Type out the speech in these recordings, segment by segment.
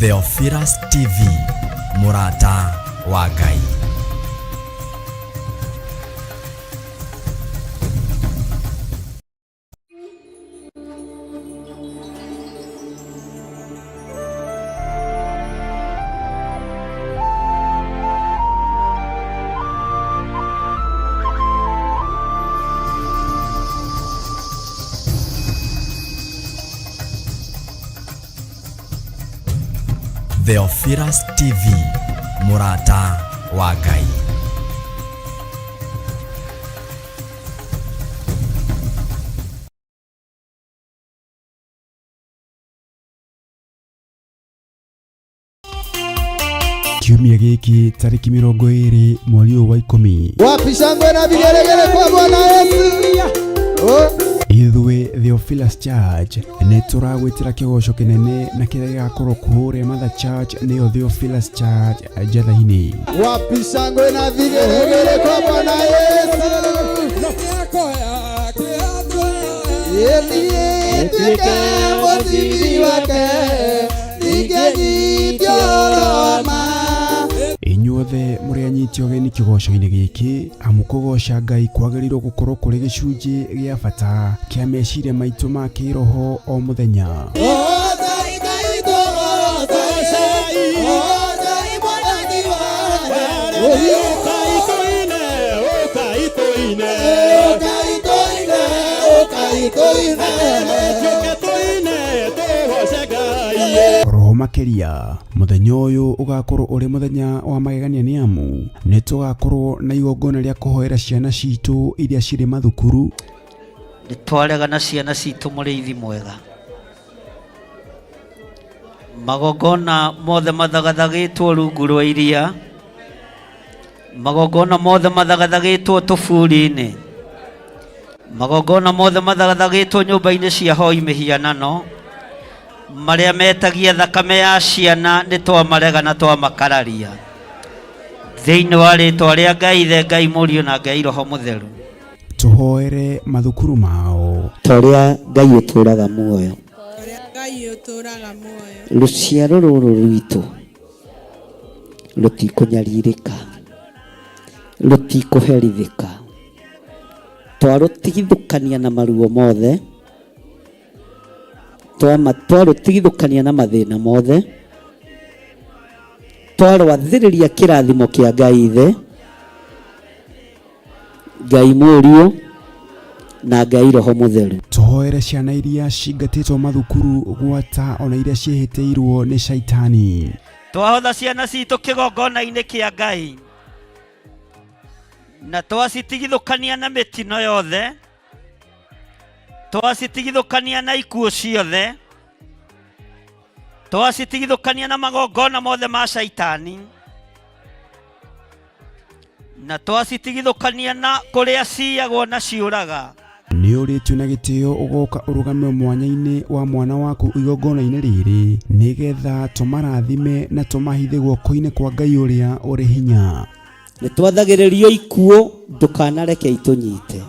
Theophilus TV, mũrata wa Ngai. Theophilus TV, mũrata wa Ngai. Kiumia gĩkĩ tarĩki 20 mweri ũyũ wa 10. Wapi shangwe na vigelegele kwa Bwana Yesu? Oh. Ithuĩ Theophilus Church nĩ tũragwĩtĩra kĩgoco kĩnene na kĩrĩa gĩgakorwo kũrĩa Mother Church nĩyo Theophilus Church Njatha-inĩ. Wapi shangwe na vigelegele kwa Bwana Yesu? Yeye tuweke mũcibi wake ingĩnyitio Roma. Inyuothe mũrĩ anyiti ũgeni kĩgoco-inĩ gĩkĩ, amu kũgoca Ngai kwagĩrĩirwo gũkorwo kũrĩ gĩcunjĩ gĩa bata kĩa meciria maitũ ma kĩroho o mũthenya. Oroho makĩria, mũthenya ũyũ ũgakorwo ũrĩ mũthenya wa magegania nĩ amu nĩ tũgakorwo na igongona rĩa kũhoera ciana citũ iria cirĩ mathukuru. Nĩ twarega na ciana citũ mũrĩithi mwega. Magongona mothe mathagathagĩtwo rungu rwa iria, magongona mothe mathagathagĩtwo tũburi-inĩ, magongona mothe mathagathagĩtwo nyũmba-inĩ cia hoi mĩhianano, marĩa metagia thakame ya ciana nĩ twamarega na twamakararia. Thĩinĩ wa rĩtwa rĩa Ngai Ithe, Ngai Mũriũ na Ngai Roho Mũtheru. Tũhoere mathukuru mao. Ta ũrĩa Ngai ũtũũraga muoyo. Ũrĩa Ngai ũtũũraga muoyo. Rũciaro rũrũ rwitũ rũtikũnyarirĩka, rũtikũherithĩka. Twarũtigithũkania na maruo mothe, twarũtigithũkania na mathĩna mothe, twarwathĩrĩria kĩrathimo kĩa Ngai Ithe, Ngai Mũriũ na Ngai Roho Mũtheru. Tũhoere ciana iria cingatĩtwo mathukuru gwata ona iria ciĩhĩtĩirwo nĩ caitani. Twahotha ciana citũ kĩgongona-inĩ kĩa Ngai na twacitigithũkania na mĩtino yothe, twacitigithũkania na ikuũ ciothe, twacitigithũkania na magongona mothe ma caitani, na twacitigithũkania na kũrĩa ciyagwo na ciũraga. Nĩ ũrĩtio na gĩtĩo ũgoka ũrũgame mwanya-inĩ wa mwana waku igongona-inĩ rĩrĩ, nĩgetha tũmarathime na tũmahithe guoko-inĩ kwa Ngai ũrĩa ũrĩ hinya. Nĩ twathagĩrĩrio ikuũ, ndũkanareke itũnyite.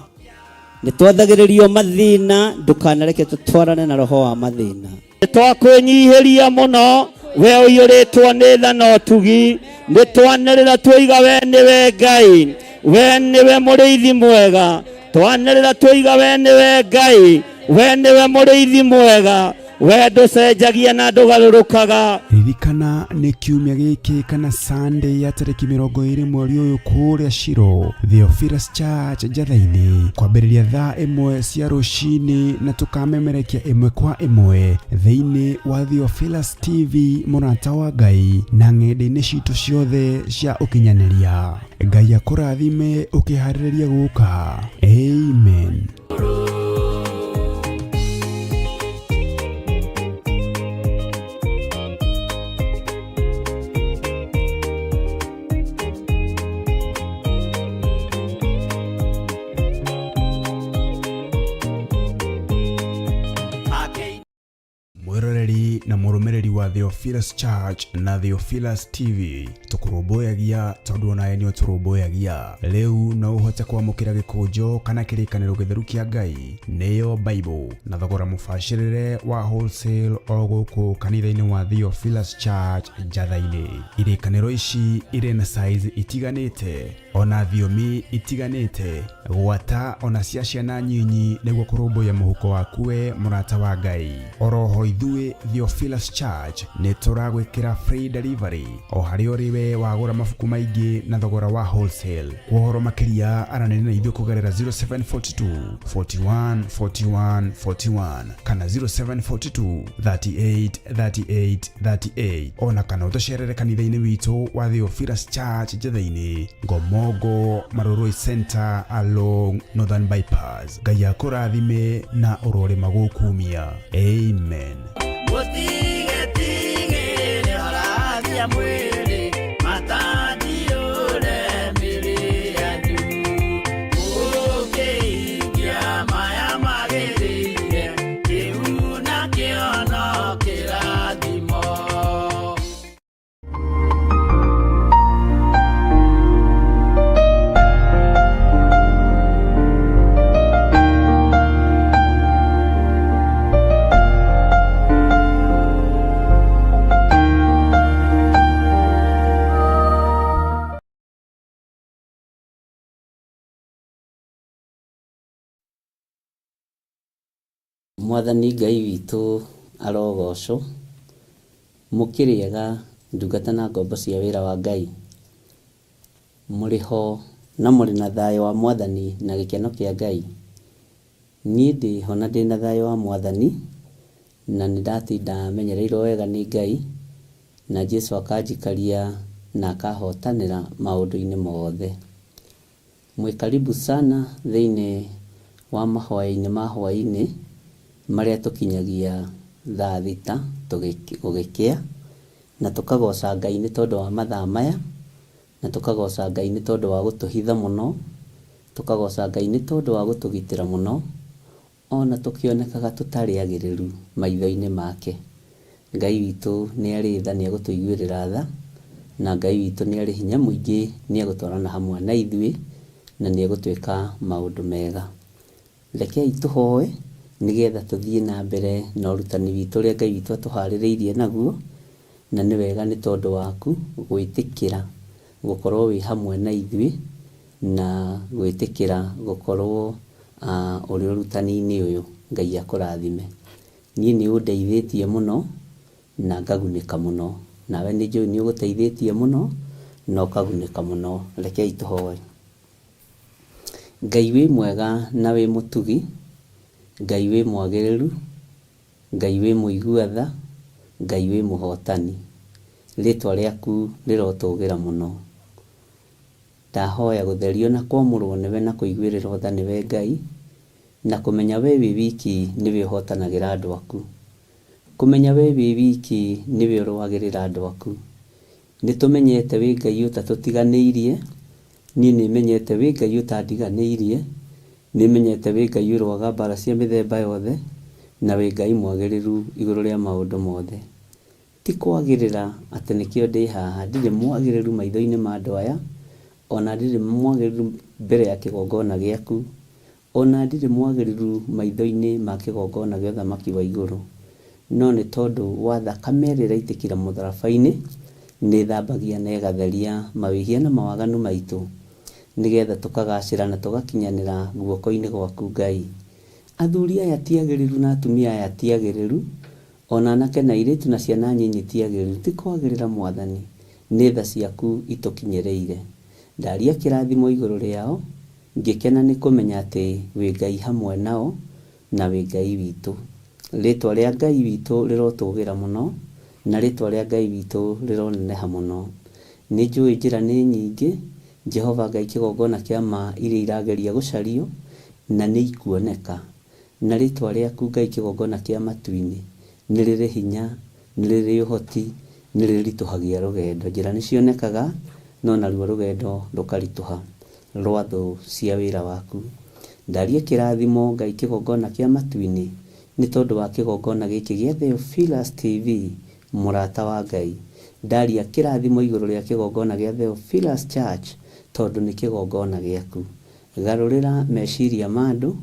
Nĩ twathagĩrĩrio mathĩna, ndũkanareke tũtwarane na roho wa mathĩna. Nĩtwakwĩnyihĩria mũno, we ũiyũrĩtwo nĩ tha na ũtugi. Nĩtwanĩrĩra twoiga we nĩwe Ngai, we nĩwe mũrĩithi mwega. Twanĩrĩra twoiga we nĩwe Ngai, we nĩwe mũrĩithi mwega. We ndũcenjagia na ndũgarũrũkaga. Ririkana nĩ kiumia gĩkĩ kana Sunday ya tarĩki 20 mweri ũyũ kũrĩa Shilo, Theophilus Church Njatha-inĩ, kwambĩrĩria thaa 1 cia rũcinĩ na tũkamemerekia ĩmwe kwa ĩmwe thĩinĩ wa Theophilus TV mũrata wa Ngai na ng'enda-inĩ citũ ciothe cia ũkinyanĩria. Ngai akũrathime ũkĩharĩrĩria gũka. Amen. Mwĩroreri Mwĩroreri na mũrũmĩrĩri wa Theophilus Church na Theophilus TV, tũkũrũmbũyagia tondũ onawe nĩ ũtũrũmbũyagia. Rĩu no ũhote kwamũkĩra gĩkũnjo kana kĩrĩkanĩro gĩtheru kĩa Ngai nĩyo Bible na thogora mũbacĩrĩre wa wholesale o gũkũ kanitha-inĩ wa Theophilus Church Njatha-inĩ. Irĩkanĩro ici irĩ na size itiganĩte ona thiomi itiganĩte gwata ona cia ciana nyinyi nĩguo kũrũmbũiya mũhuko waku we mũrata wa Ngai. Oroho ithuĩ Theophilus Church nĩ tũragwĩkĩra free delivery o harĩa ũrĩ we wagũra mabuku maingĩ na thogora wa wholesale. Kwa ũhoro makĩria aranĩria na ithuĩ kũgerera 0742 41 41 41 kana 0742 38 38 38 ona kana ũtũcerere kanitha-inĩ witũ wa Theophilus Church Njetha-inĩ, Ngomongo Marurui Center along Northern Bypass. Ngai akũrathime na ũrorĩma gũkumia. Amen. Mũtigetigĩre harathia mwĩrĩ matandiũre mĩrĩ yanyu mũkĩhingia maya magĩrĩire kĩu nakĩo no kĩrathimo. Mwathani Ngai witũ arogocwo. Mũkĩrĩega ndungata na ngombo cia wĩra wa Ngai. Mũrĩ ho na mũrĩ na thayũ wa Mwathani na gĩkeno kĩa Ngai. Niĩ ndĩ ho na ndĩ na thayũ wa Mwathani, na nĩ ndatinda menyereirwo wega nĩ Ngai, na Jesu akanjikaria na akahotanĩra maũndũ-inĩ mothe. Mwĩ karibu sana thĩinĩ wa mahoya-inĩ ma hwaĩ-inĩ marĩa tũkinyagia thaa thita gũgĩkĩa, na tũkagoca Ngai nĩ tondũ wa mathaa maya, na tũkagoca Ngai nĩ tondũ wa gũtũhitha mũno, tũkagoca Ngai nĩ tondũ wa gũtũgitĩra mũno, ona tũkĩonekaga tũtarĩ agĩrĩru maitho-inĩ make. Ngai witũ nĩ arĩ tha, nĩ egũtũiguĩrĩra tha, na Ngai witũ nĩ arĩ hinya mũingĩ, nĩ egũtwarana hamwe na ithuĩ, na nĩ egũtwĩka maũndũ mega. Rekei tũhoe nĩgetha tũthiĩ na mbere na ũrutani witũ ũrĩa Ngai witũ atũharĩrĩirie naguo, na nĩ wega nĩ tondũ waku gwĩtĩkĩra gũkorwo wĩ hamwe na ithuĩ, na gwĩtĩkĩra gũkorwo ũrĩ ũrutani-inĩ ũyũ. Ngai akũrathime. Niĩ nĩ ũndeithĩtie mũno na ngagunĩka mũno. Nawe nĩ njũĩ nĩ ũgũteithĩtie mũno na ũkagunĩka mũno. Rekei tũhoe. Ngai wĩ mwega na wĩ mũtugi, Ngai wĩ mwagĩrĩru, Ngai wĩ mũigua tha, Ngai wĩ mũhotani. Rĩtwa rĩaku rĩrotũgĩra mũno. Ndahoya gũtherio na kwamũrwo nĩwe na kũiguĩrĩrwo tha nĩwe Ngai, na kũmenya we wĩ wiki nĩwe ũhotanagĩra andũ aku. Kũmenya we wĩ wiki nĩwe ũrũagĩrĩra andũ aku. Nĩtũmenyete wĩ Ngai ũtatũtiganĩirie, niĩ nĩmenyete wĩ Ngai ũtandiganĩirie, nĩmenyete wĩ Ngai ũrũaga mbara cia mĩthemba yothe, na wĩ Ngai mwagĩrĩru igũrũ rĩa maũndũ mothe. Ti kwagĩrĩra atĩ nĩkĩo ndĩ haha, ndirĩ mwagĩrĩru maitho-inĩ ma andũ aya, ona ndirĩ mwagĩrĩru mbere ya kĩgongona gĩaku, ona ndirĩ mwagĩrĩru maitho-inĩ ma kĩgongona gĩa ũthamaki wa igũrũ, no nĩ tondũ wa thakame ĩrĩa ĩraitĩkire mũtharaba-inĩ, nĩ ĩthambagia na ĩgatheria mawĩhia na mawaganu maitũ, nĩgetha tũkagacĩra na tũgakinyanĩra guoko-inĩ gwaku Ngai. Athuri aya ti agĩrĩru na atumia aya ti agĩrĩru, ona anake na airĩtu na ciana nyinyi ti agĩrĩru, ti kwagĩrĩra Mwathani, nĩ tha ciaku itũkinyĩrĩire. Ndaria kĩrathimo igũrũ rĩao, ngĩkena nĩ kũmenya atĩ wĩ Ngai hamwe nao na wĩ Ngai witũ. Rĩtwa rĩa Ngai witũ rĩrotũgĩra mũno, na rĩtwa rĩa Ngai witũ rĩroneneha mũno. Nĩ njũĩ njĩra nĩ nyingĩ, Jehova Ngai kĩgongona kĩa ma iria irageria gũcario, na nĩ ikuoneka. Na rĩtwa rĩaku Ngai kĩgongona kĩa matu-inĩ, nĩ rĩrĩ hinya, nĩ rĩrĩ ũhoti, nĩ rĩritũhagia rũgendo. Njĩra nĩ cionekaga, no naruo rũgendo rũkaritũha rwa thũ cia wĩra waku. Ndaria kĩrathimo Ngai kĩgongona kĩa matu-inĩ Nĩ tondũ wa kĩgongona gĩkĩ gĩa Theophilus TV, mũrata wa Ngai. Ndaria kĩrathimo igũrũ rĩa kĩgongona gĩa Theophilus Church tondũ nĩ kĩgongona gĩaku. Garũrĩra meciria ma andũ,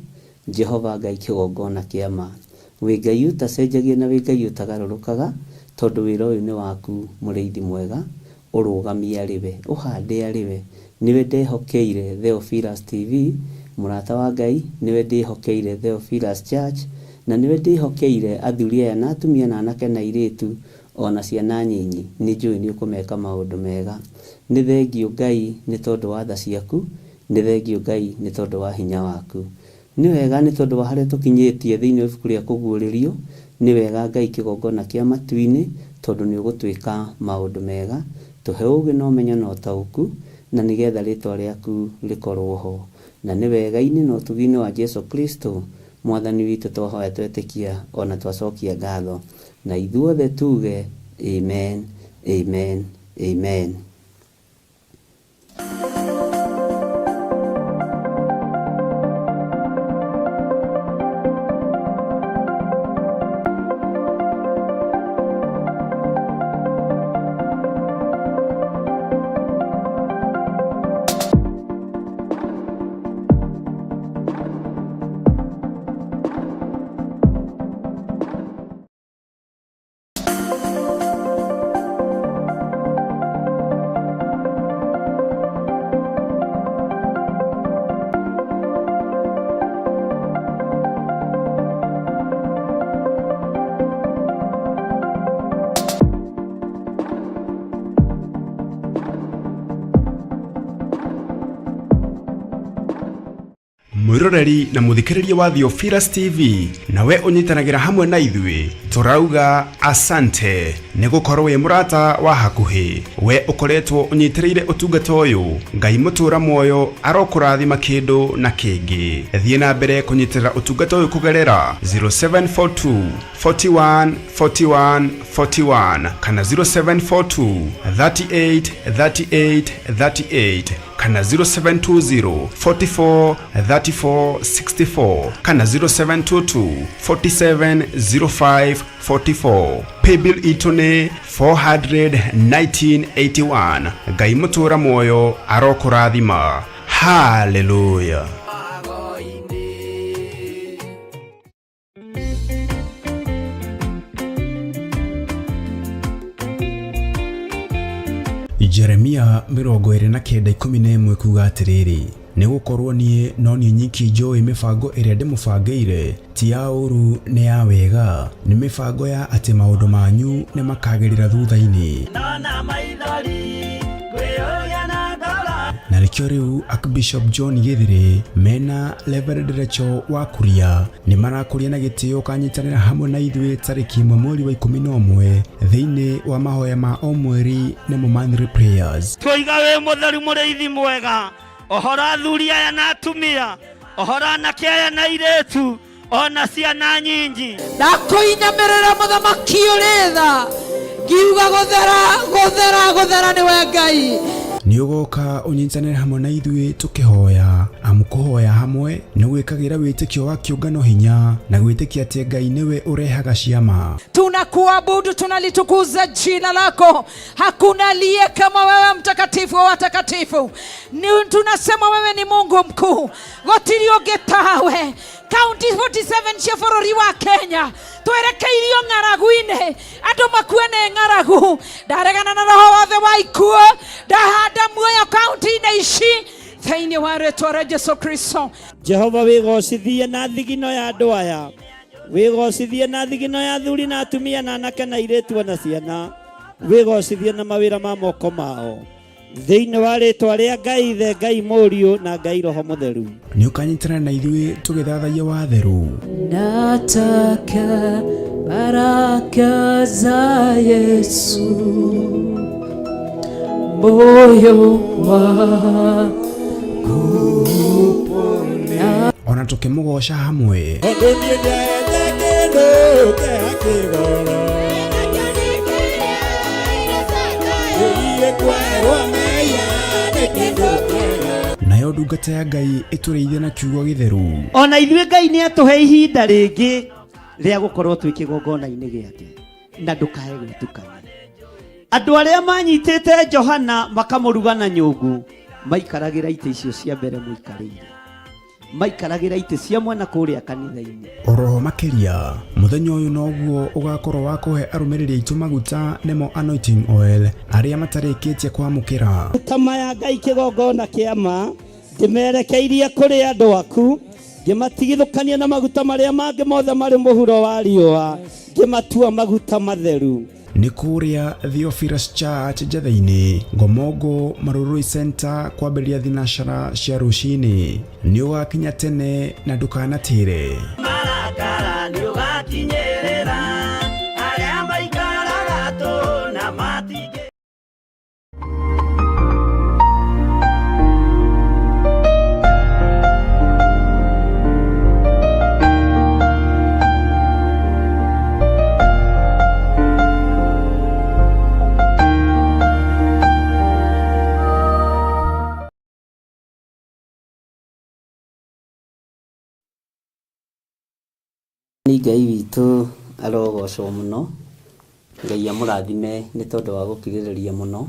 Jehova Ngai kĩgongona kĩa ma. Wĩ Ngai ũtacenjagia na wĩ Ngai ũtagarũrũkaga, tondũ wĩra ũyũ nĩ waku mũrĩithi mwega, ũrũgamie arĩ we, ũhande arĩ we. Nĩwe ndehokeire Theophilus TV, mũrata wa Ngai, nĩwe ndĩhokeire Theophilus Church, na nĩwe ndĩhokeire athuri aya na atumia na anake na airĩtu o na ciana nyinyi. Nĩ njũĩ nĩ ũkũmeka maũndũ mega. Nĩ thengiũ Ngai nĩ tondũ wa tha ciaku, nĩ thengiũ Ngai nĩ tondũ wa hinya waku. Nĩ wega nĩ tondũ wa harĩa tũkinyĩtie thĩinĩ wa ibuku rĩa Kũguũrĩrio, nĩ wega Ngai kĩgongona kĩa matu-inĩ, tondũ nĩ ũgũtwĩka maũndũ mega. Tũhe ũũgĩ na ũmenyo na ũtaũku, na nĩ getha rĩtwa rĩaku rĩkorwo ho. Na nĩ wega-inĩ na ũtugi-inĩ wa Jesu Kristo, Mwathani witũ twahoya twetĩkia o na twacokia ngatho. Na ithuothe tuge, Amen, Amen, Amen. Mwĩroreri na mũthikĩrĩria wa Theophilus TV, nawe ũnyitanagĩra hamwe na ithuĩ, tũrauga asante nĩ gũkorwo wĩ mũrata wa hakuhĩ. We ũkoretwo ũnyitĩrĩire ũtungata ũyũ, Ngai mũtũra muoyo arokũrathima kĩndũ na kĩngĩ. Thiĩ na mbere kũnyitĩrĩra ũtungata ũyũ kũgerera 0742 41 41 41 kana 0742 38 38 38 kana 0720 44 34 64 kana 0722 47 05 44. Paybill itũ nĩ 41981. Ngai mũtũra muoyo arokũrathima. Haleluya. Jeremia 29:11 kuga atĩrĩrĩ, nĩ gũkorwo niĩ no niĩ nyiki njũĩ mĩbango ĩrĩa ndĩmũbangĩire, ti ya ũũru nĩ ya wega, nĩ mĩbango ya atĩ maũndũ manyu nĩ makagĩrĩra thutha-inĩ. Na nĩkĩo rĩu Archbishop John Gĩthĩrĩ mena Reverend Rachel wa Kuria nĩ marakũria na gĩtĩo ũkanyitanĩra hamwe na ithuĩ tarĩki 1 mweri wa 11 thĩinĩ wa mahoya ma o mweri nĩmo monthly prayers. Twoiga wĩ mũtheru mũrĩithi mwega, ohora athuri aya na atumia, ohora anake aya na airĩtu, ona ciana nyinyi. Ndakũinamĩrĩra mũthamaki ũrĩ tha, ngiuga gũthera gũthera gũthera nĩwe Ngai. Nĩ ũgoka ũnyitanĩre hamwe na ithuĩ tũkĩhoya, amu kũhoya hamwe nĩ gwĩkagĩra wĩtĩkio wa kĩũngano hinya na gwĩtĩkia atĩ Ngai nĩwe ũrehaga ciama. Tunakuabudu, tunalitukuza jina lako. Hakuna aliye kama wewe, mtakatifu wa watakatifu. Tunasema wewe ni Mungu mkuu, gũtirĩ ũngĩ tawe. Kaunti 47 cia bũrũri wa Kenya twerekeirio ng'aragu-inĩ, andũ makue nĩ ng'aragu. Ndaregana na roho wothe wa ikuũ, ndahanda muoyo kaunti-inĩ ici thĩinĩ wa rĩtwa rĩa Jesu Kristo. Jehova wĩgocithie na thigino ya andũ aya, wĩgocithie na thigino ya athuri na atumia na anake na airĩtu na ciana, wĩgocithie na mawĩra ma moko mao thĩinĩ wa rĩtwa rĩa Ngai Ithe, Ngai Mũriũ na Ngai Roho Mũtheru. Nĩ ũkanyitanĩra na ithuĩ tũgĩthathaiya watheru. Nataka baraka za Yesu, moyo wangu upone. Ona tũkĩmũgoca hamwe. Nayo ndungata ya Ngai ĩtũrĩithie na kiugo gĩtheru. Ona ithuĩ Ngai nĩ atũhe ihinda rĩngĩ Rĩa gũkorwo twĩ kĩgongona-inĩ gĩake na ndũkae gwĩtukania. Andũ arĩa manyitĩte Johana makamũruga na nyũngũ maikaragĩra itĩ icio cia mbere mũikarĩire, maikaragĩra itĩ cia mwena kũrĩa kanitha-inĩ. Oroho makĩria, mũthenya ũyũ noguo ũgakorwo wa kũhe arũmĩrĩri aitũ maguta nĩmo anointing oil arĩa matarĩkĩtie kwamũkĩra. Maguta maya Ngai kĩgongona kĩa ma ndĩmerekeirie kũrĩ andũ aku ngĩmatigithũkania na maguta marĩa mangĩ mothe marĩ mũhuro wa riũa ngĩmatua maguta matheru. Nĩ kũrĩa Theophilus Church Njatheinĩ, Ngomongo Marurui Center kwambĩrĩria thinacara cia rũcinĩ. Nĩ ũgakinya tene na ndũkanatĩre. Marakara nĩ ũgakinyĩrĩra arĩa maikaraga tũ na matingĩ Nĩ Ngai witũ arogocwo mũno, Ngai amũrathime nĩ tondũ wa gũkirĩrĩria mũno,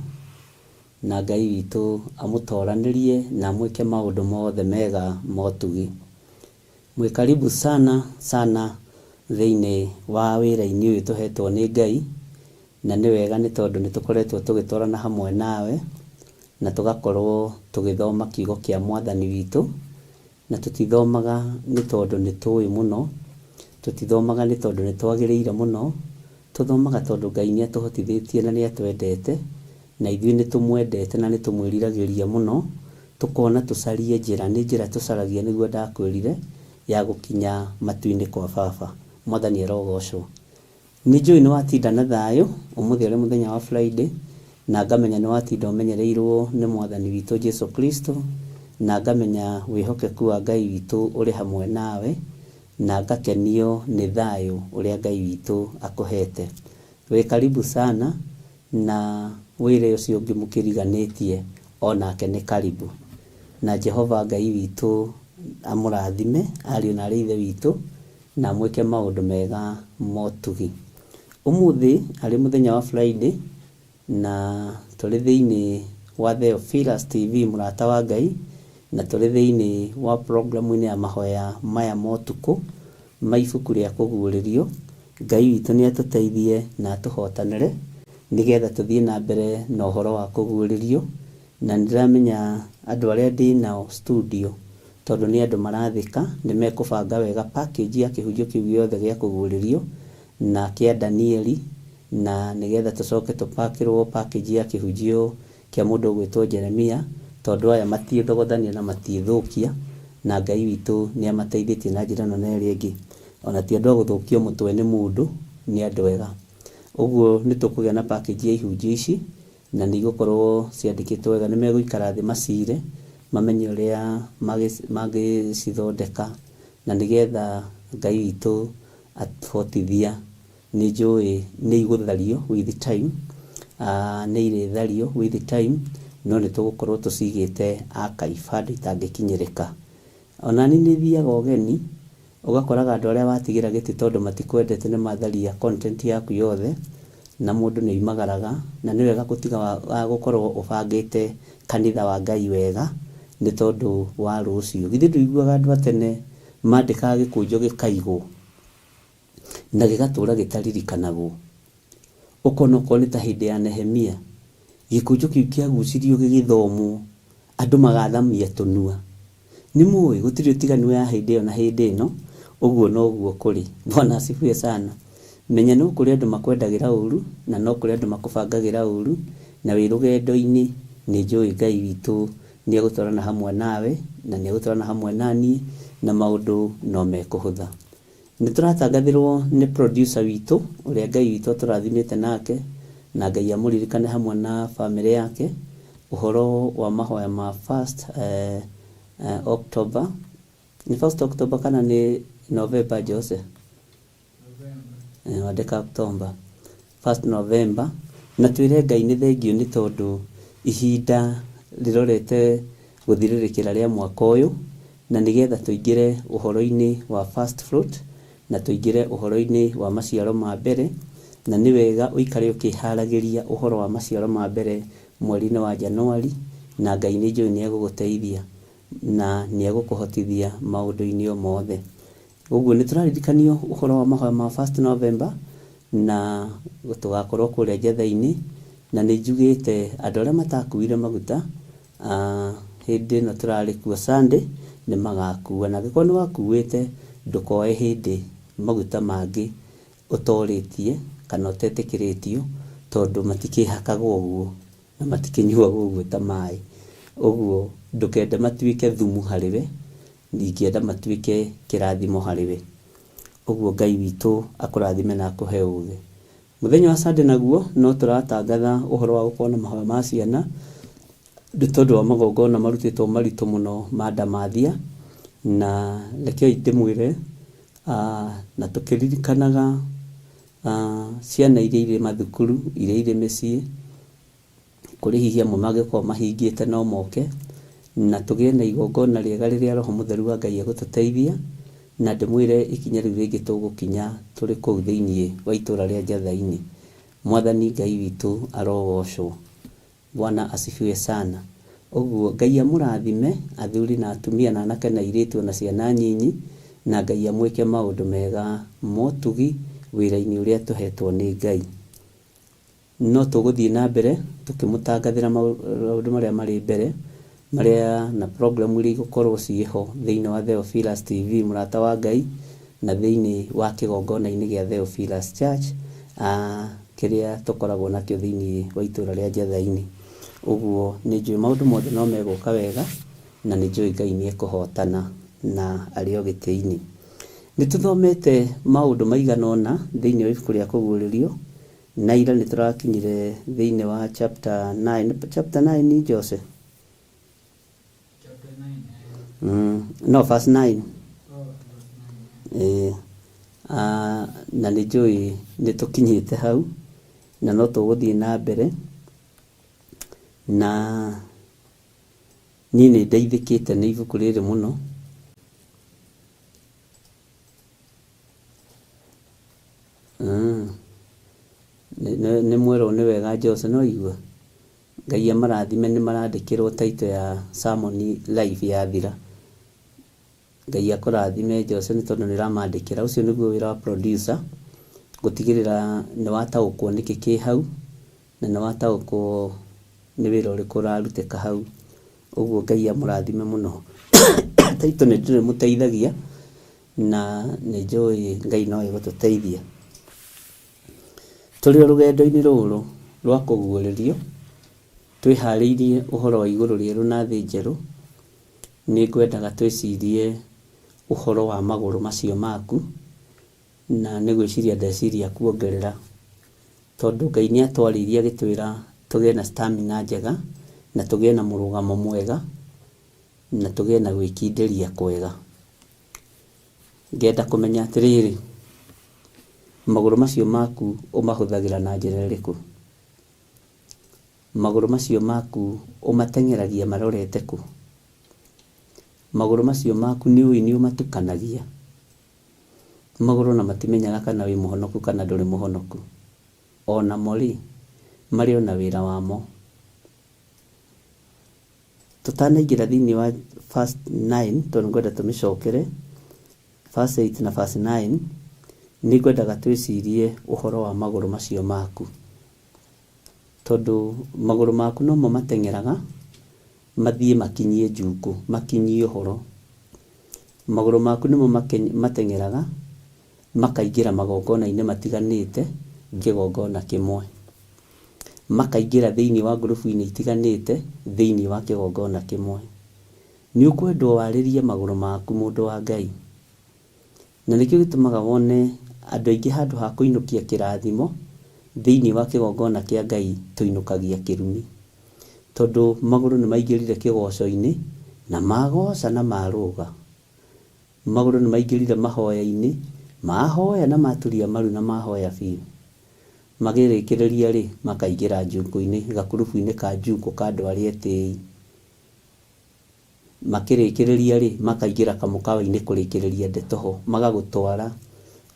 na Ngai witũ amũtoranĩrie na amwĩke maũndũ mothe mega ma ũtugi. Mwĩ karibu sana sana thĩinĩ wa wĩra-inĩ ũyũ tũhetwo nĩ Ngai, na nĩ wega nĩ tondũ nĩ tũkoretwo tũgĩtwarana hamwe nawe, na tũgakorwo tũgĩthoma kiugo kĩa mwathani witũ, Na tũtithomaga nĩ tondũ nĩ tũĩ mũno, tũtithomaga nĩ tondũ nĩ twagĩrĩire mũno, tũthomaga tondũ Ngai nĩ atũhotithĩtie na nĩ atwendete, na ithuĩ nĩ tũmwendete na nĩ tũmwĩriragĩria mũno, tũkona tũcarie njĩra, nĩ njĩra tũcaragia nĩguo ndakwĩrire, ya gũkinya matu-inĩ kwa Baba. Mwathani arogocwo. Nĩnjũĩ nĩwatinda na thayũ ũmũthĩ arĩ mũthenya wa Friday, na ngamenya nĩwatinda ũmenyereirwo nĩ Mwathani witũ Jesu Kristo, na ngamenya wĩhokeku wa Ngai witũ ũrĩ hamwe nawe, na ngakenio nĩ thayũ ũrĩa Ngai witũ akũhete. Wĩ karibu sana, na wĩre ũcio ũngĩ mũkĩriganĩtie onake nĩ karibu. Na Jehova Ngai witũ amũrathime ariũ na arĩ a ithe witũ, na mwĩke maũndũ mega ma ũtugi. Ũmũthĩ arĩ mũthenya wa Friday na tũrĩ thĩinĩ wa Theophilus TV mũrata wa Ngai, na tũrĩ thĩinĩ wa program-inĩ ya mahoya maya ma ũtukũ ma ibuku rĩa kũguũrĩrio. Ngai witũ nĩ atũteithie na atũhotanĩre nĩgetha tũthiĩ na mbere na ũhoro wa kũguũrĩrio. Na nĩ ndĩramenya andũ arĩa ndĩ nao studio Tondũ nĩ andũ marathĩka, nĩ mekũbanga wega package ya kĩhunjio kĩu gĩothe gĩa kũguũrĩrio na kĩa Danieli, na nĩgetha tũcoke tũpakĩrwo package ya kĩhunjio kĩa mũndũ ũgwĩtwo Jeremia, tondũ aya matiĩthogothania na matiĩthũkia, na Ngai witũ nĩ amateithĩtie na njĩra ĩno na ĩrĩa ĩngĩ. O na ti andũ a gũthũkio mũtwe nĩ mũndũ, nĩ andũ ega. Ũguo nĩ tũkũgĩa na package ya ihunjio ici, Na nĩ igũkorwo ciandĩkĩtwo wega. Nĩ megũikara thĩ macire, mamenye ũrĩa mangĩcithondeka, na nĩgetha Ngai witũ atũhotithia, nĩ njũĩ nĩ igũthario with time, nĩ irĩthario with time, no nĩ tũgũkorwo tũcigĩte archive handũ itangĩkinyĩrĩka. O na niĩ nĩ thiaga ũgeni, ũgakoraga andũ arĩa watigĩra gĩtĩ tondũ matikwendete nĩ matharia content yaku yothe, na mũndũ nĩ oimagaraga, na nĩ wega gũtiga gũkorwo ũbangĩte kanitha wa Ngai wega nĩ tondũ wa rũciũ. Githĩ ndũiguaga andũ a tene mandĩkaga gĩkũnjo gĩkaigwo na gĩgatũra gĩtaririkanagwo? Ũkona okorwo nĩ ta hĩndĩ ya Nehemia, gĩkũnjo kĩu kĩagucirio gĩgĩthomwo, andũ magathamia tũnua. Nĩ mũĩ, gũtirĩ ũtiganu ya hĩndĩ ĩyo na hĩndĩ ĩno, ũguo noguo kũrĩ. Bwana asifiwe sana. Menya no kũrĩ andũ makwendagĩra ũru, na no kũrĩ andũ makũbangagĩra ũru, na wĩ rũgendo-inĩ, nĩ njũĩ Ngai witũ nĩ egũtwarana hamwe nawe, na nĩ egũtwarana hamwe naniĩ, na maũndũ no mekũhũtha. Nĩ tũratangathĩrwo nĩ producer witũ, ũrĩa Ngai witũ atũrathimĩte nake, na Ngai amũririkane hamwe na famĩlĩ yake, ũhoro wa mahoya ma first October, nĩ first October kana nĩ November Jose? Wandĩka October, first November, na twĩre Ngai nĩ thengiũ nĩ tondũ ihinda rĩrorete gũthirĩrĩkĩra rĩa mwaka ũyũ, na nĩgetha tũingĩre ũhoro-inĩ wa first fruit, Na tũingĩre ũhoro-inĩ wa maciaro ma mbere, na nĩ wega ũikare ũkĩharagĩria ũhoro wa maciaro ma mbere mweri-inĩ wa Januari, na Ngai nĩ njũĩ nĩ egũgũteithia na nĩ egũkũhotithia maũndũ-inĩ o mothe. Ũguo nĩ tũraririkanio ũhoro wa mahoya ma First November, na tũgakorwo kũrĩa Njetha-inĩ, na nĩ njugĩte andũ arĩa matakuire maguta, hĩndĩ ĩno tũrarĩ kuo Sunday, nĩ magakua. Na angĩkorwo nĩ wakuĩte, ndũkoe hĩndĩ maguta mangĩ ũtorĩtie kana ũtetĩkĩrĩtio, tondũ matikĩhakagwo ũguo na matikĩnyuagwo ũguo ta maĩ. Ũguo ndũkende matuĩke thumu harĩ we, ingĩenda matuĩke kĩrathimo harĩ we. Ũguo Ngai witũ akũrathime na akũhe ũgĩ. Mũthenya wa Sunday naguo no tũratangatha ũhoro wa gũkorwo na mahoya ma ciana, nĩ tondũ wa magongona marutĩtwo maritũ mũno ma ndamathia, na rekei ndĩmwĩre na tũkĩririkanaga ciana iria irĩ mathukuru, iria irĩ mĩciĩ, kũrĩ hihi amwe mangĩkorwo mahingĩte no moke, na tũgĩe na igongona rĩega rĩrĩa Roho Mũtheru wa Ngai egũtũteithia, na ndĩmwĩre ikinya rĩu rĩngĩ tũgũkinya tũrĩ kũu thĩinĩ wa itũra rĩa Njatha-inĩ. Mwathani Ngai witũ arogocwo. Bwana asifiwe sana. Ũguo Ngai amũrathime athuri na atumia na anake na airĩtu ona ciana nyinyi, na Ngai amwĩke maũndũ mega motugi wĩra-inĩ ũrĩa tũhetwo nĩ Ngai. No tũgũthiĩ na mbere tũkĩmũtangathĩra maũndũ marĩa marĩ mbere, marĩa na program iria igũkorwo ciĩho thĩinĩ wa Theophilus TV mũrata wa Ngai, na thĩinĩ wa kĩgongona-inĩ gĩa Theophilus Church, kĩrĩa tũkoragwo nakĩo thĩinĩ wa itũra rĩa Njetha-inĩ. Ũguo nĩ njũĩ maũndũ mothe no megũka wega, na nĩ njũĩ Ngai nĩ ekũhotana na arĩ o gĩtĩ-inĩ. Nĩ tũthomete maũndũ maigana ũna thĩinĩ wa ibuku rĩa Kũguũrĩrio, na ira nĩ tũrakinyire thĩinĩ wa chapter 9, chapter 9 Jose? No verse 9. Na nĩ njũĩ nĩ tũkinyĩte hau, na no tũgũthiĩ na mbere, na niĩ nĩ ndeithĩkĩte nĩ ibuku rĩrĩ mũno. Nĩ mwerwo nĩ wega Jose, no igua? Ngai amarathime nĩ marandĩkĩrwo title ya sermon live yathira. Ngai akũrathime Jose nĩ tondũ nĩ ũramandĩkĩra. Ũcio nĩguo wĩra wa producer, gũtigĩrĩra nĩ wataũkwo nĩkĩ kĩ hau, na nĩ wataũkwo nĩ wĩra ũrĩkũ ũrarutĩka hau. Ũguo Ngai amũrathime mũno. Title nĩ ndĩrĩmũteithagia, na nĩ njũĩ Ngai no egũtũteithia. Tũrĩ o rũgendo-inĩ rũrũ rwa kũguũrĩrio, twĩharĩirie ũhoro wa igũrũ rĩerũ na thĩ njerũ, nĩ ngwendaga twĩcirie ũhoro wa magũrũ macio maku, na nĩ gwĩciria ndeciria kuongerera, tondũ Ngai nĩ atwarĩirie agĩtwĩra tũgĩe na stamina njega, na tũgĩe na mũrũgamo mwega, na tũgĩe na gwĩkindĩria kwega. Ngenda kũmenya atĩrĩrĩ, magũrũ macio maku ũmahũthagĩra na njĩra ĩrĩkũ? Magũrũ macio maku ũmateng'eragia marorete kũ? Magũrũ macio maku nĩ ũĩ nĩ ũmatukanagia? Magũrũ ona matimenyaga kana wĩ mũhonoku kana ndũrĩ mũhonoku. O namo rĩ, marĩ o na wĩra wamo. Tũtanaingĩra thĩinĩ wa verse 9, tondũ nĩngwenda tũmĩcokere, verse 8 na verse 9, nĩngwendaga twĩcirie ũhoro wa magũrũ macio maku. Tondũ magũrũ maku nomo mateng'eraga, mathiĩ makinyie njukũ, makinyie ũhoro. Magũrũ maku nĩmo mateng'eraga, makaingĩra magongona-inĩ matiganĩte, kĩgongona kĩmwe. Makaingĩra thĩinĩ wa ngurubu-inĩ itiganĩte, thĩinĩ wa kĩgongona kĩmwe. Nĩ ũkwendwo warĩrie magũrũ maku mũndũ wa Ngai. Na nĩkĩo gĩtũmaga wone andũ aingĩ handũ ha kũinũkia kĩrathimo thĩinĩ wa kĩgongona kĩa Ngai tũinũkagia kĩrumi. Tondũ magũrũ nĩ maingĩrire kĩgoco-inĩ na magoca na marũga. Magũrũ nĩ maingĩrire mahoya-inĩ, mahoya na maturia maru na mahoya biũ. Magĩrĩkĩrĩria rĩ, makaingĩra njukũ-inĩ, gakurubu-inĩ ka njukũ ka andũ arĩa etĩi. Makĩrĩkĩrĩria rĩ, makaingĩra kamũkawa-inĩ kũrĩkĩrĩria ndeto ho, magagũtwara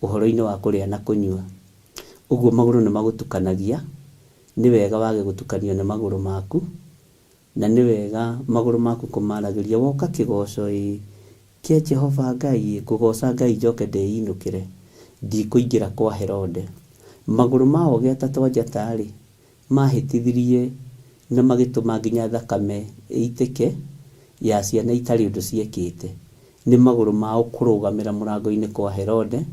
ũhoro-inĩ wa kũrĩa na kũnyua. Ũguo magũrũ nĩ magũtukanagia, nĩ wega wage gũtukanio nĩ magũrũ maku, na nĩ wega magũrũ maku kũmaragĩria. Woka kĩgoco ĩ, kĩa Jehova Ngai ĩ, ngũgoca Ngai njoke ndĩinũkĩre, ndikũingĩra kwa Herode. Magũrũ ma ogĩ atatũ a njata-rĩ, mahĩtithirie na magĩtũma nginya thakame ĩitĩke ya ciana itarĩ ũndũ ciekĩte. Nĩ magũrũ mao kũrũgamĩra mũrango-inĩ kwa Herode,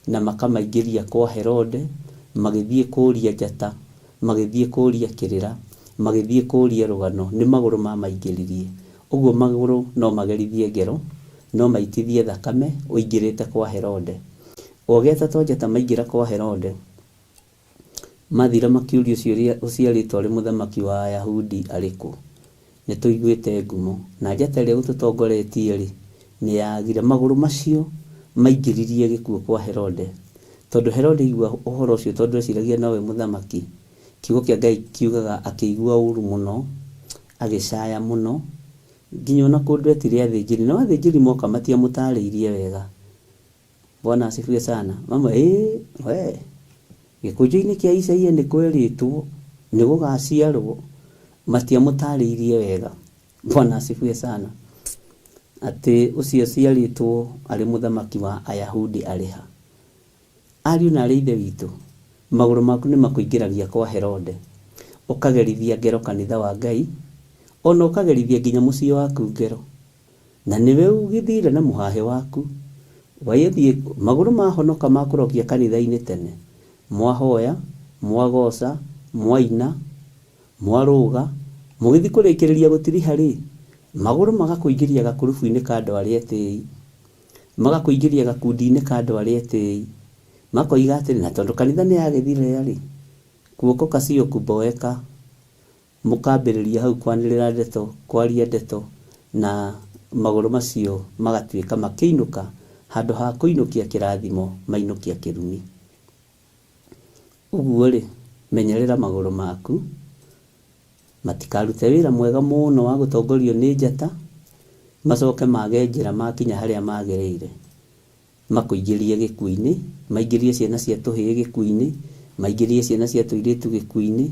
na makamaingĩria kwa Herode, magĩthiĩ kũũria njata, magĩthiĩ kũũria kĩrĩra, magĩthiĩ kũũria rũgano, nĩ magũrũ mamaingĩririe. Ũguo magũrũ no magerithie ngero, no maitithie thakame ũingĩrĩte kwa Herode. Ogĩ atatũ a njata maingĩra kwa Herode, Mathira makĩũria ũcio ũrĩa ũciarĩtwo arĩ mũthamaki wa Ayahudi arĩ kũ? Nĩtũiguĩte ngumo, na njata ĩrĩa ĩgũtũtongoretie-rĩ, nĩyaagire. Magũrũ macio maingĩririe gĩkuũ kwa Herode. Tondũ Herode aigua ũhoro ũcio, tondũ eciragia nowe mũthamaki, kiugo kĩa Ngai kiugaga akĩigua ũũru mũno, agĩcaya mũno, nginya ona kũndũ etire athĩnjĩri. Nao athĩnjĩri moka matiamũtarĩirie wega. Bwana asifiwe sana. Mama, ĩĩ, we, gĩkũnjo-inĩ kĩa Isaia nĩ kwerĩtwo nĩ gũgaciarwo, matiamũtarĩirie wega. Bwana asifiwe sana. Atĩ ũcio aciarĩtwo arĩ mũthamaki wa Ayahudi arĩ ha? Ariũ na aarĩ a Ithe witũ, magũrũ maku nĩ makũingĩragia kwa Herode, ũkagerithia ngero kanitha wa Ngai, ona ũkagerithia nginya mũciĩ waku ngero. Na nĩwe ũgĩthire na mũhahĩ waku, wagĩthiĩ, magũrũ mahonoka makũrokia kanitha-inĩ tene, mwahoya, mwagoca, mwaina, mwarũga, mũgĩthiĩ kũrĩkĩrĩria gũtiriha-rĩ, magũrũ magakũingĩria gakurubu-inĩ ka andũ arĩa etĩi, magakũingĩria gakundi-inĩ ka andũ arĩa etĩi, makoiga atĩrĩ, na tondũ kanitha nĩ yagĩthire-rĩ, kuoko kasio kuboeka. Mũkambĩrĩria hau kwanĩrĩra ndeto, kwaria ndeto, na magũrũ macio magatuĩka makĩinũka, handũ ha kũinũkia kĩrathimo, mainũkia kĩrumi. Ũguo-rĩ, menyerera magũrũ maku matikarute wĩra mwega mũno wa gũtongorio nĩ njata, macoke mage njĩra makinya harĩa magĩrĩire. Makũingĩrie gĩkuũ-inĩ, maingĩrie ciana cia tũhĩĩ gĩkuũ-inĩ, maingĩrie ciana cia tũirĩtu gĩkuũ-inĩ,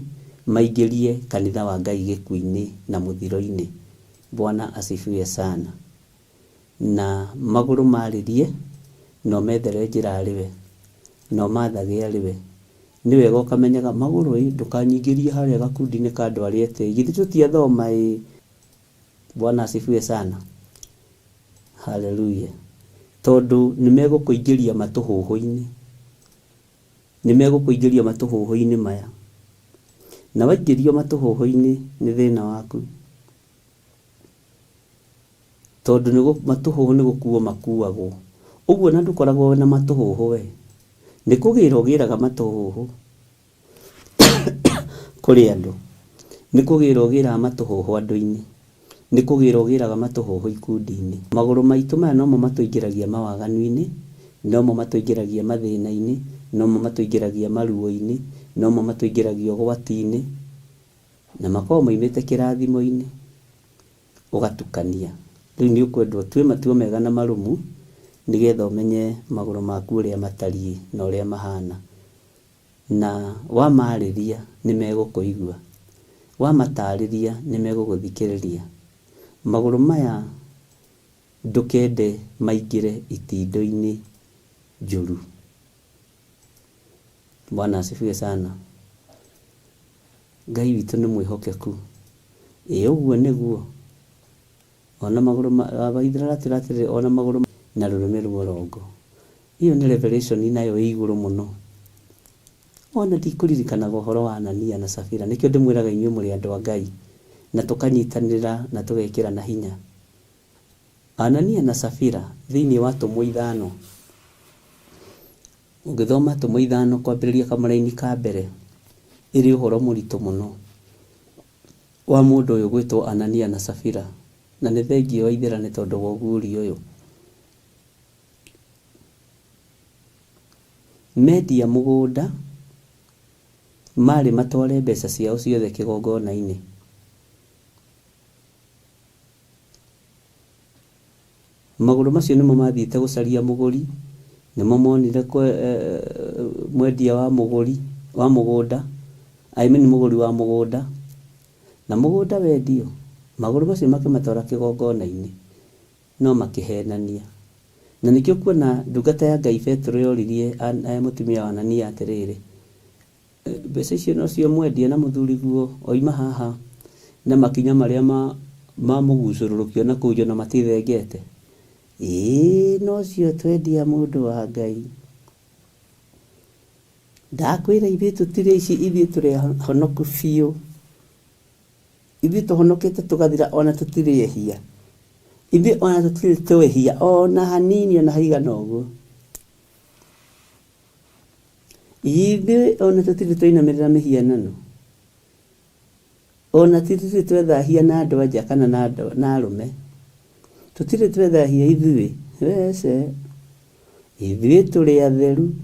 maingĩrie kanitha wa Ngai gĩkuũ-inĩ na mũthiro-inĩ. Bwana asifiwe sana. Na magũrũ marĩrie, na ũmethere njĩra arĩ we, na ũmathage arĩ we. Nĩ wega ũkamenyaga, magũrũ ĩ, ndũkanyingĩrie harĩa gakundi-inĩ ka andũ arĩa etĩi, githĩ tũtiathoma ĩ. Bwana asifiwe sana. Haleluya. Tondũ nĩ megũkũingĩria matũhũhũ-inĩ. Nĩ megũkũingĩria matũhũhũ-inĩ maya. Na waingĩrio matũhũhũ-inĩ nĩ thĩna waku. Tondũ nĩ matũhũhũ nĩ gũkuo makuagwo. Ũguo na ndũkoragwo wĩna matũhũhũ we. Nĩ kũgĩra ũgĩraga matũhũhũ. Kũrĩ andũ. Nĩ kũgĩra ũgĩraga matũhũhũ andũ-inĩ. Nĩ kũgĩra ũgĩraga matũhũhũ ikundi-inĩ. Magũrũ maitũ maya nomo matũingĩragia mawaganu-inĩ, nomo matũingĩragia mathĩna-inĩ, nomo matũingĩragia maruo-inĩ, nomo matũingĩragia ũgwati-inĩ, na makoragwo moimĩte kĩrathimo-inĩ. Ũgatukania. Rĩu nĩ ũkwendwo ũtue matua mega na marũmu, nĩgetha ũmenye magũrũ maku ũrĩa matariĩ na ũrĩa mahana. Na wamaarĩria nĩ megũkũigua, wamataarĩria nĩ megũgũthikĩrĩria. Magũrũ maya ndũkende maingĩre itindo-inĩ njũru. Bwana asifiwe sana. Ngai witũ nĩ mwĩhokeku. Ĩ ũguo nĩguo. Ona magũrũ ma, Waithera aratwĩra atĩrĩrĩ, ona magũrũ na rũrĩmĩ rworongo. Ĩyo nĩ revelation nayo ĩ igũrũ mũno. Ona ndikũririkanaga ũhoro wa Anania na Safira. Nĩkĩo ndĩmwĩraga inyuĩ mũrĩ andũ a Ngai, na tũkanyitanĩra na tũgekĩrana hinya. Anania na Safira thĩinĩ wa Atũmwo ithano, ũngĩthoma Atũmwo ithano kwambĩrĩria kamũraini ka mbere, ĩrĩ ũhoro mũritũ mũno wa mũndũ ũyũ gwĩtwo Anania na Safira. Na nĩ thengiũ Waithera nĩ tondũ wa ũguũrio ũyũ. Mendia mũgũnda, marĩ matware mbeca ciao ciothe kĩgongona-inĩ. Magũrũ macio nĩmo mathiĩte gũcaria mũgũri Nĩmo monire mwendia wa mũgũri wa mũgũnda, I mean mũgũri wa mũgũnda, na mũgũnda wendio, magũrũ macio makĩmatwara kĩgongona-inĩ, no makĩhenania. Na nĩkĩo ũkuona ndungata ya Ngai Betũrũ yoririe mũtumia wa Anania atĩrĩrĩ, Mbeca icio nocio mwendia na mũthuriguo oima haha na makinya marĩa ma ma mũgucũrũrũkio na kũu na matithengete? Ĩĩ nocio twendia mũndũ wa Ngai. Ndakwĩra ithuĩ tũtirĩ ici ithuĩ tũrĩ ahonoku biũ. Ithuĩ tũhonokete tũgathira ona tũtirĩ ehia. Ithuĩ ona tũtirĩ twehia ona hanini ona haigana ũguo. Ithuĩ ona tũtirĩ twainamĩrĩra mĩhianano, ona tũtirĩ twethahia na andũ a nja kana na andũ na arũme, tũtirĩ twethahia ithuĩ, wece, ithuĩ tũrĩ atheru.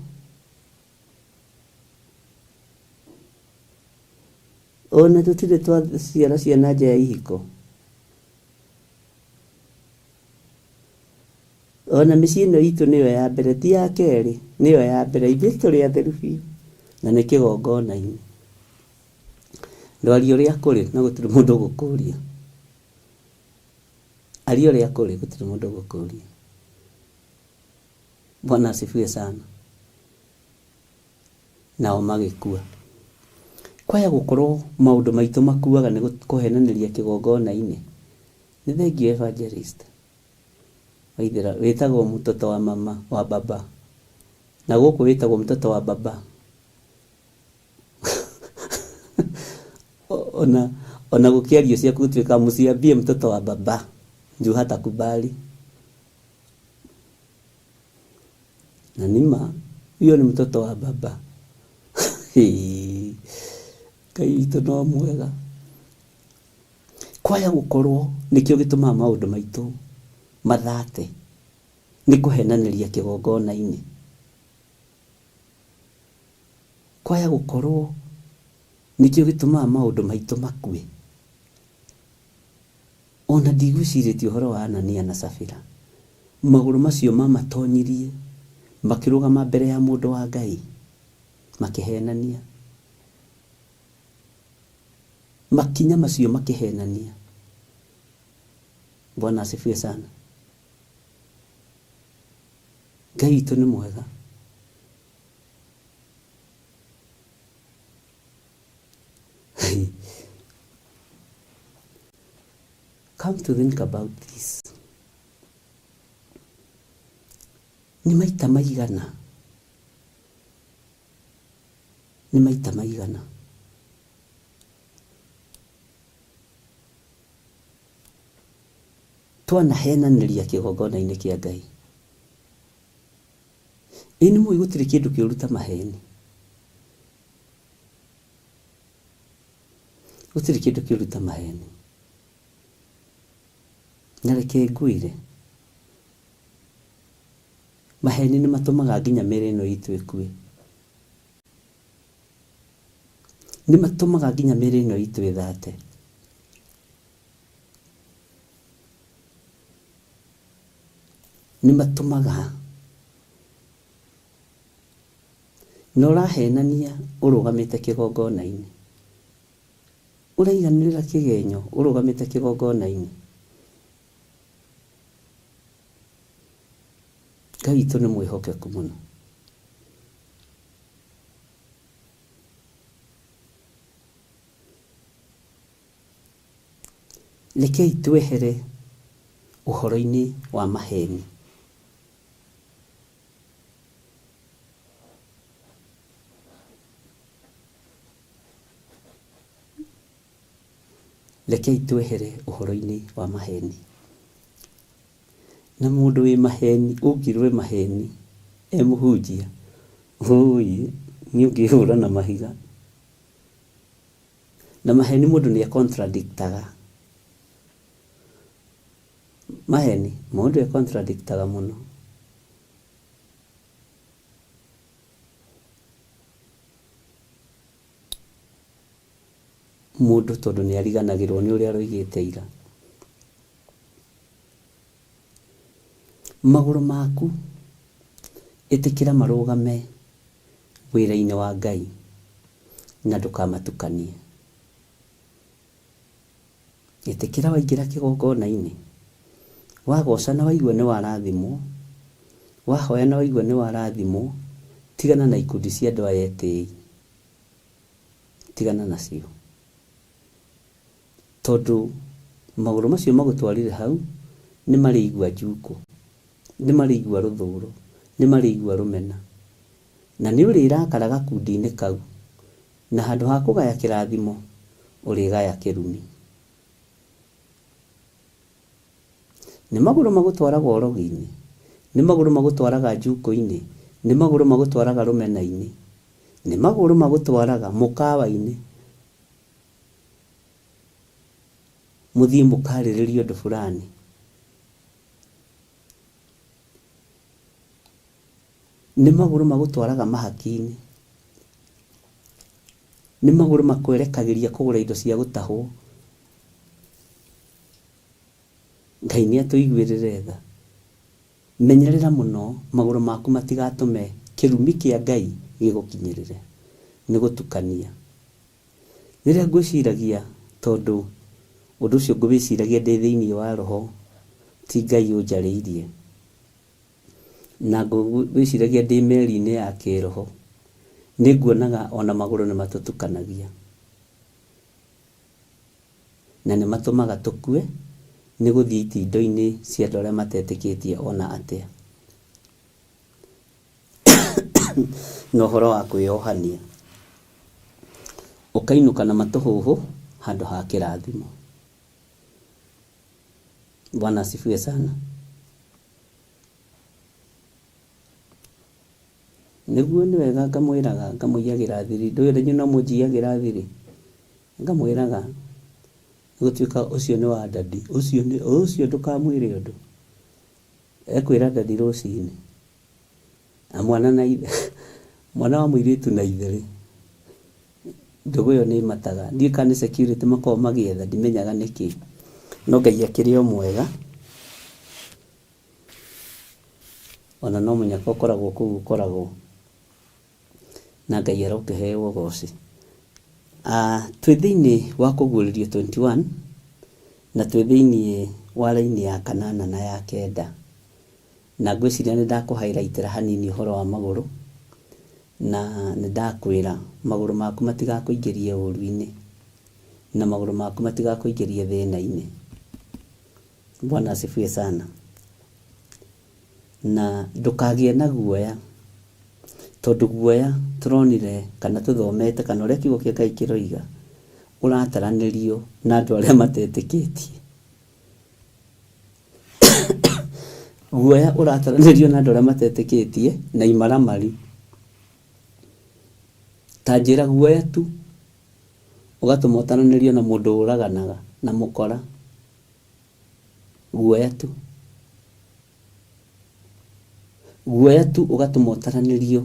Ona tũtirĩ twaciara ciana nja ya ihiko. Ona mĩciĩ ĩno itũ nĩyo ya mbere, ti ya kerĩ, nĩyo ya mbere. Ithuĩ tũrĩ atheru biũ, na nĩ kĩgongona-inĩ. Ndwaria ũrĩa kũrĩ na gũtirĩ mũndũ ũgũkũria. Aria ũrĩa kũrĩ, gũtirĩ mũndũ ũgũkũria. Bwana asifiwe sana. Nao magĩkua. Kwaya gũkorwo maũndũ maitũ makuaga nĩ kũhenanĩria kĩgongona-inĩ. Nĩ thengiũ evangelist. Waithera wĩtagwo mtoto wa mama wa baba. Na gũkũ wĩtagwo mtoto wa baba. Ona ona gũkĩario ciaku gũtuĩka msiambie mtoto wa baba juu hatakubali. Na nĩ ma huyo ni mtoto wa baba. Ngai witũ no mwega. Kwaya gũkorwo nĩkĩo gĩtũmaga maũndũ maitũ mathate nĩ kũhenanĩria kĩgongona-inĩ. Kwaya gũkorwo nĩkĩo gĩtũmaga maũndũ maitũ makue. Ona ndigwĩcirĩtie ũhoro wa Anania na Safira. Magũrũ macio mamatonyirie makĩrũgama mbere ya mũndũ wa Ngai makĩhenania. Makinya macio makĩhenania. Bwana asifiwe sana. Ngai witũ nĩ mwega. Come to think about this. Nĩ maita maigana Nĩ maita maigana? Twanahenanĩria kĩgongona-inĩ kĩa Ngai? Ĩ nĩ mũĩ gũtirĩ kĩndũ kĩũru ta maheni? Gũtirĩ kĩndũ kĩũru ta maheni. Na reke ngwĩre, maheni nĩ matũmaga nginya mĩĩrĩ ĩno itũ ĩkue. Nĩ matũmaga nginya mĩĩrĩ ĩno itũ ĩthate. Nĩ matũmaga na ũrahenania ũrũgamĩte kĩgongona-inĩ. Ũraiganĩrĩra kĩgenyo ũrũgamĩte kĩgongona-inĩ. Ngai witũ nĩ mwĩhokeku mũno. Rekei twehere ũhoro-inĩ wa maheni. Rekei twehere ũhoro-inĩ wa maheni. Na mũndũ wĩ maheni, ũngĩrwo e maheni e mũhunjia, ũi niĩ ũngĩhũra na mahiga. Na maheni mũndũ nĩ e contradict aga. Maheni, mũndũ e contradict aga mũno. Mũndũ tondũ nĩ ariganagĩrwo nĩ ũrĩa aroigĩte ira. Magũrũ maku Ĩtĩkĩra marũgame wĩra-inĩ wa Ngai na ndũkamatukanie. Ĩtĩkĩra waingĩra kĩgongona-inĩ, wagoca na waigua nĩ warathimwo, wahoya na waigua nĩ warathimwo, tigana na ikundi cia andũ aya etĩi. Tigana nacio. Tondũ magũrũ macio magũtwarire hau nĩ marĩigua njukũ, nĩ marĩigua rũthũro, nĩ marĩigua rũmena. Na nĩ ũrĩrakara gakundi-inĩ kau, na handũ ha kũgaya kĩrathimo, ũrĩgaya kĩrumi. Nĩ magũrũ magũtwaraga ũrogi-inĩ, nĩ magũrũ magũtwaraga njukũ-inĩ, nĩ magũrũ magũtwaraga rũmena-inĩ, nĩ magũrũ magũtwaraga mũkawa-inĩ, mũthiĩ mũkarĩrĩrie ũndũ fulani. Nĩ magũrũ magũtwaraga mahaki-inĩ, nĩ magũrũ makwerekagĩria kũgũra indo cia gũtahwo. Ngai nĩ atũiguĩrĩre tha. Menyerera mũno magũrũ maku matigatũme kĩrumi kĩa Ngai gĩgũkinyĩrĩre. Nĩ gũtukania. Rĩrĩa ngwĩciragia, tondũ ũndũ ũcio ngũwĩciragia ndĩ thĩinĩ wa roho, ti Ngai ũnjarĩirie, na ngwĩciragia ndĩ meri-inĩ ya kĩroho, nĩ nguonaga ona magũrũ nĩ matũtukanagia. Na nĩ matũmaga tũkue nĩ gũthiĩ itindo-inĩ cia andũ arĩa matetĩkĩtie ona atĩa. Na ũhoro wa kwĩyohania. Ũkainũka na matũhũhũ handũ ha kĩrathimo. Bwana asifiwe sana. Nĩguo nĩ wega ngamwĩraga ngamũiyagĩra thiri. Ndũĩ ona inyuĩ no mũnjiyagĩra thiri? Ngamwĩraga nĩgũtuĩka ũcio nĩ wa daddy, ũcio nĩ ũcio ndũkamwĩre ũndũ. Ekwĩra daddy rũcinĩ. Na mwana na ithe, mwana wa mũirĩtu na ithe rĩ, ndũgũ ĩyo nĩ ĩmataga. Ndiũĩ kana nĩ security makoragwo magĩetha, ndimenyaga nĩkĩ. No Ngai akĩrĩ o mwega. Ona no mũnyaka ũkoragwo kũu ũkoragwo. Na Ngai arokĩheo ũgoci. Twĩ thĩinĩ wa Kũguũrĩrio 21 na twĩ thĩinĩ wa raini ya kanana na ya kenda. Na ngwĩciria nĩ ndakũ highlight ra hanini ũhoro wa magũrũ, na nĩ ndakwĩra magũrũ maku matigakũingĩrie ũru-inĩ, na magũrũ maku matigakũingĩrie thĩna-inĩ. Bwana asifiwe sana. Na ndũkagĩe na guoya, tondũ guoya tũronire kana tũthomete kana ũrĩa kiugo kĩa Ngai kĩroiga, ũrataranĩrio na andũ arĩa matetĩkĩtie. Guoya ũrataranĩrio na andũ arĩa matetĩkĩtie na imaramari. Ta njĩra guoya tu ũgatũma ũtaranĩrio na mũndũ ũraganaga na mũkora. Guoya tu. Guoya tu ũgatũma ũtaranĩrio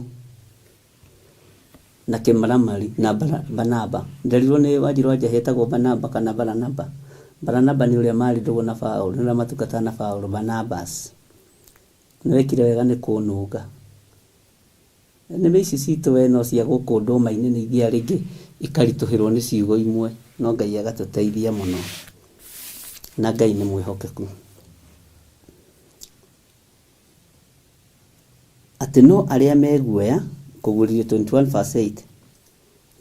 na kĩmaramari na Barnaba. Nderirwo nĩ Wanjirũ wa Njahĩ etagwo Barnaba kana Baranaba. Baranaba nĩ ũrĩa marĩ ndũgũ na Paũlũ, nĩ ũrĩa matungataga na Paũlũ, Barnabas. Nĩ wekire wega nĩ kũnũnga. Nĩme ici citũ we no cia gũkũ ndũma-inĩ nĩ ithiaga rĩngĩ ikaritũhĩrwo nĩ ciugo imwe, no Ngai agatũteithia mũno. Na Ngai nĩ mwĩhokeku. Atĩ no arĩa me guoya, Kũguũrĩrio 21 verse 8,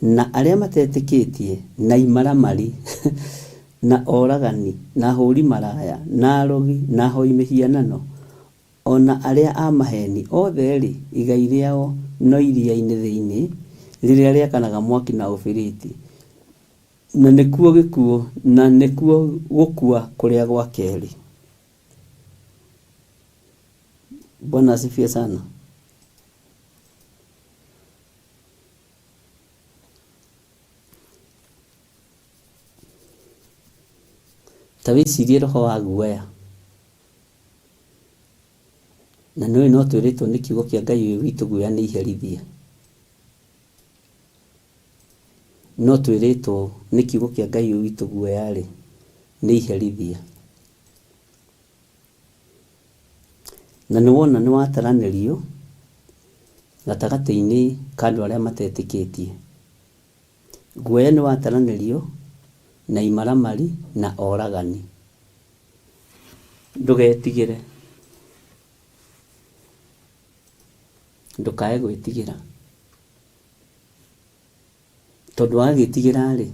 na arĩa matetĩkĩtie, na imaramari, na oragani, na ahũri maraya, na arogi, na ahoi mĩhianano, o na arĩa a maheeni, othe-rĩ, igai rĩao no iria-inĩ thĩinĩ, rĩrĩa rĩakanaga mwaki na ũbiriti, na nĩkuo gĩkuũ, na nĩkuo gũkua kũrĩa gwa kerĩ. Bwana asifiwe sana. Ta wĩcirie roho wa guoya. Na nĩũĩ no twĩrĩtwo nĩ kiugo kĩa Ngai ũyũ witũ guoya nĩ iherithia. No twĩrĩtwo nĩ kiugo kĩa Ngai ũyũ witũ guoya-rĩ, nĩ iherithia. Na nĩ wona nĩ wataranĩrio Gatagatĩ-inĩ ka andũ arĩa matetĩkĩtie. Guoya nĩ wataranĩrio na imaramari na oragani. Ndũgetigĩre. Ndũkae gwĩtigĩra. Tondũ wagĩtigĩra-rĩ,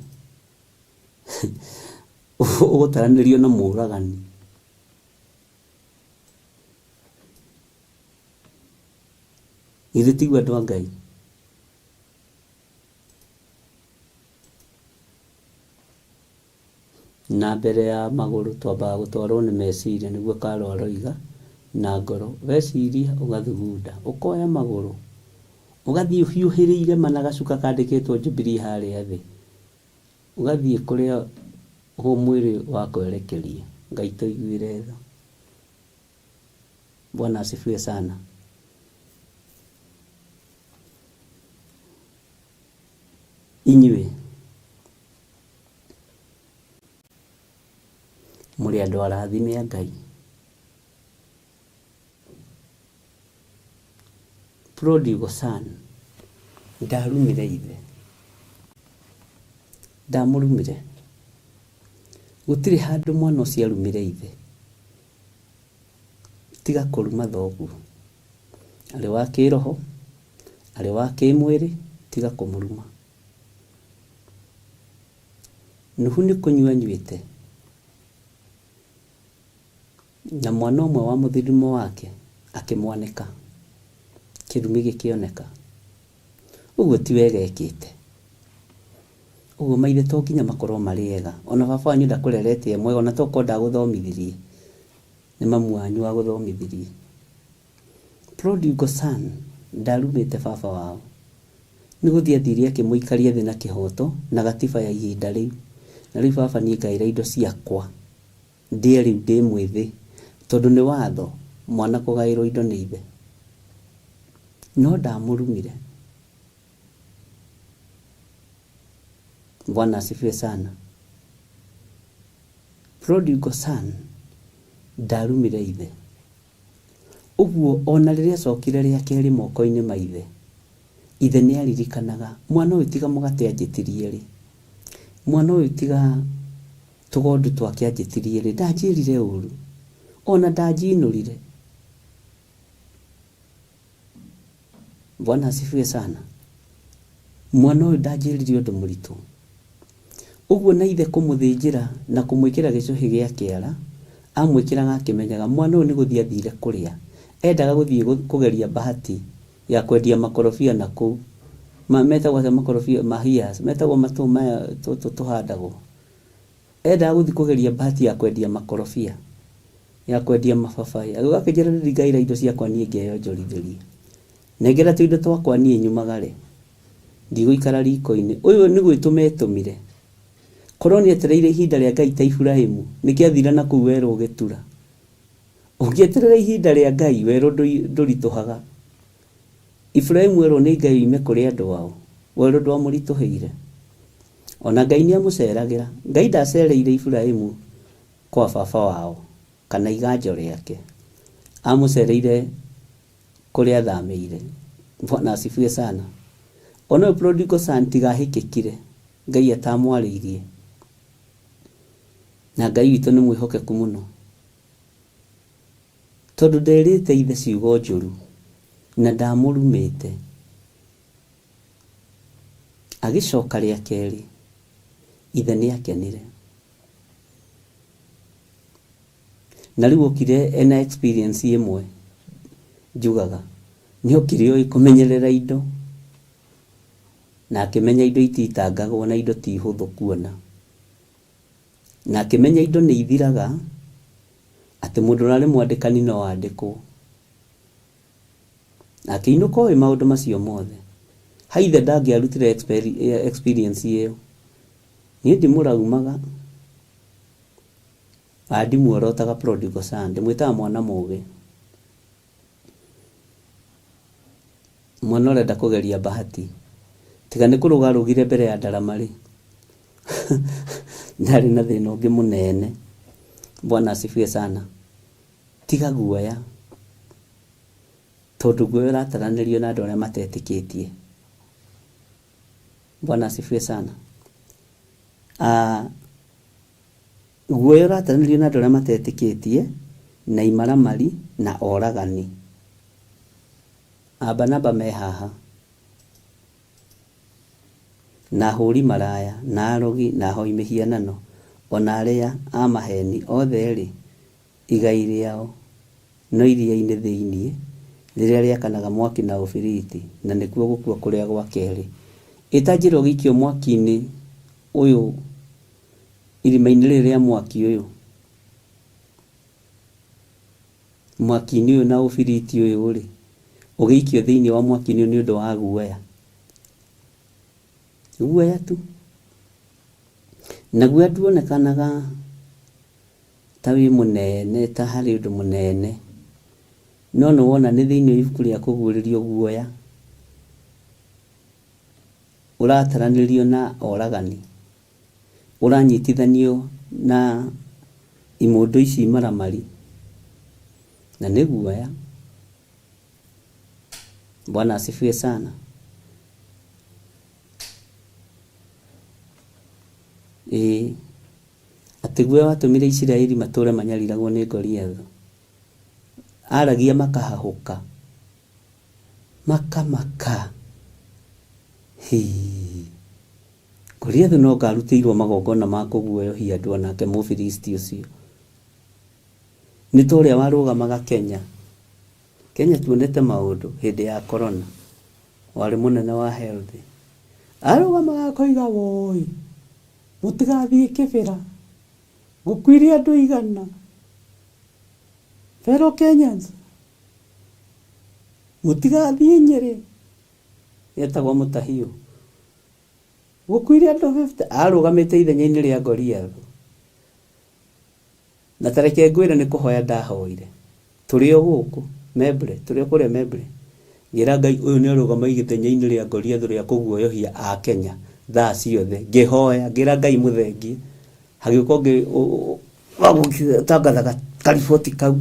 ũgũtaranĩrio na mũragani. Githĩ tiguo andũ a Ngai? Na mbere ya magũrũ twambaga gũtwarwo nĩ meciria nĩguo Carol aroiga, na ngoro. Weciria ũgathugunda, ũkoya magũrũ, ũgathiĩ ũhiũhĩrĩire ma na gacuka kandĩkĩtwo Jubilee harĩa thĩ, ũgathiĩ kũrĩa mwĩrĩ wakwerekeria. Ngai tũiguĩre tha. Bwana asifiwe sana. Inyuĩ mũrĩ andũ arathime a Ngai. Prodigal son ndarumire ithe, ndamũrumire. Gũtirĩ handũ mwana ũcio arumire ithe. Tiga kũruma thoguo. Arĩ wa kĩroho, arĩ wa kĩmwĩrĩ, tiga kũmũruma. Nuhu nĩ kũnyua anyuĩte, na mwana ũmwe wa mũthirimo wake akĩmwanĩka, kĩrumi gĩkĩoneka. Ũguo ti wega ekĩte. Ũguo maithe to nginya makorwo marĩ ega. Ona baba wanyu ndakũrerete e mwega, ona tokorwo ndagũthomithirie, nĩ mamu wanyu wagũthomithirie. Prodigal son ndarumĩte baba wao. Nĩ gũthiĩ athire akĩmũikaria thĩ na kĩhoto na gatiba ya ihinda rĩu. Na rĩu baba niĩ ngaĩra indo ciakwa ndĩe rĩu ndĩ mwĩthĩ tondũ nĩ watho mwana kũgaĩrwo indo nĩ ithe. No ndamũrumire. Bwana asifiwe sana. Prodigal son ndarumire ithe. Ũguo o na rĩrĩa acokire rĩa kerĩ moko-inĩ ma ithe, ithe nĩ aririkanaga, mwana ũyũ tiga mũgate anjĩtirie-rĩ, mwana ũyũ tiga tũgondu twake anjĩtirie-rĩ, ndanjĩrire ũru, o na ndanjinũrire. Bwana asifiwe sana. Mwana ũyũ ndanjĩrire ũndũ mũritũ. Ũguo na ithe kũmũthĩnjĩra na kũmwĩkĩra gĩcũhĩ gĩa kĩara, amwĩkĩraga akĩmenyaga mwana ũyũ nĩ gũthiĩ athire kũrĩa. Endaga gũthiĩ kũgeria bahati ya kwendia makorobia na kũu. Metagwo atĩa makorobia? Mahias. Metagwo matũ maya tũtũ tũhandagwo. Endaga gũthiĩ kũgeria bahati ya kwendia makorobia, ya kwendia mababaĩ. Agĩũka akĩnjĩra rĩu ndingaĩra indo ciakwa niĩ ngeyonjorithĩrie. Nengera tũindo twakwa niĩ nyumagare. Ndigũikara riko-inĩ. Ũyũ nĩ gwĩtũma etũmire. Korwo nĩ etereire ihinda rĩa Ngai ta Iburahimu, nĩkĩo athire na kũu werũ gĩtura. Ũngĩeterera ihinda rĩa Ngai, werũ ndũritũhaga. Iburahimu erwo nĩ Ngai oime kũrĩ andũ ao, werũ ndwamũritũhĩire. O na Ngai nĩ amũceragĩra. Ngai ndacereire Iburahimu kwa baba wao, kana iganjo rĩake. Amũcereire kũrĩa athamĩire. Bwana asifiwe sana. Ona ũyũ prodigal son tiga ahĩkĩkire Ngai atamwarĩirie. Na Ngai witũ nĩ mwĩhokeku mũno. Tondũ nderĩte ithe ciugo njũru na ndamũrumĩte. Agĩcoka rĩa kerĩ, ithe nĩ akenire. Na rĩu okire ena experience ĩmwe njugaga, nĩ okire oĩ kũmenyerera indo, na akĩmenya indo ititangagwo na indo ti hũthũ kuona. Na akĩmenya indo nĩ ithiraga, atĩ mũndũ ũrarĩ mwandĩkani no andĩkwo. Na akĩinũka oĩ maũndũ macio mothe. Haithe ndangĩarutire experience ĩyo. Niĩ ndimũraumaga. Aa ndimuorotaga prodigal son, ndĩmwĩtaga mwana mũgĩ. Mwana ũrenda kũgeria bahati. Tiga nĩ kũrũga arũgire mbere ya ndarama rĩ, ndarĩ na thĩna ũngĩ mũnene. Bwana asifiwe sana. Tiga guoya. Tondũ guoya ũrataranĩrio na andũ arĩa matetĩkĩtie. Bwana asifiwe sana. Ah, guoya ũrataranĩrio na andũ arĩa matetĩkĩtie na imaramari na oragani. Abanaba me haha na ahũri maraya na arogi na ahoi mĩhianano o na arĩa a maheni othe-rĩ, igai rĩao no iria-inĩ thĩinĩ rĩrĩa rĩakanaga mwaki na ũbiriti, na nĩkuo gũkua kũrĩa gwa kerĩ. Ĩ ta njĩra ũgĩikio mwaki-inĩ ũyũ, irima-inĩ rĩrĩ rĩa mwaki ũyũ, mwaki-inĩ ũyũ na ũbiriti ũyũ-rĩ, ũgĩikio thĩinĩ wa mwaki-inĩ ũyũ nĩ ũndũ wa guoya. Guoya tu. Na guoya nduonekanaga ta wĩ mũnene, ta harĩ ũndũ mũnene. No nĩ wona nĩ thĩinĩ wa ibuku rĩa kũguũrĩrio guoya ũrataranĩrio na oragani, ũranyitithanio na imũndũ ici maramari, na nĩ guoya. Bwana asifiwe sana. Ĩĩ, atĩ guoya watũmire Isiraeli matũre manyariragwo nĩ Goliathu. Aragia makahahũka, makamaka. Hii. Goliathu no anga arutĩirwo magongona ma kũguoyohia andũ onake Mũfilisti ũcio. Nĩ ta ũrĩa warũgamaga Kenya. Kenya tuonete maũndũ hĩndĩ ya corona. Warĩ mũnene wa health. Arũgamaga akoiga woi, mũtigathiĩ Kĩbĩra, gũkuire andũ igana. Fellow Kenyans, mũtigathiĩ Nyĩrĩ, etagwo Mũtahiũ. Gũkuire andũ 50, arũgamĩte ithenya-inĩ rĩa Goliath. Na ta reke ngwĩre nĩ kũhoya ndahoire. Tũrĩ o gũkũ Memble, tũrĩ o kũrĩa Memble. Ngĩra Ngai ũyũ nĩ arũgama ithenya-inĩ rĩa Goliath rĩa kũguoyohia a Kenya thaa ciothe. Ngĩhoya, ngĩra Ngai mũthengie. Hagĩũka ũngĩ wa gũtangathaga kariboti kau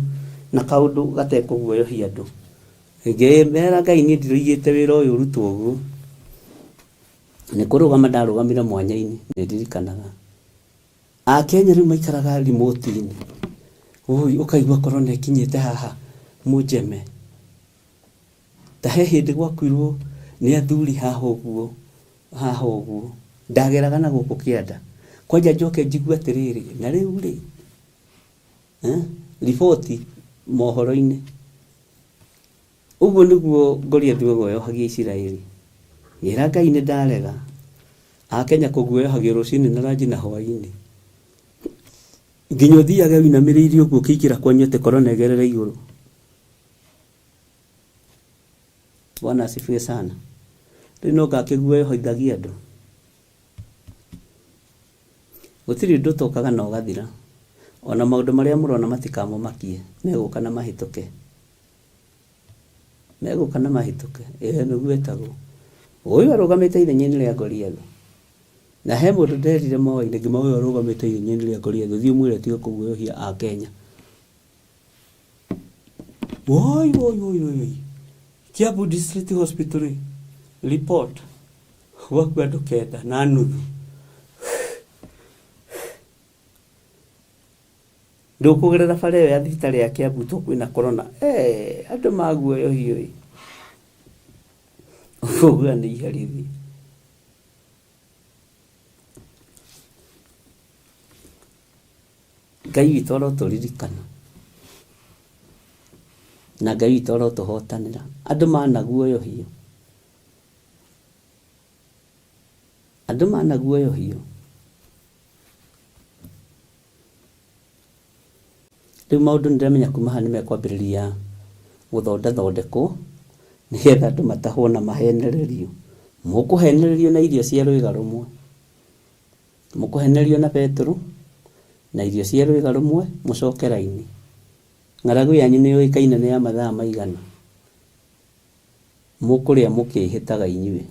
na kaũndũ gatekũguoyohia andũ. Ngĩmera Ngai niĩ ndiroigĩte wĩra ũyũ ũrutwo ũguo. Nĩ kũrũgama ndarũgamire mwanya-inĩ, nĩ ndirikanaga. Akenya rĩu maikaraga remote-inĩ. Ũi, ũkaigua corona ĩkinyĩte haha Mũnjeme. Ta he hĩndĩ gwakuirwo nĩ athuri haha ũguo, haha ũguo. Ndageraga na gũkũ kĩanda. Kwanja njoke njigue atĩrĩrĩ, na rĩu rĩ, riboti mohoro-inĩ. Ũguo nĩguo Goliathu aguoyohagia Isiraeli. Ngĩra Ngai nĩ ndarega. Akenya kũguoyohagio rũcinĩ na ranji na hwaĩ-inĩ. Nginya ũthiage ũinamĩrĩirie ũguo ũkĩingĩra kwanyu atĩ korona ĩgerere igũrũ. Bwana asifiwe sana. Rĩu no ngakĩguoyohithagia andũ. Gũtirĩ ũndũ ũtokaga na ũgathira. Ona maũndũ marĩa mũrona matikamũmakie, megũka na mahĩtũke. Megũka na mahĩtũke. Ĩĩ nĩguo ĩtagwo. Ũyũ arũgamĩte ithenya-inĩ rĩa Goliathu. Na he mũndũ nderire moa-inĩ ngĩma ũyũ arũgamĩte ithenya-inĩ rĩa Goliathu, thiĩ ũmwĩre atige kũguoyohia a Kenya. Woi woi woi woi. Kiambu District Hospital rĩ, report gwakua andũ kenda na nuthu. Ndũkũgerera bara ĩyo ya thibitarĩ ya Kiambu to kwĩna corona. Eh, andũ maguoyohio ĩ. Ũguo nĩ iherithia. Ngai witũ arotũririkana na Ngai witũ arotũhotanĩra. Andũ managuoyohio. Andũ managuoyohio. Rĩu maũndũ nĩndĩramenya kuma haha nĩmekwambĩrĩria gũthondathondekwo nĩgetha andũ matahwo na mahenererio. Mũkũhenererio na irio cia rwĩga rũmwe. Mũkũhenererio na betũrũ na irio cia rwĩga rũmwe mũcoke raini. Ng'aragu yanyu nĩyũĩkaine nĩ ya mathaa maigana. Mũkũrĩa mũkĩhĩtaga inyuĩ.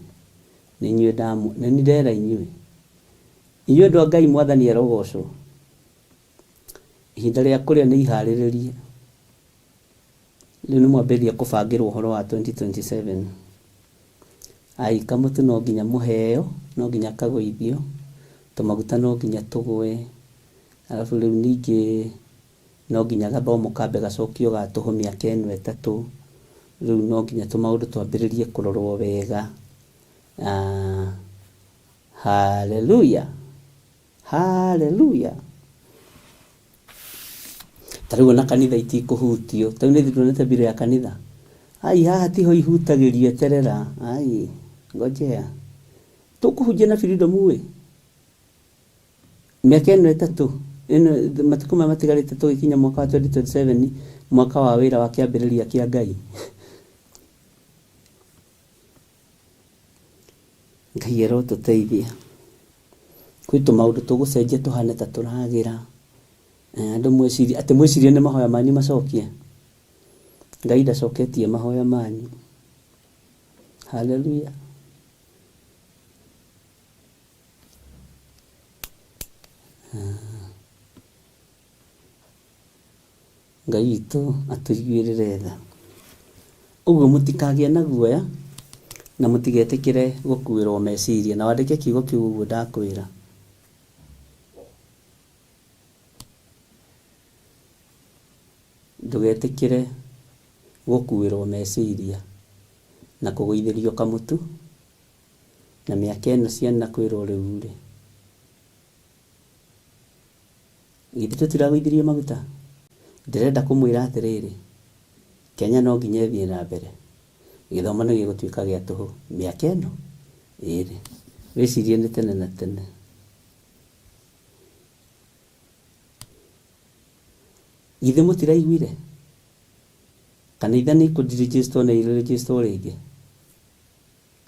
Nĩ inyuĩ nĩ niĩ ndera inyuĩ. Inyuĩ andũ a Ngai mwathani arogocwo. Ihinda rĩa kũrĩa nĩ iharĩrĩrie. Rĩu nĩ mwambĩrĩria kũbangĩrwo ũhoro wa 2027. Ai, kamũtũ no nginya mũheo, no nginya kagũithio, tũmaguta no nginya tũgũe, arabu rĩu ningĩ no nginya gathomo kambe gacokio ga tũhũ mĩaka ĩno ĩtatũ, rĩu no nginya tũmaũndũ twambĩrĩrie kũrorwo wega. Hallelujah! Hallelujah! Ta rĩu ona kanitha itikũhutio. Ta rĩu nĩ nduonete bill ya kanitha? Ai haha tiho ihutagĩrio eterera. Ai ngojea. Tũkũhunjia na freedom ĩ. Mĩaka ĩno ĩtatũ, ĩno matukũ maya matigarĩte tũgĩkinya mwaka wa 2027, mwaka wa wĩra wa kĩambĩrĩria kĩa Ngai. Ngai arotũteithia. Kwĩ tũmaũndũ tũgũcenjia tũhane ta tũragĩra. Andũ mwĩcirie, atĩ mwĩcirie nĩ mahoya manyu macokie. Ngai ndacoketie mahoya manyu. Hallelujah. Ngai witũ atũiguĩrĩre tha. Ũguo mũtikagĩe na guoya na mũtigetĩkĩre gũkuĩrwo meciria. Na wandĩke kiugo kĩu ũguo ndakwĩra. Ndũgetĩkĩre gũkuĩrwo meciria na kũgũithĩrio kamũtu na mĩaka ĩno ciana kwĩrwo rĩu rĩ. Githĩ tũtiragũithirie maguta? Ndĩrenda kũmwĩra atĩrĩrĩ, Kenya no nginya ĩthiĩ na mbere. Gĩthomo nĩ gĩgũtuĩka gĩa tũhũ mĩaka ĩno ĩrĩ. Wĩcirie nĩ tene na tene. Githĩ mũtiraiguire? Kanitha nĩ ikũ-deregister na i-register rĩngĩ?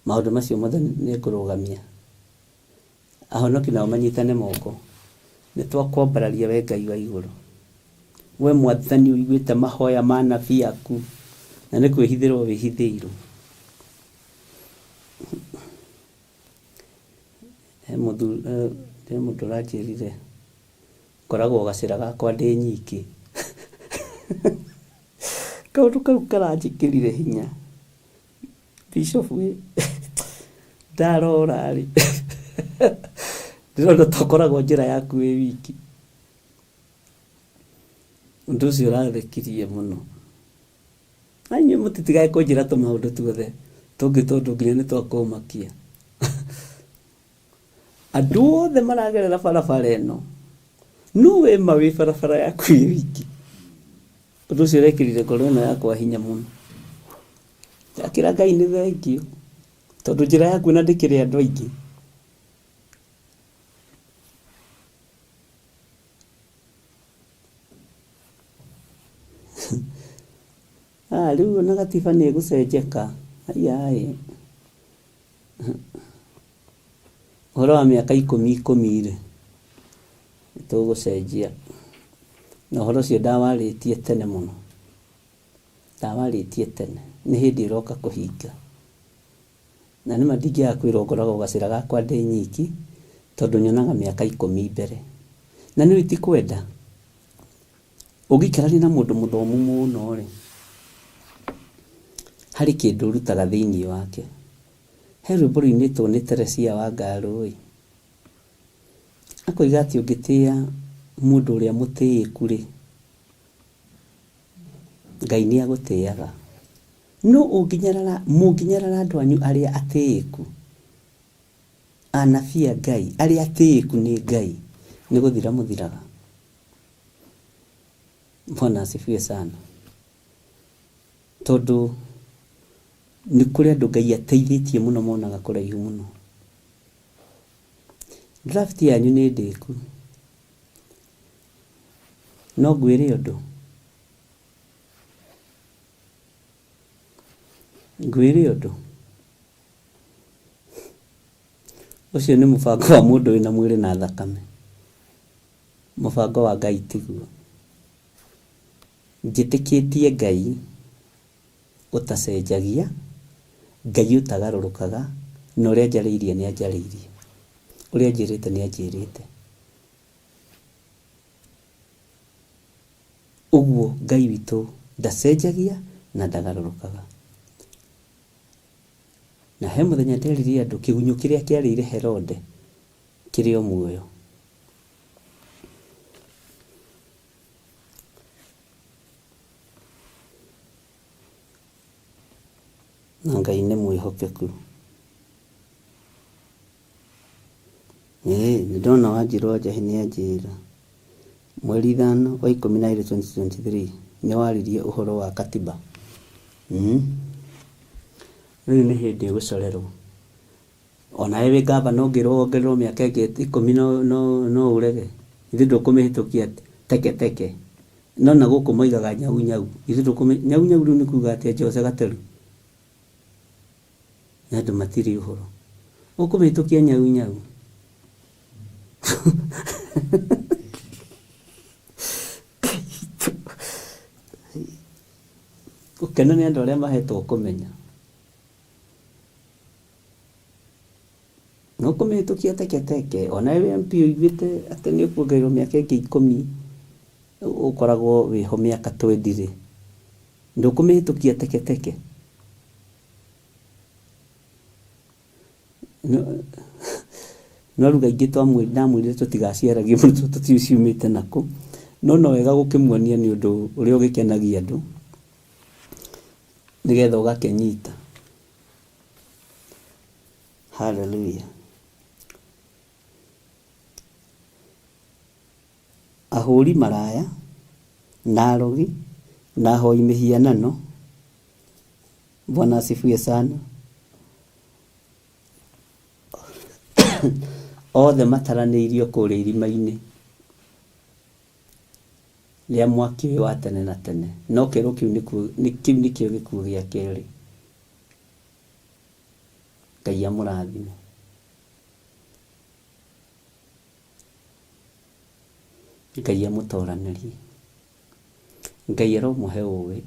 Maũndũ macio mothe nĩ ngũrũgamia. Ahonoki nao manyitane moko. Nĩ twakwambararia we Ngai wa igũrũ. We Mwathani ũiguĩte mahoya ma anabii aku, na nĩ kwĩhithĩrwo wĩhithĩirwo. He mũthuri, he mũndũ ũranjĩrire ngoragwo gacĩra gakwa ndĩ nyiki. Kaũndũ kau karanjĩkĩrire hinya. Bishop ĩ, ndarora rĩ, ndĩrona ta ũkoragwo njĩra yaku wĩ wiki. Ũndũ ũcio ũrathekirie mũno. Na inyuĩ mũtitigage kũnjĩra tũmaũndũ tuothe tũngĩ tondũ nginya nĩ twa kũmakia. Andũ othe maragerera barabara ĩno, no we ma wĩ barabara yaku wĩ wiki. Ũndũ ũcio ũrekĩrire ngoro ĩno yakwa hinya mũno. Ndakĩra Ngai nĩ thengiũ, tondũ njĩra yaku ona ndĩkĩrĩ andũ aingĩ. Ah, rĩu ona gatiba nĩ ĩgũcenjeka. Haiya ĩ. Ũhoro wa mĩaka ikũmi ikũmi rĩ, nĩ tũgũcenjia. Na ũhoro ũcio ndawarĩtie tene mũno. Ndawarĩtie tene. Nĩ hĩndĩ ũroka kũhinga. Na nĩma ndingĩaga kwĩrwo ngoragwo gacĩra gakwa ndĩ nyiki, tondũ nyonaga mĩaka ikũmi mbere. Na nĩũĩ ti kwenda, ũngĩikarania na mũndũ mũthomu mũno rĩ, harĩ kĩndũ ũrutaga thĩiniĩ wake. He rwĩmbo rũinĩtwo nĩ Teresia wa Ngarũ ĩ, akoiga atĩ ũngĩtĩa mũndũ ũrĩa mũtĩĩku rĩ, Ngai nĩ agũtĩaga. No ũngĩnyarara, mũngĩnyarara andũ anyu arĩa atĩĩku, anabii a Ngai, arĩa atĩĩku nĩ Ngai, nĩ gũthira mũthiraga. Bwana asifiwe sana. Tondũ nĩ kũrĩ andũ Ngai ateithĩtie mũno monaga kũraihu mũno. Draft yanyu nĩ ndĩku. No ngwĩre ũndũ? Ngwĩre ũndũ? Ũcio nĩ mũbango wa mũndũ wĩna mwĩrĩ na thakame. Mũbango wa Ngai tiguo. Njĩtĩkĩtie Ngai ũtacenjagia, Ngai ũtagarũrũkaga, na ũrĩa anjarĩirie nĩ anjarĩirie. Ũrĩa anjĩrĩte nĩ anjĩrĩte. Ũguo Ngai witũ ndacenjagia na ndagarũrũkaga. Na he mũthenya nderire andũ kĩgunyũ kĩrĩa kĩarĩire Herode kĩrĩ o muoyo. Na Ngai nĩ mwĩhokeku. Ĩĩ nĩ ndona Wanjirũ wa Njahi nĩ anjĩra mweri 5 wa 12 2023 nĩ waririe ũhoro wa katiba. Rĩu nĩ hĩndĩ ĩgũcorerwo. Onawe wĩ ngavana ũngĩrwo wongererwo mĩaka ĩngĩ ikũmi no, no, no ũrege. Ithuĩ ndũkũmĩhĩtũkia teke teke. No na gũkũ moigaga nyau nyau. Ithuĩ ndũkũmĩ nyau nyau rĩu nĩ kuga atĩa Jose Gateru? Nĩ andũ matirĩ ũhoro. Ũkũmĩhĩtũkia nyau nyau. Gũkena nĩ andũ arĩa mahetwo kũmenya. No kũmĩhĩtũkia teke teke. Onawe wĩ MP ũiguĩte atĩ nĩ ũkuongererwo mĩaka ĩngĩ ikũmi, ũkoragwo wĩho mĩaka twendi rĩ, ndũkũmĩhĩtũkia teke teke? No rĩu aingĩ ndamwĩrire tũtigaciaragie mũno tondũ tũtiũĩ ciumĩte nakũ. No no wega gũkĩmuonia nĩ ũndũ ũrĩa ũgĩkenagia andũ, nĩgetha ũgakĩnyita. Hallelujah. Ahũri maraya, na arogi, na ahoi mĩhianano, Bwana asifiwe sana. Othe mataranĩirio kũrĩa irima-inĩ rĩa mwaki ũyũ wa tene na tene. No kĩrũ kĩu kĩu nĩkĩo gĩkuũ gĩa kerĩ. Ngai amũrathime. Ngai amũtoranĩrie. Ngai aromũhe ũgĩ.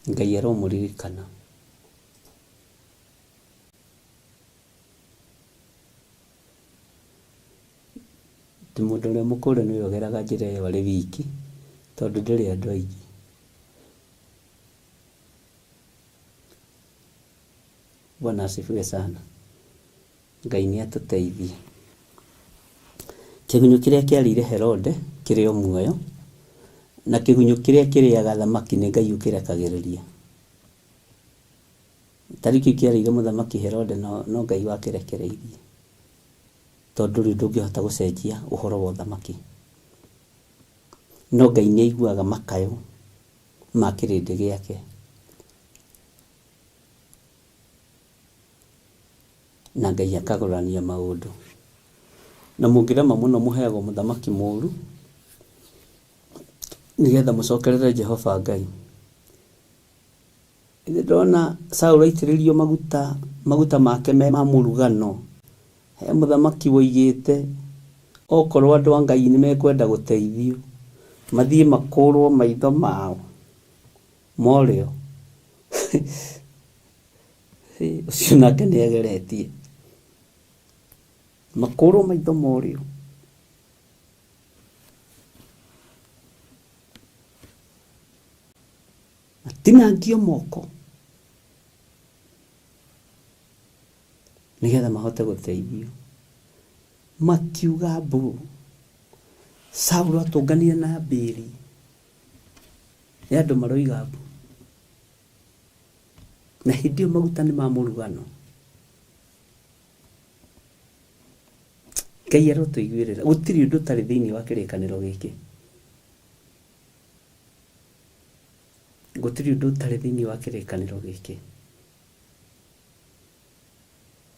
Ngai aromũririkana. Ti mũndũ ũrĩa mũkũrũ nĩwe ũgeraga njĩra ĩyo arĩ wiki, tondũ ndĩrĩ andũ aingĩ. Bwana asifiwe sana. Ngai nĩ atũteithie. Kĩgunyũ kĩrĩa kĩarĩire Herode kĩrĩ o muoyo, na kĩgunyũ kĩrĩa kĩrĩaga thamaki nĩ Ngai ũkĩrekagĩrĩria. Ta rĩu kĩu kĩarĩire mũthamaki Herode no, no Ngai wakĩrekereirie. Tondũ ndũrĩ ũndũ ũngĩhota gũcenjia ũhoro wa ũthamaki. No Ngai nĩ aiguaga makayo ma kĩrĩndĩ gĩake. Na Ngai akagũrania maũndũ. Na mũngĩrema mũno mũheagwo mũthamaki mũũru, nĩgetha mũcokerere Jehova Ngai. Nĩ ndona Saũlũ aitĩrĩrio maguta, maguta make me ma mũrugano. He mũthamaki woigĩte, okorwo andũ a Ngai nĩ mekwenda gũteithio, mathiĩ makũrwo maitho mao ma ũrĩo. Ũcio nake nĩ ageretie. Makũrwo maitho ma ũrĩo. Matinangio moko nĩgetha mahote gũteithio. Makiuga mbu. Saũlũ atũnganire na mbĩri. Nĩ andũ maroiga mbu. Na hĩndĩ ĩyo maguta nĩ ma mũrugano. Ngai arotũiguĩrĩra. Gũtirĩ ũndũ ũtarĩ thĩinĩ wa kĩrĩkanĩro gĩkĩ. Gũtirĩ ũndũ ũtarĩ thĩinĩ wa kĩrĩkanĩro gĩkĩ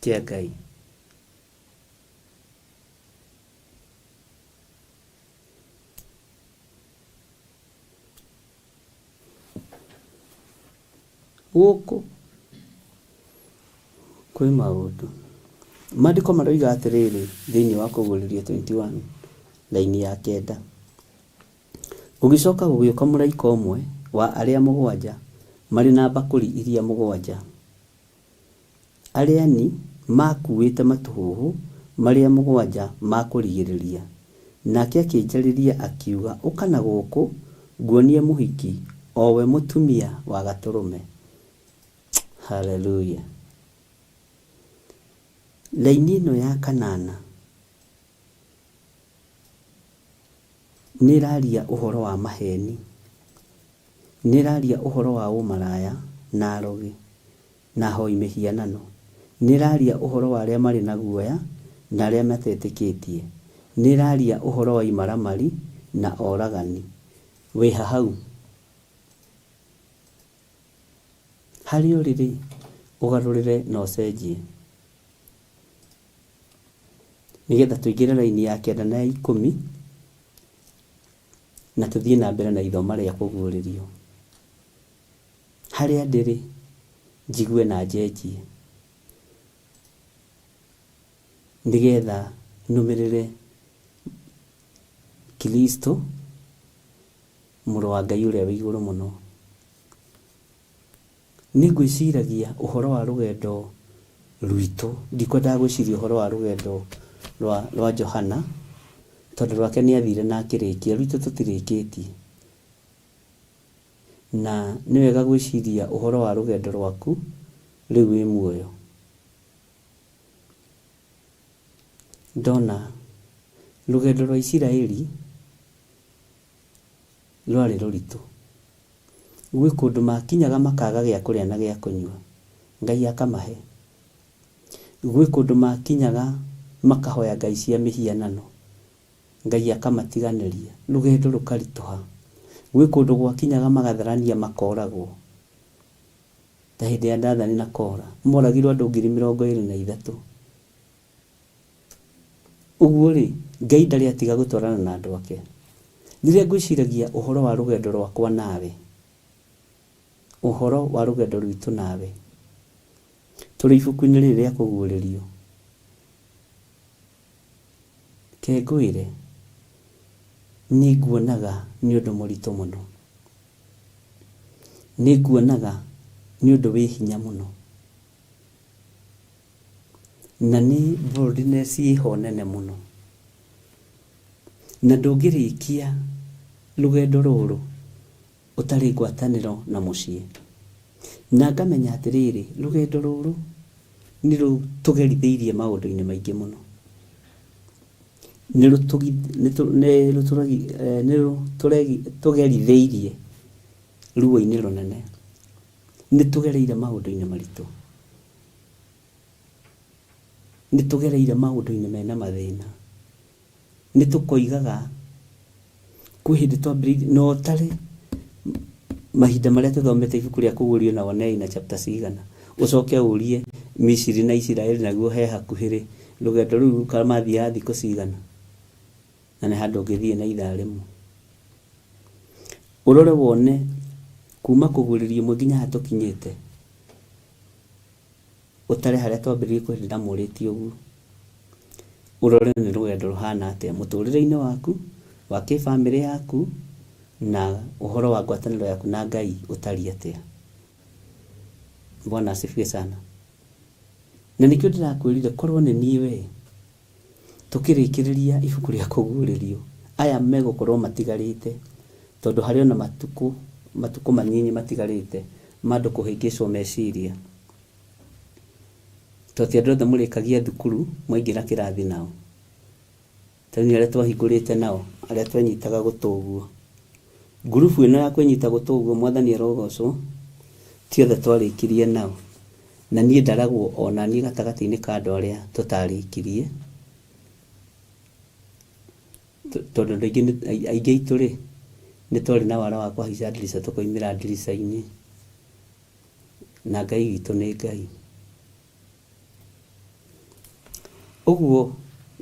kĩa Ngai. Gũkũ kwĩ maũndũ. Maandĩko maroiga atĩrĩrĩ thĩinĩ wa Kũguũrĩrio 21 raini ya kenda. Gũgĩcoka gũgĩũka mũraika ũmwe wa arĩa mũgwanja marĩ na mbakũri iria mũgwanja, arĩa-ni maakuuĩte matũhũhũ marĩa mũgwanja ma kũrigĩrĩria, nake akĩnjarĩria, akiuga, Ũka na gũkũ, nguonie mũhiki, o we mũtumia wa Gatũrũme. Haleluya! Raini ĩno ya kanana nĩ ĩraria ũhoro wa maheni, nĩ ĩraria ũhoro wa ũmaraya na arogi na ahoi mĩhianano, nĩ ĩraria ũhoro wa arĩa marĩ na guoya na arĩa matetĩkĩtie, nĩ ĩraria ũhoro wa imaramari na oragani. Wĩha hau? Harĩa ũrĩ rĩ, ũgarũrĩre na ũcenjie. Nĩgetha tũingĩre raini ya kenda na ya ikũmi na tũthiĩ na mbere na ithoma rĩa kũguũrĩrio. Harĩa ndĩrĩ, njigue na njenjie. Nĩgetha nũmĩrĩre Kristo, Mũrũ wa Ngai ũrĩa wĩ igũrũ mũno. Nĩ ngwĩciragia ũhoro wa rũgendo rwitũ, ndikwendaga gwĩciria ũhoro wa rũgendo rwa, rwa Johana, tondũ rwake nĩ athire na akĩrĩkia, rwitũ tũtirĩkĩtie. Na nĩ wega gwĩciria ũhoro wa rũgendo rwaku rĩu wĩ muoyo. Ndona rũgendo rwa Isiraeli rwarĩ rũritũ. Gwĩ kũndũ makinyaga makaga gĩa kũrĩa na gĩa kũnyua, Ngai akamahe. Gwĩ kũndũ makinyaga makahoya ngai cia mĩhianano, Ngai akamatiganĩria, rũgendo rũkaritũha. Gwĩ kũndũ gwakinyaga magatharania makoragwo, ta hĩndĩ ya Dathani na Kora, moragirwo andũ 23,000. Ũguo-rĩ, Ngai ndarĩ atiga gũtwarana na andũ ake. Rĩrĩa ngwĩciragia ũhoro wa rũgendo rwakwa nawe, ũhoro wa rũgendo rwitũ nawe, tũrĩ ibuku-inĩ rĩrĩ rĩa Kũguũrĩrio, reke ngwĩre, nĩ nguonaga nĩ ũndũ mũritũ mũno. Nĩ nguonaga nĩ ũndũ wĩ hinya mũno. Na nĩ boldness ĩho nene mũno. Na ndũngĩrĩkia rũgendo rũrũ ũtarĩ ngwatanĩro na mũciĩ. Na ngamenya atĩrĩrĩ, rũgendo rũrũ nĩ rũtũgerithĩirie maũndũ-inĩ maingĩ mũno. Nĩ rũtũgerithĩirie ruo-inĩ rũnene. Nĩ tũgereire maũndũ-inĩ maritũ. Nĩ tũgereire maũndũ-inĩ mena mathĩna. Nĩ tũkoigaga kwĩ hĩndĩ twambĩrĩirie na ũtare mahinda marĩa tũthomete ibuku rĩa Kũguũrio na wone ina chapter cigana. Ũcoke ũrie Misiri na Isiraeli naguo he hakuhĩ rĩ, rũgendo rũu mathiaga thikũ cigana? Na nĩ handũ ũngĩthiĩ na ithaa rĩmwe. Ũrore wone kuma Kũguũrĩrio ĩmwe nginya haha tũkinyĩte. Ũtare harĩa twambĩrĩirie kwĩ hĩndĩ ndamũrĩtie ũguo, ũrore nĩ rũgendo rũhana atĩa mũtũrĩre-inĩ waku, wa kĩbamĩrĩ yaku, na ũhoro wa ngwatanĩro yaku na Ngai ũtariĩ atĩa. Bwana asifiwe sana. Na nĩkĩo ndĩrakwĩrire korwo nĩ niĩ we, Tũkĩrĩkĩrĩria ibuku rĩa Kũguũrĩrio, aya megũkorũo matigarĩte, tondũ harĩ o na matukũ, matukũ manyinyi matigarĩte ma andũ kũhĩngĩcwo meciria. Tondũ ti andũ othe mũrĩkagia thukuru mwaingĩra kĩrathi nao. Ta rĩu nĩ arĩa twahingũrĩte nao, arĩa twenyitaga gũtũ ũguo. Ngurubu ĩno ya kwĩnyita gũtũ ũguo, Mwathani arogocwo, ti othe twarĩkirie nao. Na niĩ ndaragwo o na niĩ gatagatĩ-inĩ ka andũ arĩa tũtarĩkirie, tondũ andũ aingĩ, aingĩ aitũ-rĩ, nĩ twarĩ na wara wa kũhaica ndirica tũkoimĩra ndirica-inĩ, na Ngai witũ nĩ Ngai. Ũguo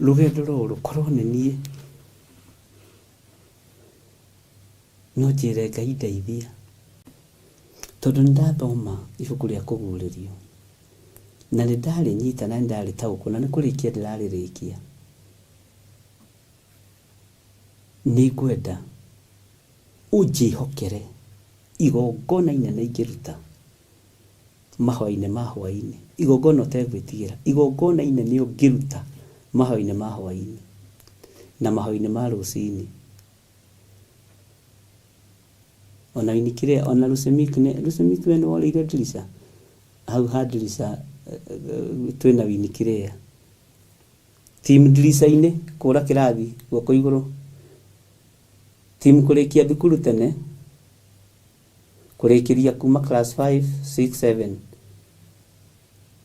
rũgendo rũrũ korwo nĩ niĩ, no njĩre Ngai ndeithia. Tondũ nĩ ndathoma ibuku rĩa Kũguũrĩrio, na nĩ ndarĩnyita na nĩ ndarĩtaũkwo na nĩ kũrĩkia ndĩrarĩrĩkia, nĩ ngwenda ũnjĩhokere igongona inene ingĩruta mahoya-inĩ ma hwaĩ-inĩ. Igongona ũtegwĩtigĩra, igongona inene ũngĩruta mahoya-inĩ ma hwaĩ-inĩ na mahoya-inĩ ma rũcinĩ. Ona Winnie ona Lucy Meek nĩ Lucy Meek we nĩ worĩire ndirica? Hau ha ndirica twĩna Winnie Claire. Team ndirica-inĩ kũra kĩrathi guoko igũrũ. Team kũrĩkia thukuru tene kũrĩkĩria kuma class 5, 6, 7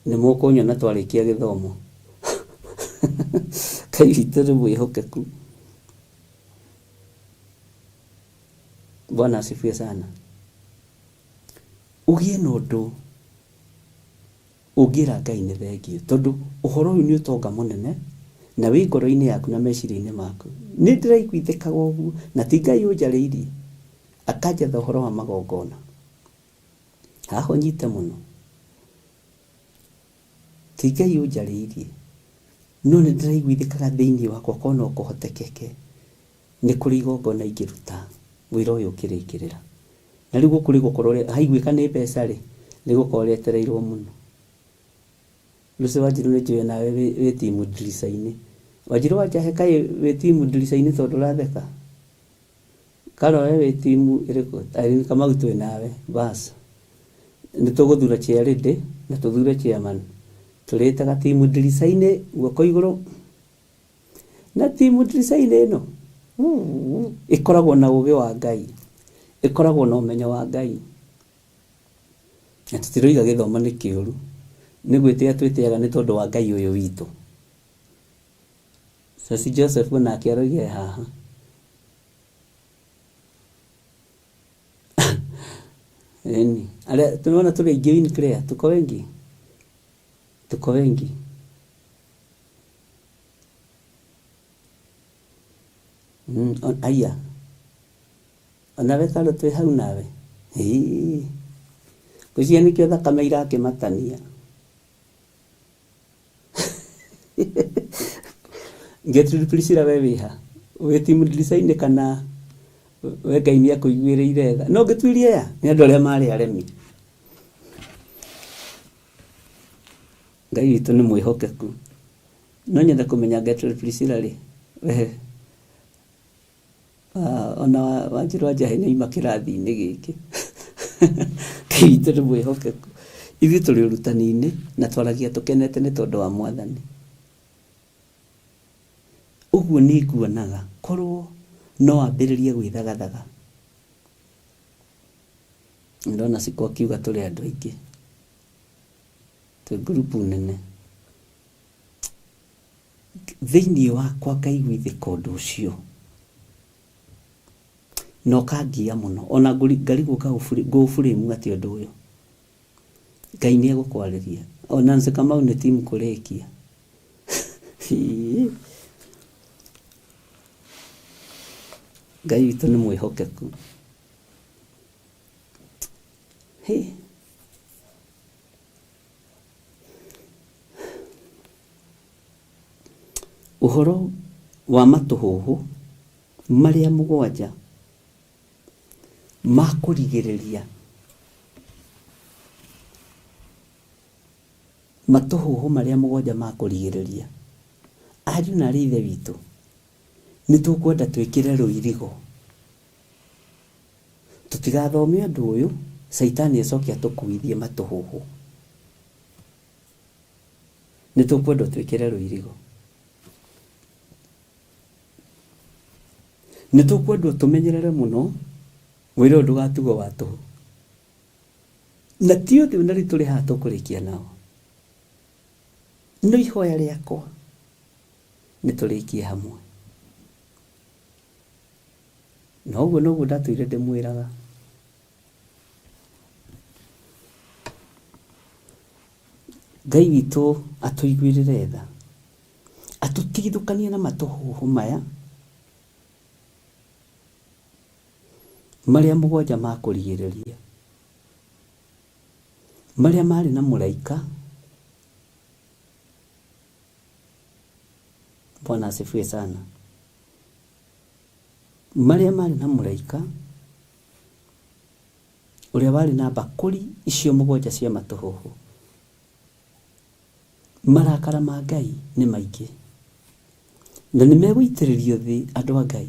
nĩ mũkũnyona twarĩkia gĩthomo. Ngai witũ nĩ mwĩhokeku. Bwana asifiwe sana. Ũgĩe na ũndũ ũngĩra Ngai nĩ thengiũ tondũ ũhoro ũyũ nĩ ũtonga mũnene na wĩ ngoro-inĩ yaku na meciria-inĩ maku. Nĩ ndĩraiguithĩkaga ũguo na ti Ngai ũnjarĩirie akanjatha ũhoro wa magongona. Haha ũnyite mũno. Ti Ngai ũnjarĩirie no nĩ ndĩraiguithĩkaga thĩinĩ wakwa korwo no kũhotekeke nĩ kũrĩ igongona ingĩruta wĩra ũyũ ũkĩrĩkĩrĩra. Na rĩu gũkũ rĩgũkorwo haiguĩka nĩ mbeca rĩ, rĩgũkorwo rĩetereirwo mũno. Lucy Wanjiru nĩ njũĩ nawe wĩ timu ndirica-inĩ. Wanjiru wa Njahe kaĩ wĩ timu ndirica-inĩ tondũ ũratheka? Karo we wĩ timu ĩrĩkũ? Irene Kamau twĩ nawe bas. Nĩ tũgũthura chair lady na tũthure chairman. Tũrĩtaga timu ndirica-inĩ guoko igũrũ. Na timu ndirica-inĩ ĩno ĩkoragwo na ũgĩ wa Ngai, ĩkoragwo na ũmenyo wa Ngai. Na tũtiroiga gĩthomo nĩ kĩũru, nĩ gwĩtĩa twĩtĩaga nĩ tondũ wa Ngai ũyũ witũ. Ceci Joseph onake aroiga e haha. Ĩni, arĩa tunaona tũrĩ aingĩ Winnie Claire, tuko wengi? Tuko wengi? Aya. Onawe Carol twĩ hau nawe? Hĩĩ. Ngwĩciria nĩkĩo thakame irakĩmatania. Gertrude Priscilla we wĩha? Wĩ team ndirica-inĩ kana we Ngai nĩ akũiguĩrĩire tha? No ngĩtuirie ya nĩ andũ arĩa marĩ aremi. Ngai witũ nĩ mwĩhokeku. No nyende kũmenya Gertrude Priscilla rĩ, we Ona Wanjirũ wa Njahĩ nĩ aima kĩrathi-inĩ gĩkĩ. Ngai witũ nĩ mwĩhokeku. Ithuĩ tũrĩ ũrutani-inĩ na twaragia tũkenete nĩ tondũ wa Mwathani. Ũguo niĩ nguonaga korwo no wambĩrĩrie gwĩthagathaga. Ndona Cikũ akiuga tũrĩ andũ aingĩ, twĩ ngurubu nene. Thĩinĩ wakwa ngaiguithĩka ũndũ ũcio, na ũkangia mũno, ona ngarigwo ngũũburĩmu atĩa ũndũ ũyũ. Ngai nĩ egũkwarĩria. O Nancy Kamau nĩ team kũrĩkia. Ngai witũ nĩ mwĩhokeku. Hĩ. Ũhoro wa matũhũhũ marĩa mũgwanja ma kũrigĩrĩria, matũhũhũ marĩa mũgwanja ma kũrigĩrĩria, ariũ na aarĩ a Ithe witũ, nĩ tũkwenda twĩkĩre rũirigo, tũtigathome ũndũ ũyũ, Caitani acoke atũkuithie matũhũhũ. Nĩ tũkwenda twĩkĩre rũirigo. Nĩ tũkwendwo tũmenyerere mũno wĩra ũyũ ndũgatigwo wa tũhũ. Na ti othe ona rĩu tũrĩ haha tũkũrĩkia nao. No ihoya rĩakwa nĩ tũrĩkie hamwe. Na ũguo noguo ndatũire ndĩmwĩraga. Ngai witũ atũiguĩrĩre tha, atũtigithũkanie na matũhũhũ maya marĩa mũgwanja ma kũrigĩrĩria, marĩa marĩ na mũraika. Bwana asifiwe sana. Marĩa marĩ na mũraika ũrĩa warĩ na mbakũri icio mũgwanja cia matũhũhũ. Marakara ma Ngai nĩ maingĩ, na nĩ megũitĩrĩrio thĩ andũ a Ngai.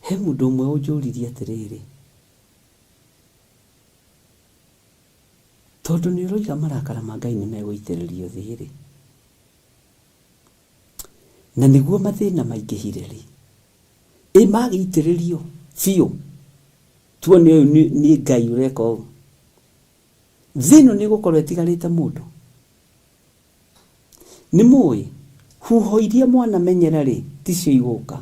He mũndũ ũmwe ũnjũririe atĩrĩrĩ, tondũ nĩ ũroiga marakara ma Ngai nĩ megũitĩrĩrio thĩ-rĩ, na nĩguo mathĩna maingĩhire-rĩ, ĩ magĩitĩrĩrio biũ tuone ũyũ nĩ Ngai ũreka ũũ, thĩ ĩno nĩ ĩgũkorwo ĩtigarĩte mũndũ? Nĩ mũĩ, huho iria mwanamenyera-rĩ, ticio igũka.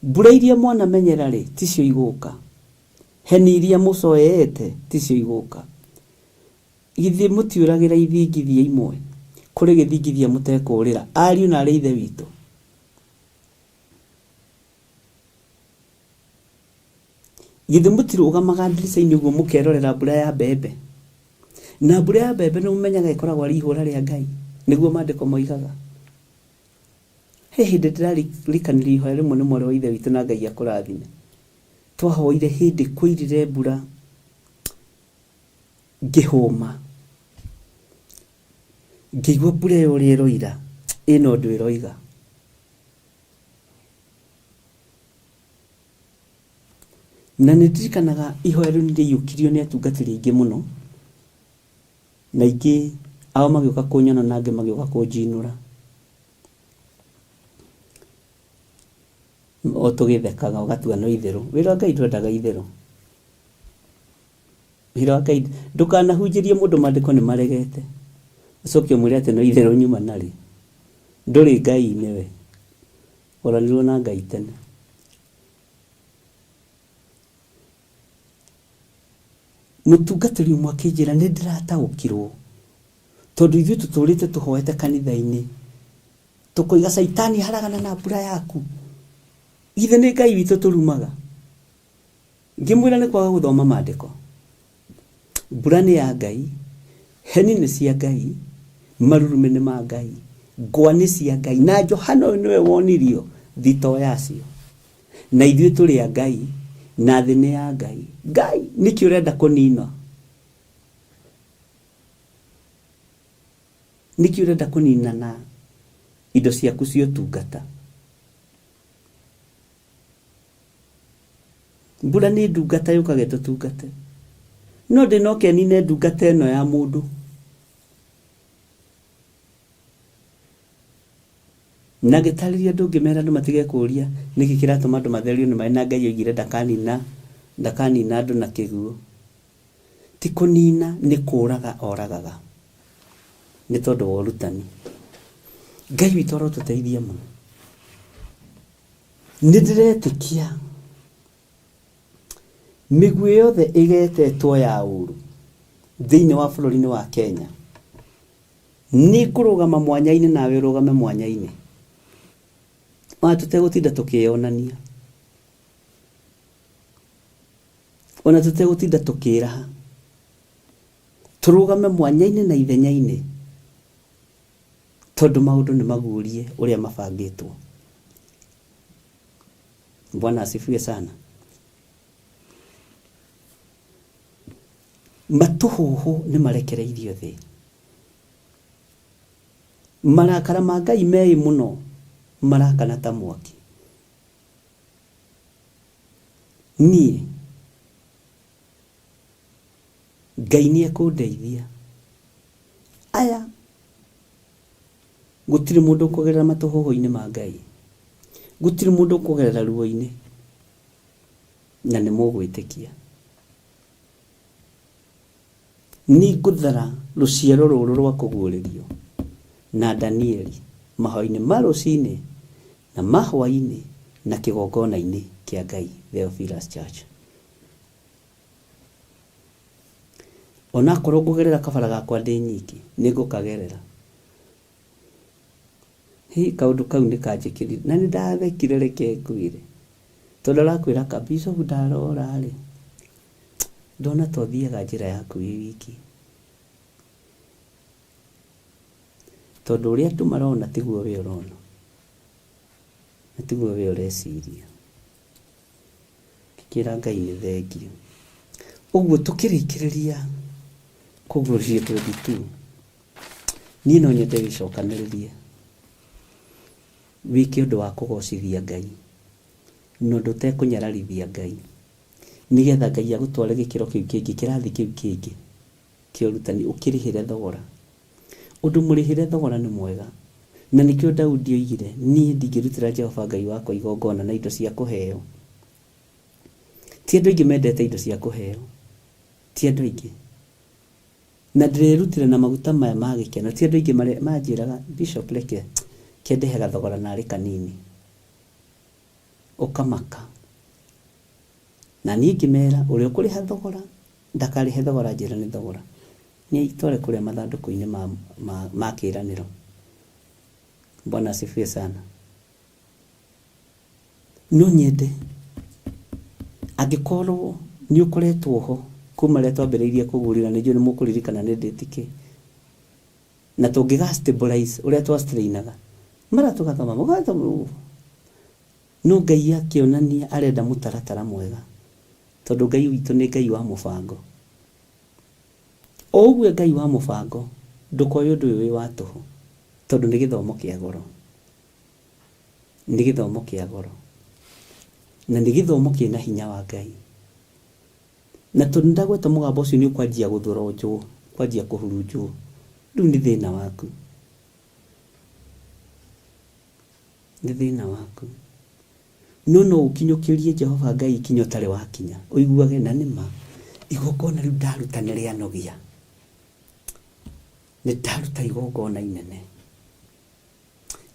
Mbura iria mwanamenyera-rĩ, ticio igũka. Heni iria mũcoeete, ticio igũka. Githĩ mũtiũragĩra ithingithia imwe? Kũrĩ gĩthingithia mũtekũũrĩra, ariũ na aarĩ a Ithe witũ? Githĩ mũtirũgamaga ndirica-inĩ ũguo mũkerorera mbura ya mbembe? Na mbura ya mbembe nĩ mũmenyaga ĩkoragwo arĩ ihũra rĩa Ngai, nĩguo maandĩko moigaga. He hĩndĩ ndĩraririkanire ihoya rĩmwe nĩ mwarĩ wa Ithe witũ na Ngai akũrathime. Twahoire hĩndĩ kwoirire mbura ngĩhũma. Ngĩigua mbura ĩyo ũrĩa ĩroira ĩna ũndũ ĩroiga. Na nĩ ndirikanaga ihoya rĩu nĩ rĩaiyũkirio nĩ atungatĩri aingĩ mũno, na aingĩ ao magĩũka kũnyona na angĩ magĩũka kũnjinũra. O tũgĩthekaga ũgatua no itherũ. Wĩra wa Ngai ndwendaga itherũ. Wĩra wa Ngai ndũkanahunjĩrie mũndũ maandĩko nĩ maregete, ũcoke ũmwĩre atĩ no itherũ nyuma narĩ. Ndũrĩ Ngai-inĩ we. Ũranirwo na Ngai tene. Mũtungatĩri ũmwe akĩnjĩra nĩ ndĩrataũkirwo tondũ ithuĩ tũtũrĩte tũhoete kanitha-inĩ tũkoiga caitani haragana na mbura yaku. Githĩ nĩ Ngai witũ tũrumaga? Ngĩmwĩra nĩ kwaga gũthoma maandĩko. Mbura nĩ ya Ngai, heni nĩ cia Ngai, marurumĩ nĩ ma Ngai, ngwa nĩ cia Ngai, na Johana ũyũ nĩwe wonirio thitoo yacio. Na ithuĩ tũrĩ a Ngai, na thĩ nĩ ya Ngai. Ngai, nĩkĩ ũrenda kũnina? Nĩkĩ ũrenda kũnina na indo ciaku cia ũtungata? Mbura nĩ ndungata yũkaga ĩtũtungate. No ndĩnoke nine ndungata ĩno ya mũndũ. Na ngĩtarĩria andũ ngĩmera andũ matige kũria nĩkĩ kĩratũma andũ matherio nĩ maĩ na Ngai oigire ndakanina ndakanina andũ na kĩguũ. Ti kũnina nĩ kũraga oragaga. Nĩ tondũ wa ũrutani. Ngai witũ arotũteithia mũno. Nĩ ndĩretĩkia mĩguĩ yothe ĩgetetwo ya ũru thĩinĩ wa bũrũri-inĩ wa Kenya, nĩ ngũrũgama mwanya-inĩ nawe ũrũgame mwanya-inĩ, ona tũtegũtinda tũkĩyonania, ona tũtegũtinda tũkĩĩraha, tũrũgame mwanya-inĩ na ithenya-inĩ, tondũ maũndũ nĩ maguũrie ũrĩa mabangĩtwo. Bwana asifiwe sana. Matũhũhũ nĩ marekereirio thĩ. Marakara ma Ngai meĩ mũno marakana ta mwaki. Niĩ Ngai nĩ ekũndeithia. Aya gũtirĩ mũndũ ũkũgerera matũhũhũ-inĩ ma Ngai. Gũtirĩ mũndũ ũkũgerera ruo-inĩ. Na nĩ mũgwĩtĩkia. Nĩ ngũthara rũciaro rũrũ rwa kũguũrĩrio na Danieli mahoya-inĩ ma rũcinĩ na ma hwaĩ-inĩ na kĩgongona-inĩ kĩa Ngai Theophilus Church. Onakorwo ngũgerera kabara gakwa ndĩ nyiki, nĩ ngũkagerera. Hĩ, kaũndũ kau nĩ kanjĩkĩrire, na nĩ ndathekire reke ngwĩre. Tondũ arakwĩra ka bishop ndarora rĩ, ndona ta ũthiaga njĩra yaku wĩ wiki. Tondũ ũrĩa andũ marona tiguo we ũrona, na tiguo we ũreciria. Ngĩkĩra Ngai nĩ thengiũ. Ũguo tũkĩrĩkĩrĩria kũguũria 22, niĩ no nyende wĩcokanĩrĩrie wĩke ũndũ wa kũgocithia Ngai. Na ũndũ ũtekũnyararithia Ngai. Nĩgetha Ngai agũtware gĩkĩro kĩu kĩngĩ, kĩrathi kĩu kĩngĩ kĩa ũrutani, ũkĩrĩhĩre thogora. Ũndũ mũrĩhĩre thogora nĩ mwega. Na nĩkĩo Daudi oigire, niĩ ndingĩrutĩra Jehova Ngai wakwa igongona na indo cia kũheo. Ti andũ aingĩ mendete indo cia kũheo. Ti andũ aingĩ. Na ndĩrerutĩra na maguta maya ma gĩkeno. Ti andũ aingĩ manjĩraga, Bishop reke kĩndehe gathogora narĩ kanini. Ũkamaka. Na niĩ ngĩmera, ũrĩa ũkũrĩha thogora, ndakarĩhe thogora anjĩre nĩ thogora. Nĩ aitware kũrĩa mathandũkũ-inĩ ma, ma, ma kĩranĩro. Bwana asifiwe sana. No nyende angĩkorwo nĩ ũkoretwo ho kuma rĩrĩa twambĩrĩirie kũgũrĩra nĩ njũĩ nĩ mũkũririkana nĩ date kĩ na tũngĩga stabilize ũrĩa twa strainaga mara tũgathoma mũgathoma no Ngai akĩonania arenda mũtaratara mwega tondũ Ngai witũ nĩ Ngai wa mũbango. O ũguo e Ngai wa mũbango ndũkoe ũndũ ũyũ wĩ wa tũhũ tondũ nĩ gĩthomo kĩa goro. Nĩ gĩthomo kĩa goro. Na nĩ gĩthomo kĩna hinya wa Ngai. Na tondũ nĩndagweta mũgambo ũcio nĩ ũkwanjia gũthoronjwo, ũkwanjia kũhurunjwo. Rĩu nĩ thĩna waku. Nĩ thĩna waku. No no ũkinyũkĩrie Jehova Ngai ikinya ũtarĩ wakinya, ũiguage na nĩ ma, igongona rĩu ndaruta nĩ rĩanogia. Nĩ ndaruta igongona inene.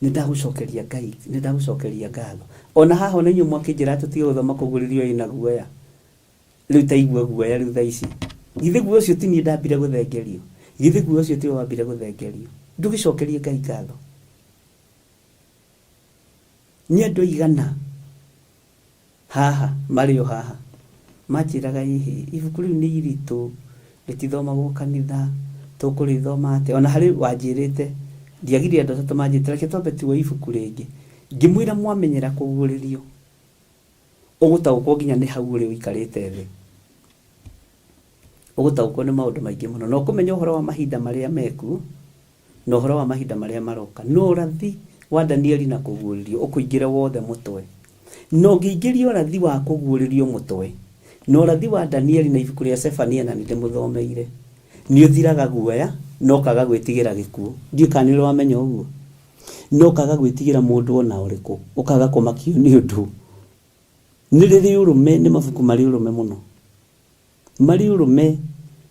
Nĩ ndagũcokeria Ngai, nĩ ndagũcokeria ngatho. Ona haha ona inyuĩ mwakĩnjĩra tũtige gũthoma kũguũrĩrio ĩna guoya. Rĩu ta igua guoya rĩu thaa ici. Githĩ guoya ũcio ti niĩ ndambire gũthengerio? Githĩ guoya ũcio tiwe wambire gũthengerio? Ndũgĩcokerie Ngai ngatho. Nĩ andũ aigana haha marĩ o haha manjĩraga ĩhĩ ibuku rĩu nĩ iritũ rĩtithomagwo kanitha tũkũrĩthoma atĩa ona harĩ wanjĩrĩte ndiagire andũ atatũ manjĩrĩte reke twambe tuoe ibuku rĩngĩ ngĩmwĩra mwamenyera kũguũrĩrio ũgũtaũkwo nginya nĩ hau ũrĩ ũikarĩte thĩ ũgũtaũkwo nĩ maũndũ maingĩ mũno na ũkũmenya ũhoro wa mahinda marĩa mekuo na ũhoro wa mahinda marĩa maroka. No ũrathi wa Danieli na kũguũrĩrio ũkũingĩre wothe mũtwe. Na ũngĩingĩria ũrathi wa kũguũrĩrio mũtwe, na ũrathi wa Danieli na ibuku rĩa Sefania na nĩndĩmũthomeire, nĩ ũthiraga guoya na ũkaga gwĩtigĩra gĩkuũ. Ndiũĩ kana nĩ ũrĩ wamenya ũguo. Na ũkaga gwĩtigĩra mũndũ o na ũrĩkũ, ũkaga kũmakio nĩ ũndũ. Nĩ rĩrĩ ũrũme, nĩ mabuku marĩ ũrũme mũno. Marĩ ũrũme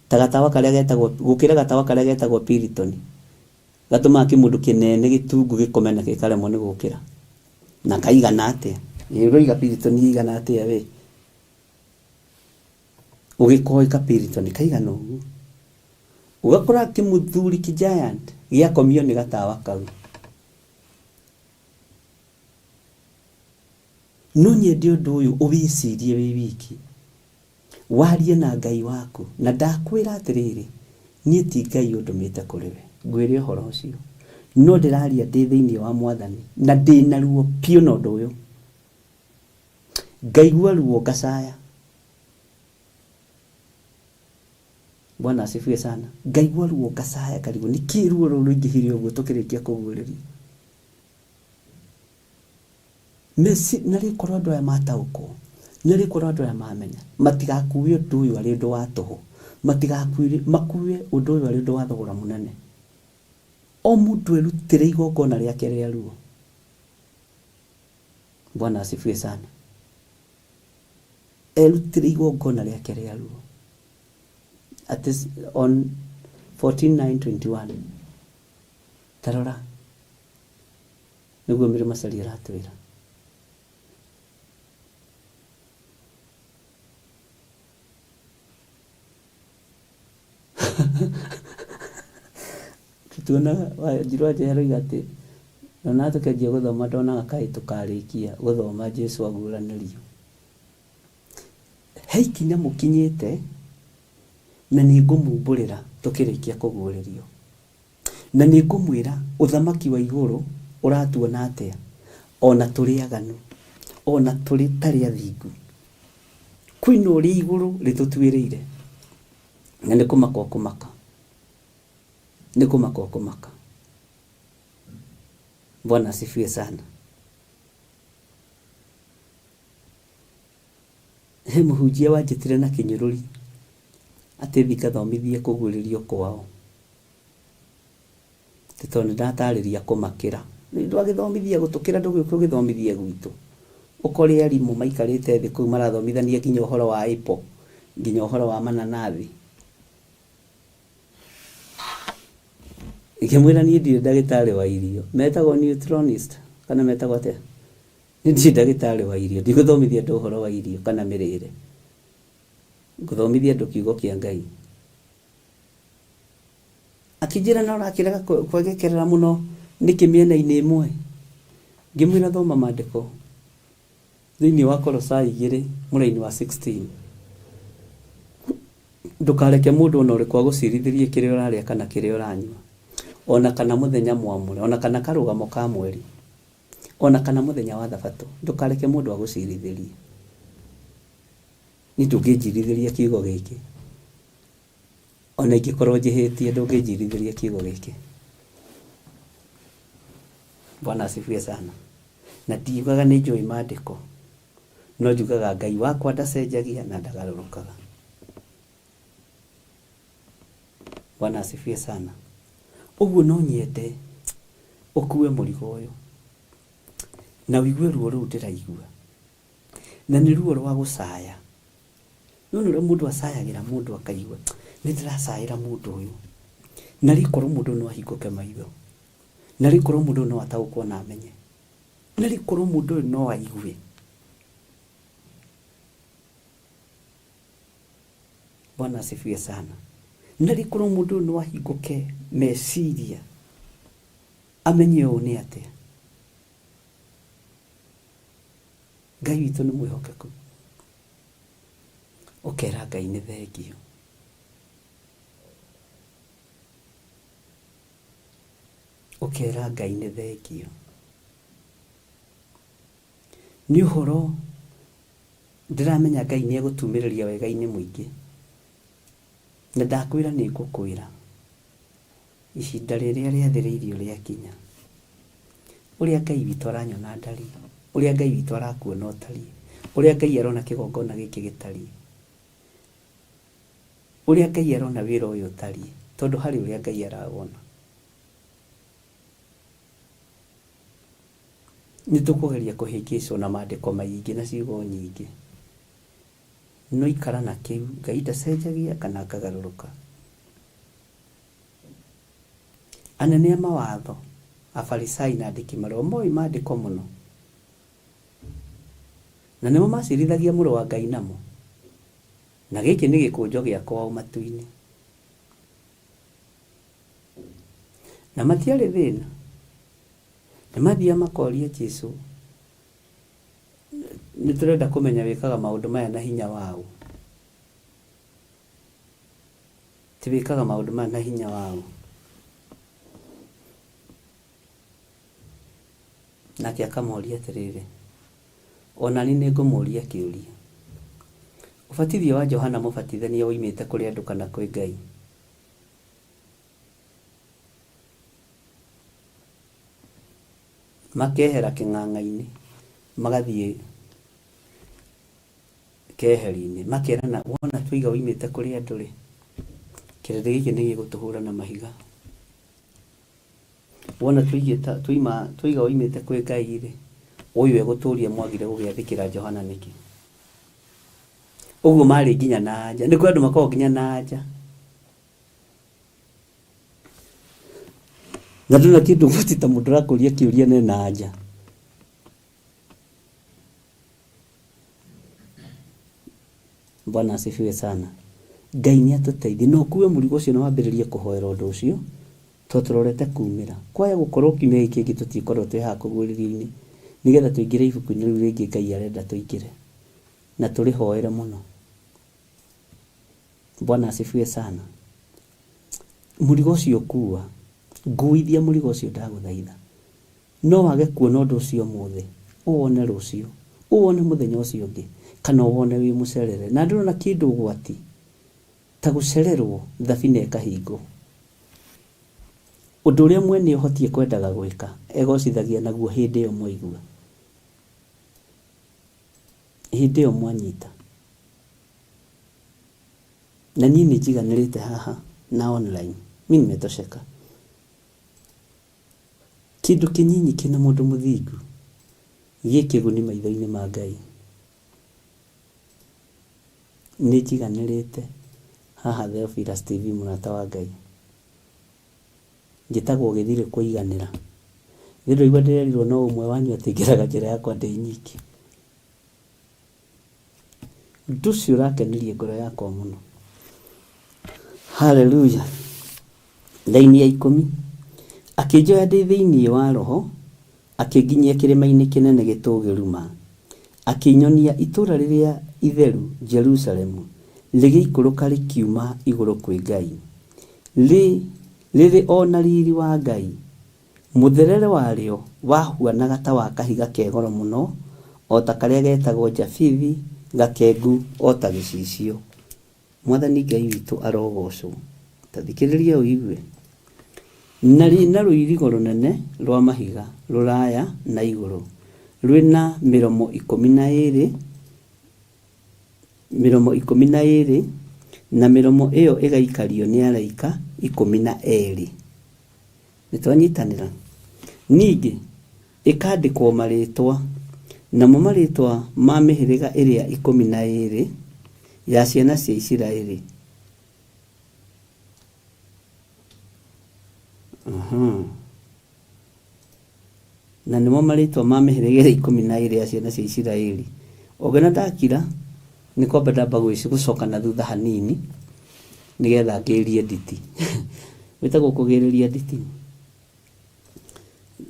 ta gatawa karĩa getagwo, gũkĩra gatawa karĩa getagwo Piriton. Gatũmaga kĩmũndũ kĩnene gĩtungu gĩkome na gĩkaremwo nĩ gũkĩra. Na kaigana atĩa? Ĩ ũroiga Piriton ĩigana atĩa we? Ũgĩkoĩ ka Piriton kaigana ũguo. Ũgakora kĩmũthuri kĩ giant gĩakomio nĩ gatawa kau. No nyende ũndũ ũyũ ũwĩcirie wĩ wiki. Warie na Ngai waku. Na ndakwĩra atĩrĩrĩ, niĩ ti Ngai ũndũmĩte kũrĩ we, ngwĩre ũhoro ũcio, no ndĩraria ndĩ thĩinĩ wa Mwathani, na ndĩ na ruo biũ na ũndũ ũyũ. Ngaigua ruo ngacaya. Bwana asifiwe sana. Ngaigua ruo ngacaya, ngarigwo nĩkĩ ruo rũrũ rũingĩhire ũguo tũkĩrĩkia kũguũrĩrio. Mesi, na rĩ korwo andũ aya mataũkwo, na rĩ korwo andũ aya mamenya, matigakue ũndũ ũyũ arĩ ũndũ wa tũhũ, matigakue, makue ũndũ ũyũ arĩ ũndũ wa thogora mũnene. O mũndũ erutĩre igongona rĩake rĩa ruo. Bwana asifiwe sana. Erutĩre igongona rĩake rĩa ruo. At this, on 14921 tarora Nĩguo Mary Macharia aratwĩra. Tuonaga Wanjiru wa Njehe aroiga atĩ ndonaga tũkĩanjia gũthoma ndonaga kaĩ tũkarĩkia gũthoma Jesu aguũranĩrio. He ikinya mũkinyĩte na nĩ ngũmumbũrĩra tũkĩrĩkia kũguũrĩrio. Na nĩngũmwĩra, ũthamaki wa igũrũ ũratuona atĩa, o na tũrĩ aganu, o na tũrĩ tarĩ athingu? Kwĩna ũrĩa igũrũ rĩtũtuĩrĩire, na nĩ kũmaka ũkũmaka, nĩ kũmaka ũkũmaka. Bwana asifiwe sana. He mũhunjia wanjĩtire na kĩnyũrũri atĩ thiĩ ngathomithie kũguũrĩrio kwao. Atĩ tondũ nĩndatarĩria kũmakĩra. Ndwagĩthomithia gũtũkĩra ndũgĩũke ũgĩthomithie gwitũ. Ũkore arimũ maikarĩte thĩ kũu marathomithania nginya ũhoro wa apple, nginya ũhoro wa mananathi. Ngĩmwĩra niĩ ndirĩ ndagĩtarĩ wa irio. Metagwo nutritionist kana metagwo atĩa? Niĩ ndirĩ ndagĩtarĩ wa irio, ndigũthomithia andũ ũhoro wa irio kana mĩrĩre. Ngũthomithia andũ kiugo kĩa Ngai. Akĩnjĩra na ũrakĩrega kwegekerera mũno nĩkĩ mĩena-inĩ ĩmwe? Ngĩmwĩra thoma maandĩko thĩinĩ wa Kolosai 2 mũraini wa 16. Ndũkareke mũndũ o na ũrĩkũ agũcirithĩrie kĩrĩa ũrarĩa kana kĩrĩa ũranyua, o na kana mũthenya mwamũre, o na kana karũgamo ka mweri, o na kana mũthenya wa thabatũ. Ndũkareke mũndũ agũcirithĩrie. Niĩ ndũngĩnjirithĩria kiugo gĩkĩ. O na ingĩkorwo njĩhĩtie ndũngĩnjirithĩria kiugo gĩkĩ. Bwana asifiwe sana. Na ndiugaga nĩ njũĩ maandĩko, no njugaga Ngai wakwa ndacenjagia na ndagarũrũkaga. Bwana asifiwe sana. Ũguo no nyende ũkue mũrigo ũyũ na ũigue ruo rũu ndĩraigua, na nĩ ruo rwa gũcaya. Nĩwona ũrĩa mũndũ acayagĩra mũndũ akaigua nĩ ndĩracaĩra mũndũ ũyũ, na rĩkorwo mũndũ ũyũ no ahingũke maitho, na rĩkorwo mũndũ ũyũ no ataũkwo na amenye, na rĩkorwo mũndũ ũyũ no aigue. Bwana asifiwe sana. Na rĩkorwo mũndũ ũyũ no ahingũke meciria amenye ũũ nĩ atĩa. Ngai witũ nĩ mwĩhokeku. Ũkera Ngai nĩ thengiũ. Ũkera Ngai nĩ thengiũ. Nĩ ũhoro ndĩramenya Ngai nĩ egũtumĩrĩria wega-inĩ mũingĩ. Na ndakwĩra nĩ ngũkwĩra. Ihinda rĩrĩa rĩathĩrĩirio rĩakinya. Ũrĩa Ngai witũ aranyona ndariĩ, ũrĩa Ngai witũ arakuona ũtariĩ, ũrĩa Ngai arona kĩgongona gĩkĩ gĩtariĩ, ũrĩa Ngai arona wĩra ũyũ ũtariĩ, tondũ harĩ ũrĩa Ngai arawona. Nĩ tũkũgeria kũhĩngĩcwo na maandĩko maingĩ na ciugo nyingĩ, no ikara na kĩu, Ngai ndacenjagia kana akagarũrũka. Anene a mawatho, Afarisai na andĩki-marũa moĩ maandĩko mũno, na nĩmo macirithagia Mũrũ wa Ngai namo, na gĩkĩ nĩ gĩkũnjo gĩa kwao matu-inĩ. Na matiarĩ thĩna, nĩ mathiaga makoria Jesu, nĩ tũrenda kũmenya wĩkaga maũndũ maya na hinya waũ? Ti wĩkaga maũndũ maya na hinya waũ? Nake akamoria atĩrĩrĩ, O na niĩ nĩngũmũũria kĩũria. Ũbatithio wa Johana Mũbatithania woimĩte kũrĩ andũ kana kwĩ Ngai? Makehera kĩng'ang'a-inĩ magathiĩ keheri-inĩ, makerana wona twaiga woimĩte kũrĩ andũ-rĩ, kĩrĩndĩ gĩkĩ nĩ gĩgũtũhũra na mahiga. Wona twaiga woimĩte kwĩ Ngai-rĩ, ũyũ egũtũria mwagire gũgĩathĩkĩra Johana nĩkĩ? Ũguo marĩ nginya na anja. Nĩ kũrĩ andũ makoragwo nginya na anja. Na ndona kĩndũ ũbatiĩ ta mũndũ ũrakũria kĩũria na ena anja. Bwana asifiwe sana. Ngai nĩ atũteithie. Na ũkue mũrigo ũcio na wambĩrĩrie kũhoera ũndũ ũcio, tondũ tũrorete kumĩra. Kwaya gũkorwo kiumia gĩkĩ kĩngĩ tũtikorwo twĩ haha kũguũrĩrio-inĩ, nĩgetha tũingĩre ibuku-inĩ rĩu rĩngĩ Ngai arenda tũingĩre. Na tũrĩhoere mũno. Bwana asifiwe sana. Mũrigo ũcio kua, nguithia mũrigo ũcio ndagũthaitha. No wage kuona ũndũ ũcio ũmũthĩ, ũwone rũciũ, ũwone mũthenya ũcio ũngĩ, kana ũwone wĩ mũcerere. Na ndũrona kĩndũ ũgwati ta gũcererwo thabina ĩkahingwo. Ũndũ ũrĩa mwene ũhoti ekwendaga gwĩka, egocithagia naguo hĩndĩ ĩyo mwaigua, hĩndĩ ĩyo mwanyita. Na niĩ nĩ njiganĩrĩte haha na online. Mi nimetosheka. Kĩndũ kĩnyinyi kĩna mũndũ mũthingu gĩ kĩguni maitho-inĩ ma Ngai. Nĩ njiganĩrĩte haha Theophilus TV mũrata wa Ngai. Njĩtagwo gĩthirĩ kũiganĩra. Githĩ ndũraigua ndĩrerirwo no ũmwe wanyu atĩ ngeraga njĩra yakwa ndĩ nyiki. Ũndũ ũcio ũrakenirie ngoro yakwa mũno. Haleluya. Raini ya ikũmi. Akĩnjoya ndĩ thĩinĩ wa roho, akĩnginyia kĩrĩma-inĩ kĩnene gĩtũũgĩru ma, akĩnyonia itũũra rĩrĩa itheru Jerusalemu, rĩgĩikũrũka rĩkiuma igũrũ kwĩ Ngai, rĩ, rĩrĩ o na riri wa Ngai. Mũtherere warĩo wahuanaga ta wa kahiga ke goro mũno, o ta karĩa getagwo jabithi, gakengu o ta gĩcicio. Mwathani Ngai witũ arogoocwo. Ta thikĩrĩria ũigue. Na rĩ na rũirigo rũnene rwa mahiga rũraya na igũrũ, rwĩ na mĩromo 12, mĩromo 12, na mĩromo ĩyo ĩgaikario nĩ araika 12. Nĩ twanyitanĩra? Ningĩ ĩkandĩkwo marĩĩtwa, namo marĩĩtwa ma mĩhĩrĩga ĩrĩa 12 ya ciana cia Isiraeli. Aha. Na nĩmo marĩĩtwa ma mĩhĩrĩga ĩrĩa 12 ya ciana cia Isiraeli. Ũngĩona ndakira, nĩ kwamba ndamba gũcoka na thutha hanini, nĩgetha ngĩrie nditi. Gwĩtagwo kũgĩrĩria nditi.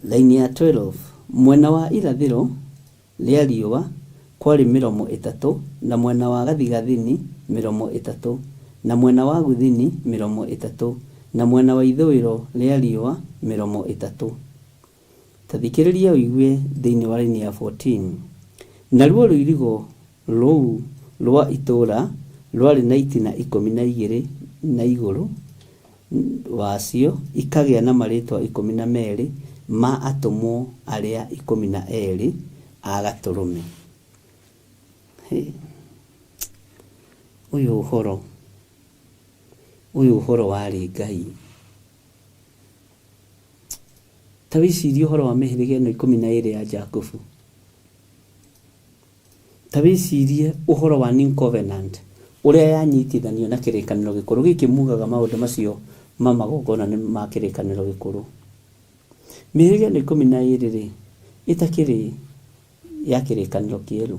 Raini ya 12, mwena wa irathĩro rĩa riũa kwarĩ mĩromo ĩtatũ, na mwena wa gathigathini mĩromo ĩtatũ, na mwena wa gũthini mĩromo ĩtatũ, na mwena wa ithũĩro rĩa riũa mĩromo ĩtatũ. Ta thikĩrĩria ũigue thĩinĩ wa raini ya 14. Naruo rũirigo rũu rwa itũũra rwarĩ na itina 12 na igũrũ wacio ikagĩa na marĩĩtwa 12 ma atũmwo arĩa 12 a Gatũrũme. Hĩ! Ũyũ ũhoro, ũyũ ũhoro warĩ Ngai. Ta wĩcirie ũhoro wa mĩhĩrĩga ĩno 12 ya Jakubu. Ta wĩcirie ũhoro wa New Covenant ũrĩa yanyitithanio na kĩrĩkanĩro gĩkũrũ. Gĩkĩ mugaga maũndũ macio ma magongona nĩ ma kĩrĩkanĩro gĩkũrũ. Mĩhĩrĩga ĩno 12 rĩ, ĩtakĩrĩ ya kĩrĩkanĩro kĩerũ.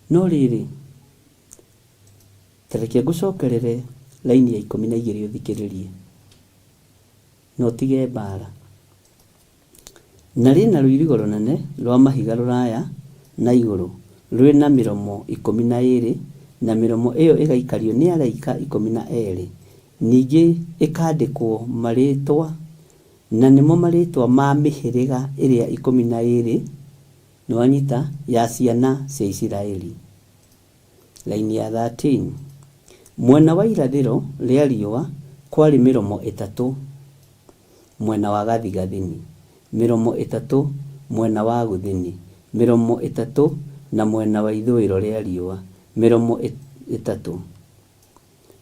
No rĩrĩ, ta reke ngũcokerere raini ya 12 ũthikĩrĩrie, na ũtige mbaara. Na rĩ na rũirigo rũnene rwa mahiga rũraya na igũrũ, rwĩ na mĩromo 12, na mĩromo ĩyo ĩgaikario nĩ araika 12, ningĩ ĩkandĩkwo marĩĩtwa, na nĩmo marĩĩtwa ma mĩhĩrĩga ĩrĩa 12, nĩwanyita, ya ciana cia Isiraeli. Raini ya 13. Mwena wa irathĩro rĩa riũa kwarĩ mĩromo ĩtatũ mwena wa gathigathini, mĩromo ĩtatũ mwena wa gũthini, mĩromo ĩtatũ na mwena wa ithũĩro rĩa riũa, mĩromo ĩtatũ.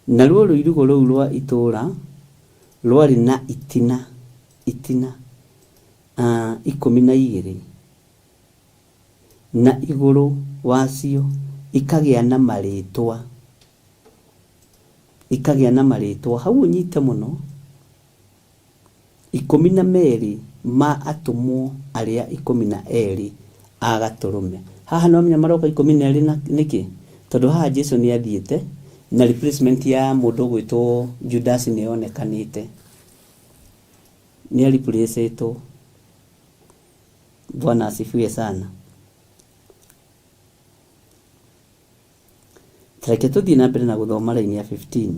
Naruo rũirigo rũu rwa itũũra rwarĩ na itina, itina, 12, na igũrũ wacio ikagĩa na marĩĩtwa, ikagĩa na marĩĩtwa, hau ũnyite mũno, 12 ma atũmwo arĩa 12 a Gatũrũme. Haha nĩwamenya maroka 12 na nĩkĩ? Tondũ haha Jesu nĩ athiĩte na replacement ya mũndũ ũgwĩtwo Judas nĩ yonekanĩte. Nĩ a replace-ĩtwo. Bwana asifiwe sana. Ta reke tũthiĩ na mbere na gũthoma raini ya 15.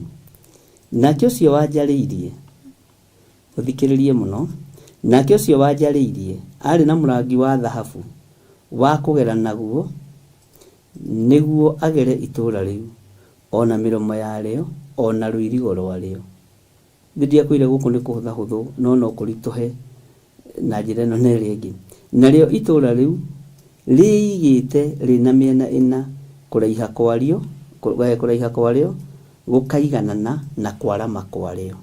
Nake ũcio wanjarĩirie, ũthikĩrĩrie mũno, nake ũcio wanjarĩirie aarĩ na mũrangi wa thahabu wa kũgera naguo nĩguo agere itũũra rĩu, o na mĩromo yarĩo, o na rũirigo rwarĩo. Nĩ ndiakwĩire gũkũ nĩ kũhũthahũthũ no no kũritũhe na njĩra ĩno na ĩrĩa ĩngĩ. Narĩo itũũra rĩu rĩĩigĩte rĩ na mĩena ĩna, kũraiha kwarĩo Kũraiha kwarĩo gũkaiganana na kwarama kwarĩo.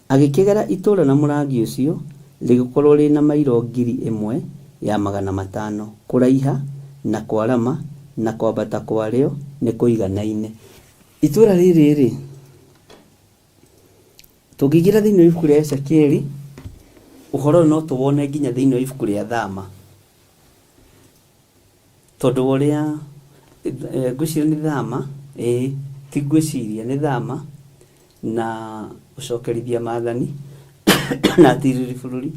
Agĩkĩgera itũũra na mũrangi ũcio, rĩgĩkorũo rĩ na mairo 1500, kũraiha, na kwarama, na kwambata kwarĩo nĩkũiganaine. Itũũra rĩrĩ-rĩ, tũngĩingĩra thĩinĩ wa ibuku rĩa Ezekieli, ũhoro ũyũ no tũwone nginya thĩinĩ wa ibuku rĩa Thama. Tondũ wa ũrĩa, ngwĩciria nĩ Thama, ĩĩ ti ngwĩciria, nĩ Thama na gũcokerithia maathani na atirĩrĩri bũrũri,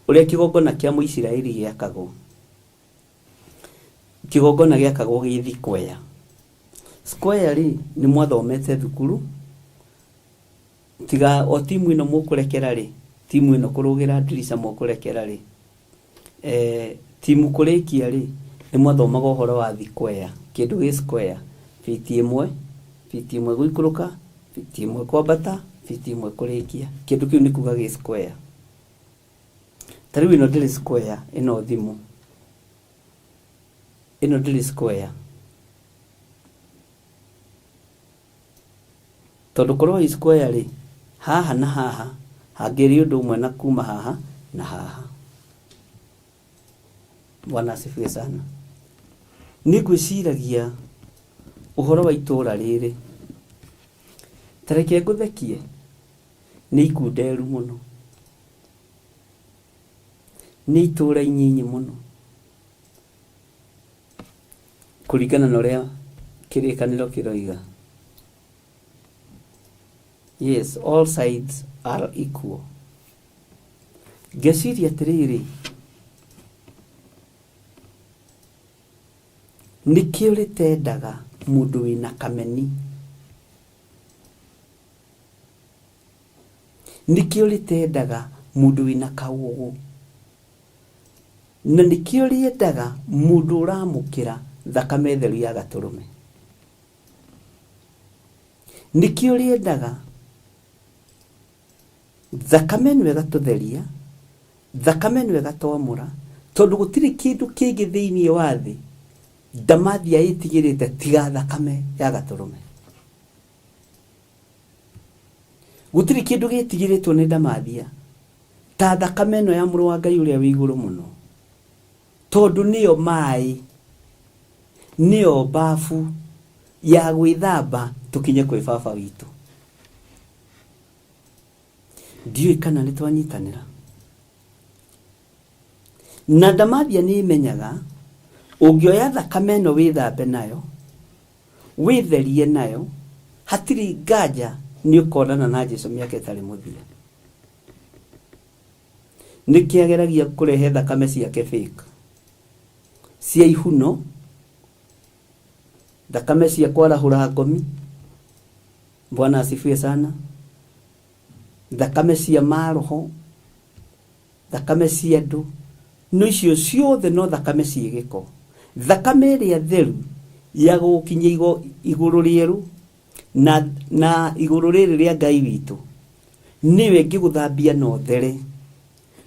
ũrĩa kĩgongona kĩa Mũisiraeli gĩakagwo. Kĩgongona gĩakagwo gĩ thikwea. Square rĩ, nĩ mwathomete thukuru, tiga o timu ĩno mũkũrekera rĩ, timu ĩno kũrũgĩra ndirica mũkũrekera rĩ, eh, timu kũrĩkia rĩ, nĩ mwathomaga ũhoro wa thikwea, kĩndũ gĩ square, fiti ĩmwe, fiti ĩmwe gũikũrũka, fiti ĩmwe kwambata, fiti ĩmwe kũrĩkia. Kĩndũ kĩu nĩ kuga gĩ square. Ta rĩu ĩno ndĩrĩ square, ĩno thimũ. Ĩno ndĩrĩ square. Tondũ korwo ĩ square rĩ, haha na haha hangĩrĩ ũndũ ũmwe na kuma haha na haha. Bwana asifiwe sana. Nĩ ngwĩciragia ũhoro wa itũũra rĩrĩ. Ta reke ngũthekie, nĩ ikunderu mũno. Nĩ itũũra inyinyi mũno. Kũringana na ũrĩa kĩrĩkanĩro kĩroiga. Yes, all sides are equal. Ngeciria atĩrĩrĩ, nĩkĩo rĩtendaga mũndũ wĩna kameni? Nĩkĩo rĩtendaga mũndũ wĩna kaũgũ? Na nĩkĩo rĩendaga mũndũ ũramũkĩra thakame theru ya gatũrũme. Nĩkĩo rĩendaga thakame ĩno ĩgatũtheria, thakame ĩno ĩgatwamũra, tondũ gũtirĩ kĩndũ kĩngĩ thĩinĩ wa thĩ ndamathia ĩtigĩrĩte tiga thakame ya gatũrũme. Gũtirĩ kĩndũ gĩtigĩrĩtwo nĩ ndamathia ta thakame ĩno ya mũrũ wa Ngai ũrĩa wĩ igũrũ mũno, tondũ nĩyo maĩ, nĩyo babu ya gwĩthamba tũkinye kwĩ baba witũ. Ndiũĩ kana nĩ twanyitanĩra. Na ndamathia nĩ ĩmenyaga ũngĩoya thakame ĩno wĩthambe nayo, wĩtherie nayo, hatirĩ nganja nĩ ũkonana na Jesu mĩaka ĩtarĩ mũthia. Nĩkĩ ageragia kũrehe thakame ciake fake cia ihuno, thakame cia kwarahũra ngomi. Bwana asifiwe sana. Thakame cia maroho, thakame cia andũ, no icio ciothe no thakame ciĩ gĩko. Thakame ĩrĩa theru ya gũgũkinyia igũrũ rĩerũ na, na igũrũ rĩrĩ rĩa Ngai witũ, nĩyo ĩngĩgũthambia na ũthere,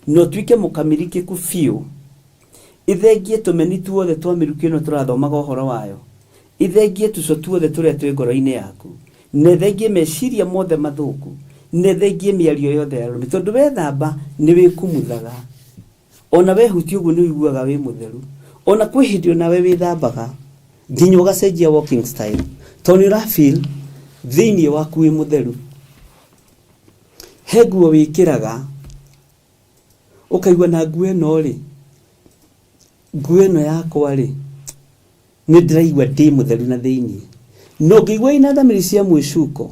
na ũtuĩke mũkamirikĩku biũ, ĩthengie tũmeni tuothe twa mĩrukĩ ĩno tũrathomaga ũhoro wayo, ĩthengie tũco tuothe tũrĩa twĩ ngoro-inĩ yaku, na ĩthengie meciria mothe mathũku, na ĩthengie mĩario yothe ya rũrĩmĩ. Tondũ wethamba nĩ wĩkumuthaga, ona wehutia ũguo nĩ ũiguaga wĩ mũtheru. Ona kwĩ hĩndĩ onawe wĩthambaga nginya ũgacenjia walking style, tondũ nĩ ũra feel thĩinĩ waku wĩ mũtheru. He nguo wĩkĩraga ũkaigua na nguo ĩno rĩ, nguo ĩno yakwa rĩ, nĩ ndĩraigua ndĩ mũtheru na thĩinĩ. Na ũngĩigua ĩna thamiri cia mwĩcuko,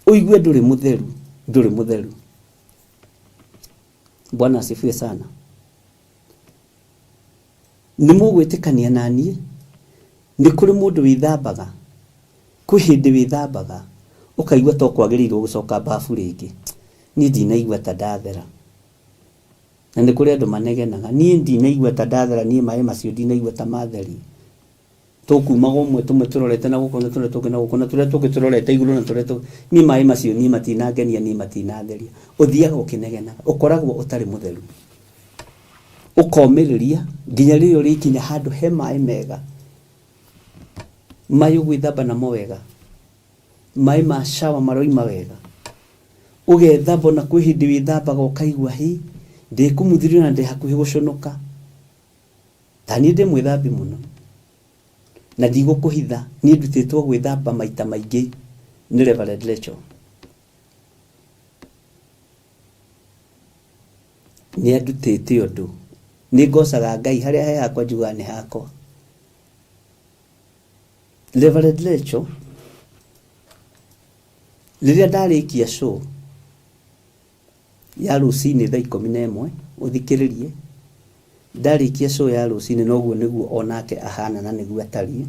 ũigue ndũrĩ mũtheru, ndũrĩ mũtheru. Bwana asifiwe sana. Nĩ mũgwĩtĩkania na niĩ? Nĩ kũrĩ mũndũ wĩthambaga, kwĩ hĩndĩ wĩthambaga ũkaigua ta ũkwagĩrĩirwo gũcoka bafu rĩngĩ. Niĩ ndinaigua ta ndathera. Na nĩ kũrĩ andũ manegenaga, niĩ ndinaigua ta ndathera, niĩ maĩ macio ndinaigua ta matheria. Tũkumaga ũmwe tũmwe tũrorete na gũkũ na tũrĩa tũngĩ na gũkũ na tũrĩa tũngĩ tũrorete igũrũ na tũrĩa tũngĩ. Niĩ maĩ macio niĩ matinangenia, niĩ matinatheria. Ũthiaga ũkĩnegenaga, ũkoragwo ũtarĩ mũtheru. Ũkomĩrĩria nginya rĩrĩa ũrĩkinya handũ he maĩ mega. Maĩ ũgwĩthamba namo wega, maĩ ma shower maroima wega, ũgethamba ona kwĩ hĩndĩ wĩthambaga ũkaigua hĩ ndĩkũmuthirio na ndĩ hakuhĩ gũconoka. Ta niĩ ndĩ mwĩthambi mũno na ndigũkũhitha, niĩ ndutĩtwo gwĩthamba maita maingĩ nĩ Reverend Rachel. Nĩ andutĩte ũndũ, nĩ ngocaga Ngai harĩa he hakwa njugaga nĩ hakwa. Reverend Rachel, rĩrĩa ndarĩkia show ya rũcinĩ thaa 11, ũthikĩrĩrie, ndarĩkia show ya rũcinĩ noguo nĩguo onake ahana na nĩguo atariĩ.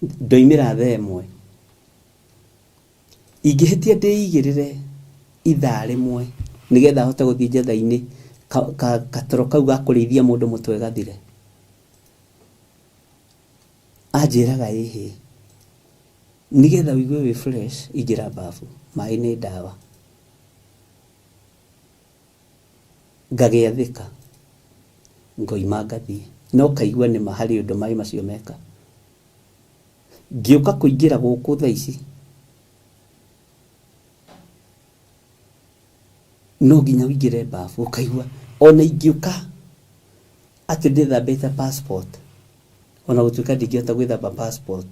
Ndoimĩra thaa 1, ingĩhĩtia ndĩigĩrĩre ithaa rĩmwe nĩgetha hote gũthiĩ njatha-inĩ, gatoro kau ga kũrĩithia mũndũ mũtwe gathire. Anjĩraga ĩhĩ, nĩgetha ũigue wĩ fresh ingĩra bafu, maĩ nĩ ndawa. Ngagĩathĩka, ngoima ngathiĩ, no kaigua nĩma harĩ ũndũ maĩ macio meka. Ngĩũka kũingĩra gũkũ thaa ici, no nginya ũingĩre bafu, ũkaigua ona ingĩũka atĩ ndĩthambĩte passport, ona gũtuĩka ndingĩhota gwĩthamba passport,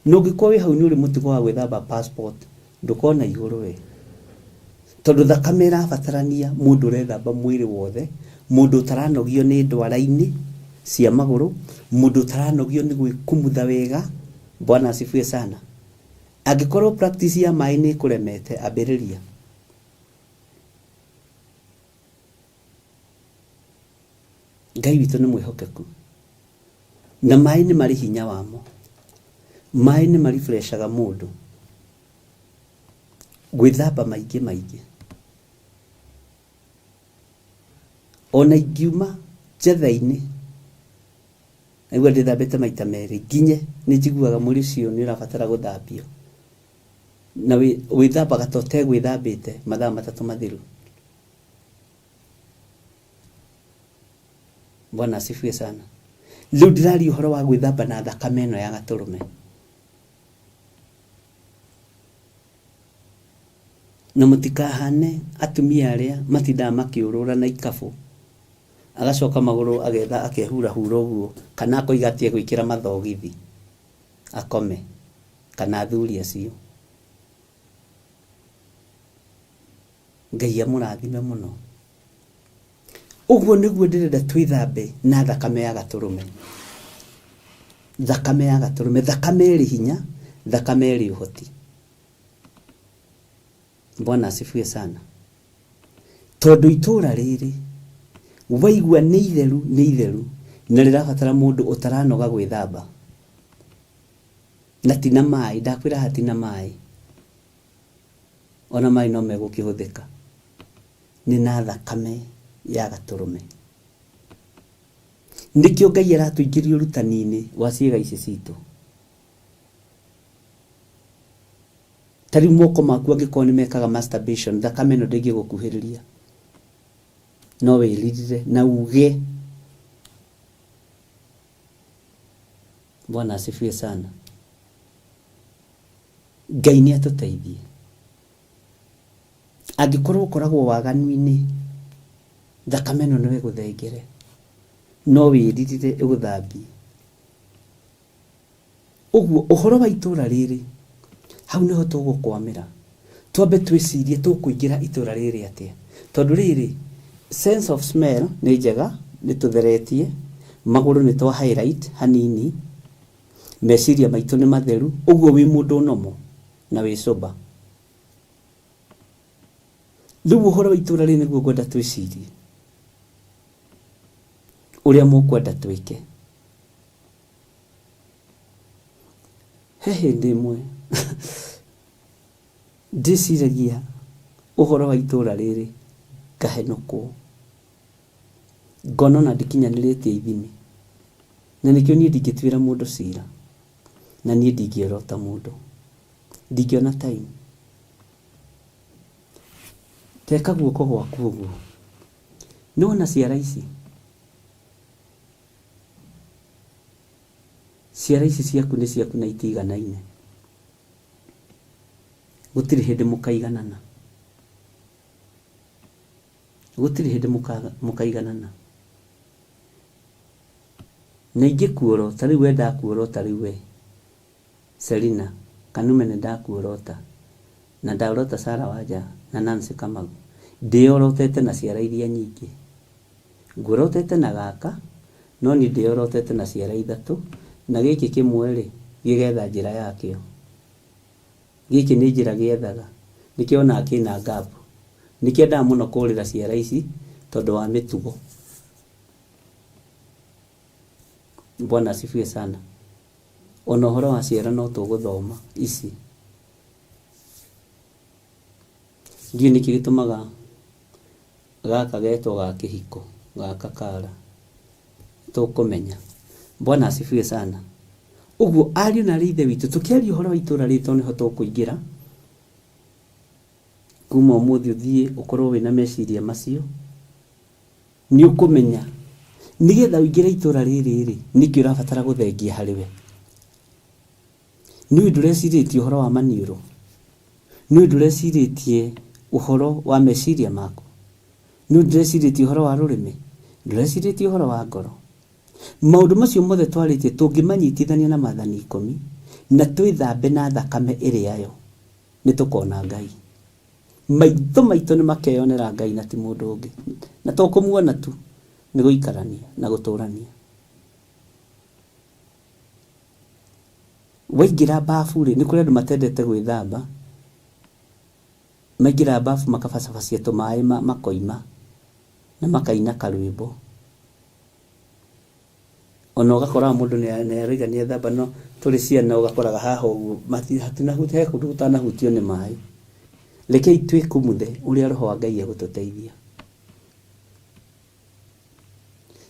no ũngĩkorwo wĩ hau nĩ ũrĩ mũtugo wa gwĩthamba passport, ndũkona igũrũ we. Tondũ thakame ĩrabatarania mũndũ ũrethamba mwĩrĩ wothe, mũndũ ũtaranogio nĩ ndwara-inĩ cia magũrũ, mũndũ ũtaranogio nĩ gwĩkumutha wega. Bwana asifiwe sana. Angĩkorwo practice ya maĩ nĩ ĩkũremete, ambĩrĩria. Ngai witũ nĩ mwĩhokeku, na maĩ nĩ marĩ hinya wamo. Maĩ nĩ marifreshaga mũndũ. Gwĩthamba maingĩ maingĩ. Ona ingiuma njetha-inĩ, naigua ndĩthambĩte maita merĩ, nginye nĩ njiguaga mwĩrĩ ũcio nĩ ũrabatara gũthambio. Na wĩthambaga ta ũtegwĩthambĩte mathaa 3 mathiru. Bwana asifiwe sana. Rĩu ndĩraria ũhoro wa gwĩthamba na thakame ĩno ya gatũrũme. Na mũtikahane atumia arĩa matindaga makĩũrũra na ikabũ, agacoka magũrũ agetha akehurahura ũguo, kana akoiga atĩ egwĩkĩra mathogithi akome, kana athuri acio. Ngai amũrathime mũno. Ũguo nĩguo ndĩrenda twĩthambe na thakame ya gatũrũme. Thakame ya gatũrũme, thakame ĩrĩ hinya, thakame ĩrĩ ũhoti. Bwana asifiwe sana. Tondũ itũra rĩrĩ waigua nĩ itheru, nĩ itheru, na rĩrabatara mũndũ ũtaranoga gwĩthamba. Na ti na maĩ, ndakwĩra haha ti na maĩ. Ona maĩ no megũkĩhũthĩka. Nĩ na thakame ya gatũrũme. Nĩkĩo Ngai aratũingĩria ũrutani-inĩ wa ciĩga ici citũ. Ta rĩu moko maku angĩkorwo nĩ mekaga masturbation, thakame ĩno ndĩngĩgũkuhĩrĩria. No wĩririre na uge. Bwana asifiwe sana. Ngai nĩ atũteithie. Angĩkorwo ũkoragwo waganu-inĩ, thakame ĩno no ĩgũthengere. No wĩririre ĩgũthambie. Ũguo ũhoro wa itũra rĩrĩ, hau nĩho tũgũkwamĩra. Twambe twĩcirie tũkũingĩra itũra rĩrĩ atĩa. Tondũ rĩrĩ, sense of smell nĩ njega, nĩ tũtheretie, magũrũ nĩ twa highlight hanini, meciria maitũ nĩ matheru, ũguo wĩ mũndũ normal na wĩ sober. Rĩu ũhoro wa itũra rĩrĩ nĩguo ngwenda twĩcirie ũrĩa mũkwenda twĩke. He hĩndĩ ĩmwe ndĩciragia ũhoro wa itũra rĩrĩ ngahenũkwo, ngona ona ndikinyanĩrĩtie ithimi, na nĩkĩo niĩ ndingĩtuĩra mũndũ cira, na niĩ ndingĩorota mũndũ, ndingĩona time. Teka guoko gwaku ũguo, nĩwona ciara ici? Ciara ici ciaku nĩ ciaku na itiganaine. Gũtirĩ hĩndĩ mũkaiganana. Gũtirĩ hĩndĩ mũkaiganana. Na ingĩkuorota rĩu we ndakuorota rĩu we Selina Kanume nĩ ndakuorota na ndaorota Sarah Wanja na Nancy Kamau ndĩyorotete na ciara iria nyingĩ. Nguorotete na gaka no niĩ ndĩyorotete na ciara ithatũ na gĩkĩ kĩmwe rĩ gĩgetha njĩra yakĩo. Gĩkĩ nĩ njĩra gĩethaga. Nĩkĩonaga kĩna gap. Nĩkĩendaga mũno kũrĩra ciara ici tondũ wa mĩtugo. Bwana asifiwe sana. Ona ũhoro wa ciara no tũgũthoma ici. Ndiũĩ nĩkĩ gĩtũmaga gaka getwo ga kĩhiko, gaka kara. Tũkũmenya. Bwana asifiwe sana. Ũguo ariũ na arĩ ithe witũ tũkĩaria ũhoro wa itũra rĩrĩ tondũ nĩho tũkũingĩra, kuma ũmũthĩ ũthiĩ ũkorwo wĩna meciria macio, nĩ ũkũmenya nĩgetha ũingĩre itũra rĩrĩ rĩ, nĩkĩ ũrabatara gũthengia harĩ we. Nĩũĩ ndũrecirĩtie ũhoro wa maniũrũ? Nĩũĩ ndũrecirĩtie ũhoro wa meciria maku? Nĩũĩ ndũrecirĩtie ũhoro wa rũrĩmĩ? Ndũrecirĩtie ũhoro wa ngoro? Maũndũ macio mothe twarĩtie tũngĩmanyitithania na maathani ikũmi na twĩthambe na thakame ĩrĩa yo, nĩ tũkona Ngai. Maitho maitũ nĩ makeyonera Ngai na ti mũndũ ũngĩ. Na to kũmuona tu, nĩ gũikarania na gũtũrania. Waingĩra bafu rĩ, nĩ kũrĩ andũ matendete gwĩthamba, maingĩra bafu makabacabacia tũmaĩ makoima na makaina karwĩmbo. Ona ũgakoraga mũndũ nĩ aroiga nĩ ethamba no tũrĩ ciana ũgakoraga haha ũguo hatinahutia he kũndũ gũtanahutio nĩ maĩ. Rekei twĩkumuthe ũrĩa Roho wa Ngai egũtũteithia.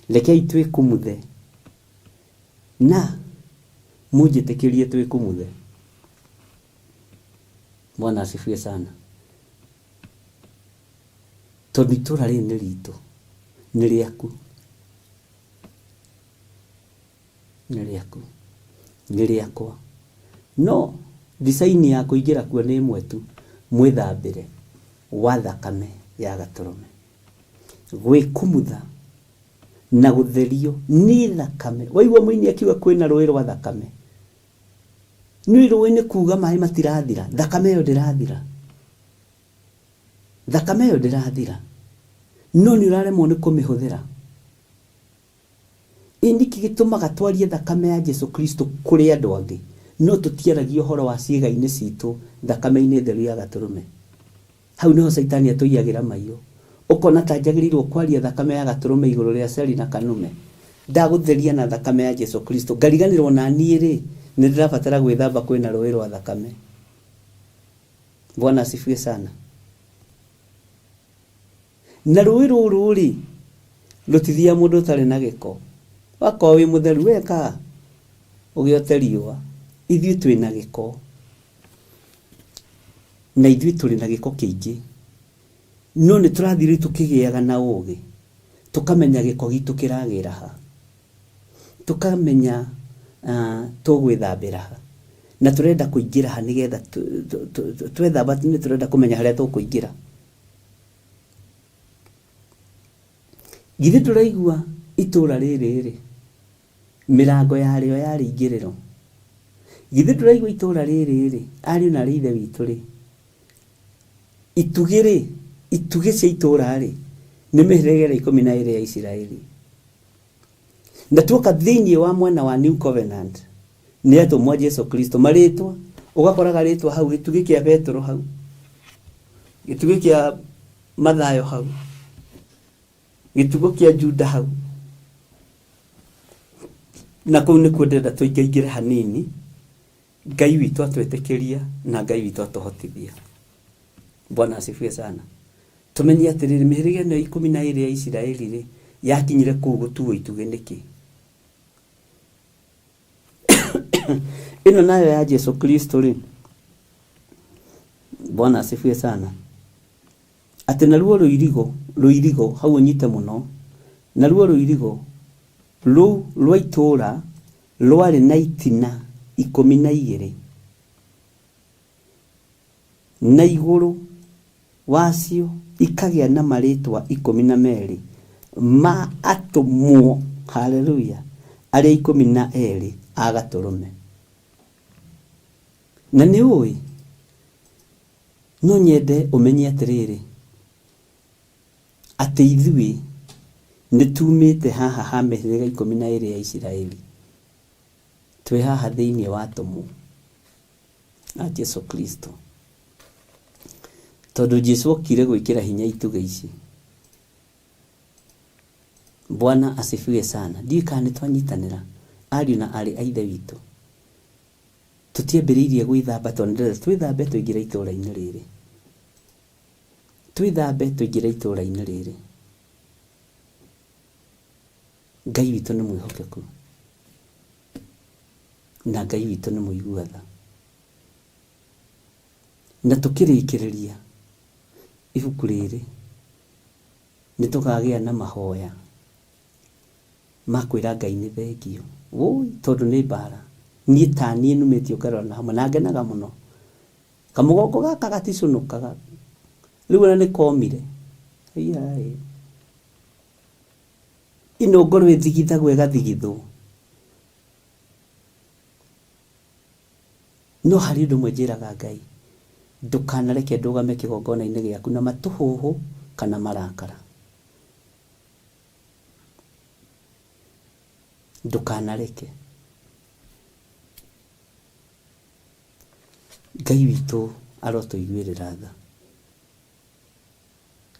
Rekei twĩkumuthe na mũnjĩtĩkĩrie twĩkumuthe. Bwana asifiwe sana. Tondũ itũra rĩrĩ nĩ ritũ, nĩ rĩaku, nĩ rĩaku, nĩ rĩakwa. No design ya kũingĩra kuo nĩ ĩmwe tu, mwĩthambĩre wa thakame ya gatũrũme. Gwĩkumutha na gũtherio nĩ thakame. Waigua mũini akiuga kwĩna rũĩ rwa thakame. Nĩ rũĩ nĩ kuga maĩ matirathira, thakame ĩyo ndĩrathira. Thakame ĩyo ndĩrathira. No nĩ ũraremwo nĩ kũmĩhũthĩra. Ĩ nĩkĩ gĩtũmaga twarie thakame ya Jesu Kristo kũrĩ andũ angĩ, no tũtiaragia ũhoro wa ciĩga-inĩ citũ thakame-inĩ theru ya gatũrũme? Hau nĩho Caitani atũiyagĩra maiyo. Ũkona ta njagĩrĩirwo kwaria thakame ya gatũrũme igũrũ rĩa Selina Kanume. Ndagũtheria na thakame ya Jesu Kristo, ngariganĩrwo na niĩ-rĩ, nĩ ndĩrabatara gwĩthamba kwĩna rũĩ rwa thakame. Bwana asifiwe sana. Na rũĩ rũrũ-rĩ, rũtithiaga mũndũ ũtarĩ na gĩko. Wakorwo wĩ mũtheru weka ũgĩote riũa. Ithuĩ twĩ na gĩko. Na ithuĩ tũrĩ na gĩko kĩingĩ. No nĩ tũrathiĩ rĩu tũkĩgĩaga na ũgĩ, tũkamenya gĩko gitũ kĩragĩra ha. Tũkamenya tũgwĩthambĩra ha. Na tũrenda kũingĩra ha nĩgetha twethamba nĩ tũrenda kũmenya harĩa tũkũingĩra. Githĩ ndũraigua itũũra rĩrĩ-rĩ, mĩrango yarĩo yarĩ ingĩrĩro? Githĩ ndũraigua itũũra rĩrĩ-rĩ, ariũ na aarĩ a Ithe witũ-rĩ, itugĩ-rĩ, itugĩ cia itũũra-rĩ, nĩ mĩhĩrĩga ĩrĩa ikũmi na ĩrĩ ya Isiraeli. Na tuoka thĩinĩ wa mwena wa New Covenant, nĩ atũmwo a Jesu Kristo, marĩtwa, ũgakoraga rĩtwa hau, gĩtugĩ kĩa Petero hau, gĩtugĩ kĩa Mathayo hau, gĩtugo kĩa Juda hau. Na kũu nĩkuo ndĩrenda tũingaingĩre hanini, Ngai witũ atwĩtĩkĩria na Ngai witũ atũhotithia. Bwana asifiwe sana. Tũmenye atĩrĩrĩ, mĩhĩrĩga ĩno ikũmi na ĩrĩ ya Isiraeli rĩ, yakinyire kũu gũtuo itugĩ nĩkĩ? Ĩno nayo ya Jesu Kristo rĩ, Bwana asifiwe sana. Atĩ naruo rũirigo, rũirigo, hau ũnyite mũno, naruo rũirigo rũu rwa itũũra Rwarĩ na itina 12, na igũrũ wacio ikagĩa na marĩtwa 12 ma atũmwo, haleluya, arĩa 12 a Gatũrũme. Na nĩ ũĩ, no nyende ũmenye atĩrĩrĩ, atĩ ithuĩ nĩ tumĩte haha ha mĩhĩrĩga 12 ya Isiraeli, twĩ haha thĩinĩ wa atũmwo a Jesu Kristo, tondũ Jesu okire gwĩkĩra hinya itugĩ ici. Bwana asifiwe sana. Ndiũĩ kana nĩ twanyitanĩra, ariũ na aarĩ a Ithe witũ. Tũtiambĩrĩirie gwĩthamba tondũ nĩndĩrenda twĩthambe tũingĩre itũũra-inĩ rĩrĩ. Twĩthambe tũingĩre itũũra-inĩ rĩrĩ. Ngai witũ nĩ mwĩhokeku na Ngai witũ nĩ mũigua tha. Na tũkĩrĩkĩrĩria ibuku rĩrĩ nĩ tũkagĩa na mahoya ma kwĩra Ngai nĩ thengio. Wũi tondũ nĩ mbara. Niĩ ta niĩ numĩtio ngarora na hamwe na ngenaga mũno. Kamũgongo gaka gaticũnũkaga. Rĩu ona nĩ komire. Haiya ĩ. Ĩno ngoro ĩthigithagwo ĩgathigithwo. No harĩ ũndũ ũmwe njĩraga Ngai, ndũkanareke ndũgame kĩgongona-inĩ gĩaku na matũhũhũ kana marakara. Ndũkanareke. Ngai witũ arotũiguĩrĩra tha.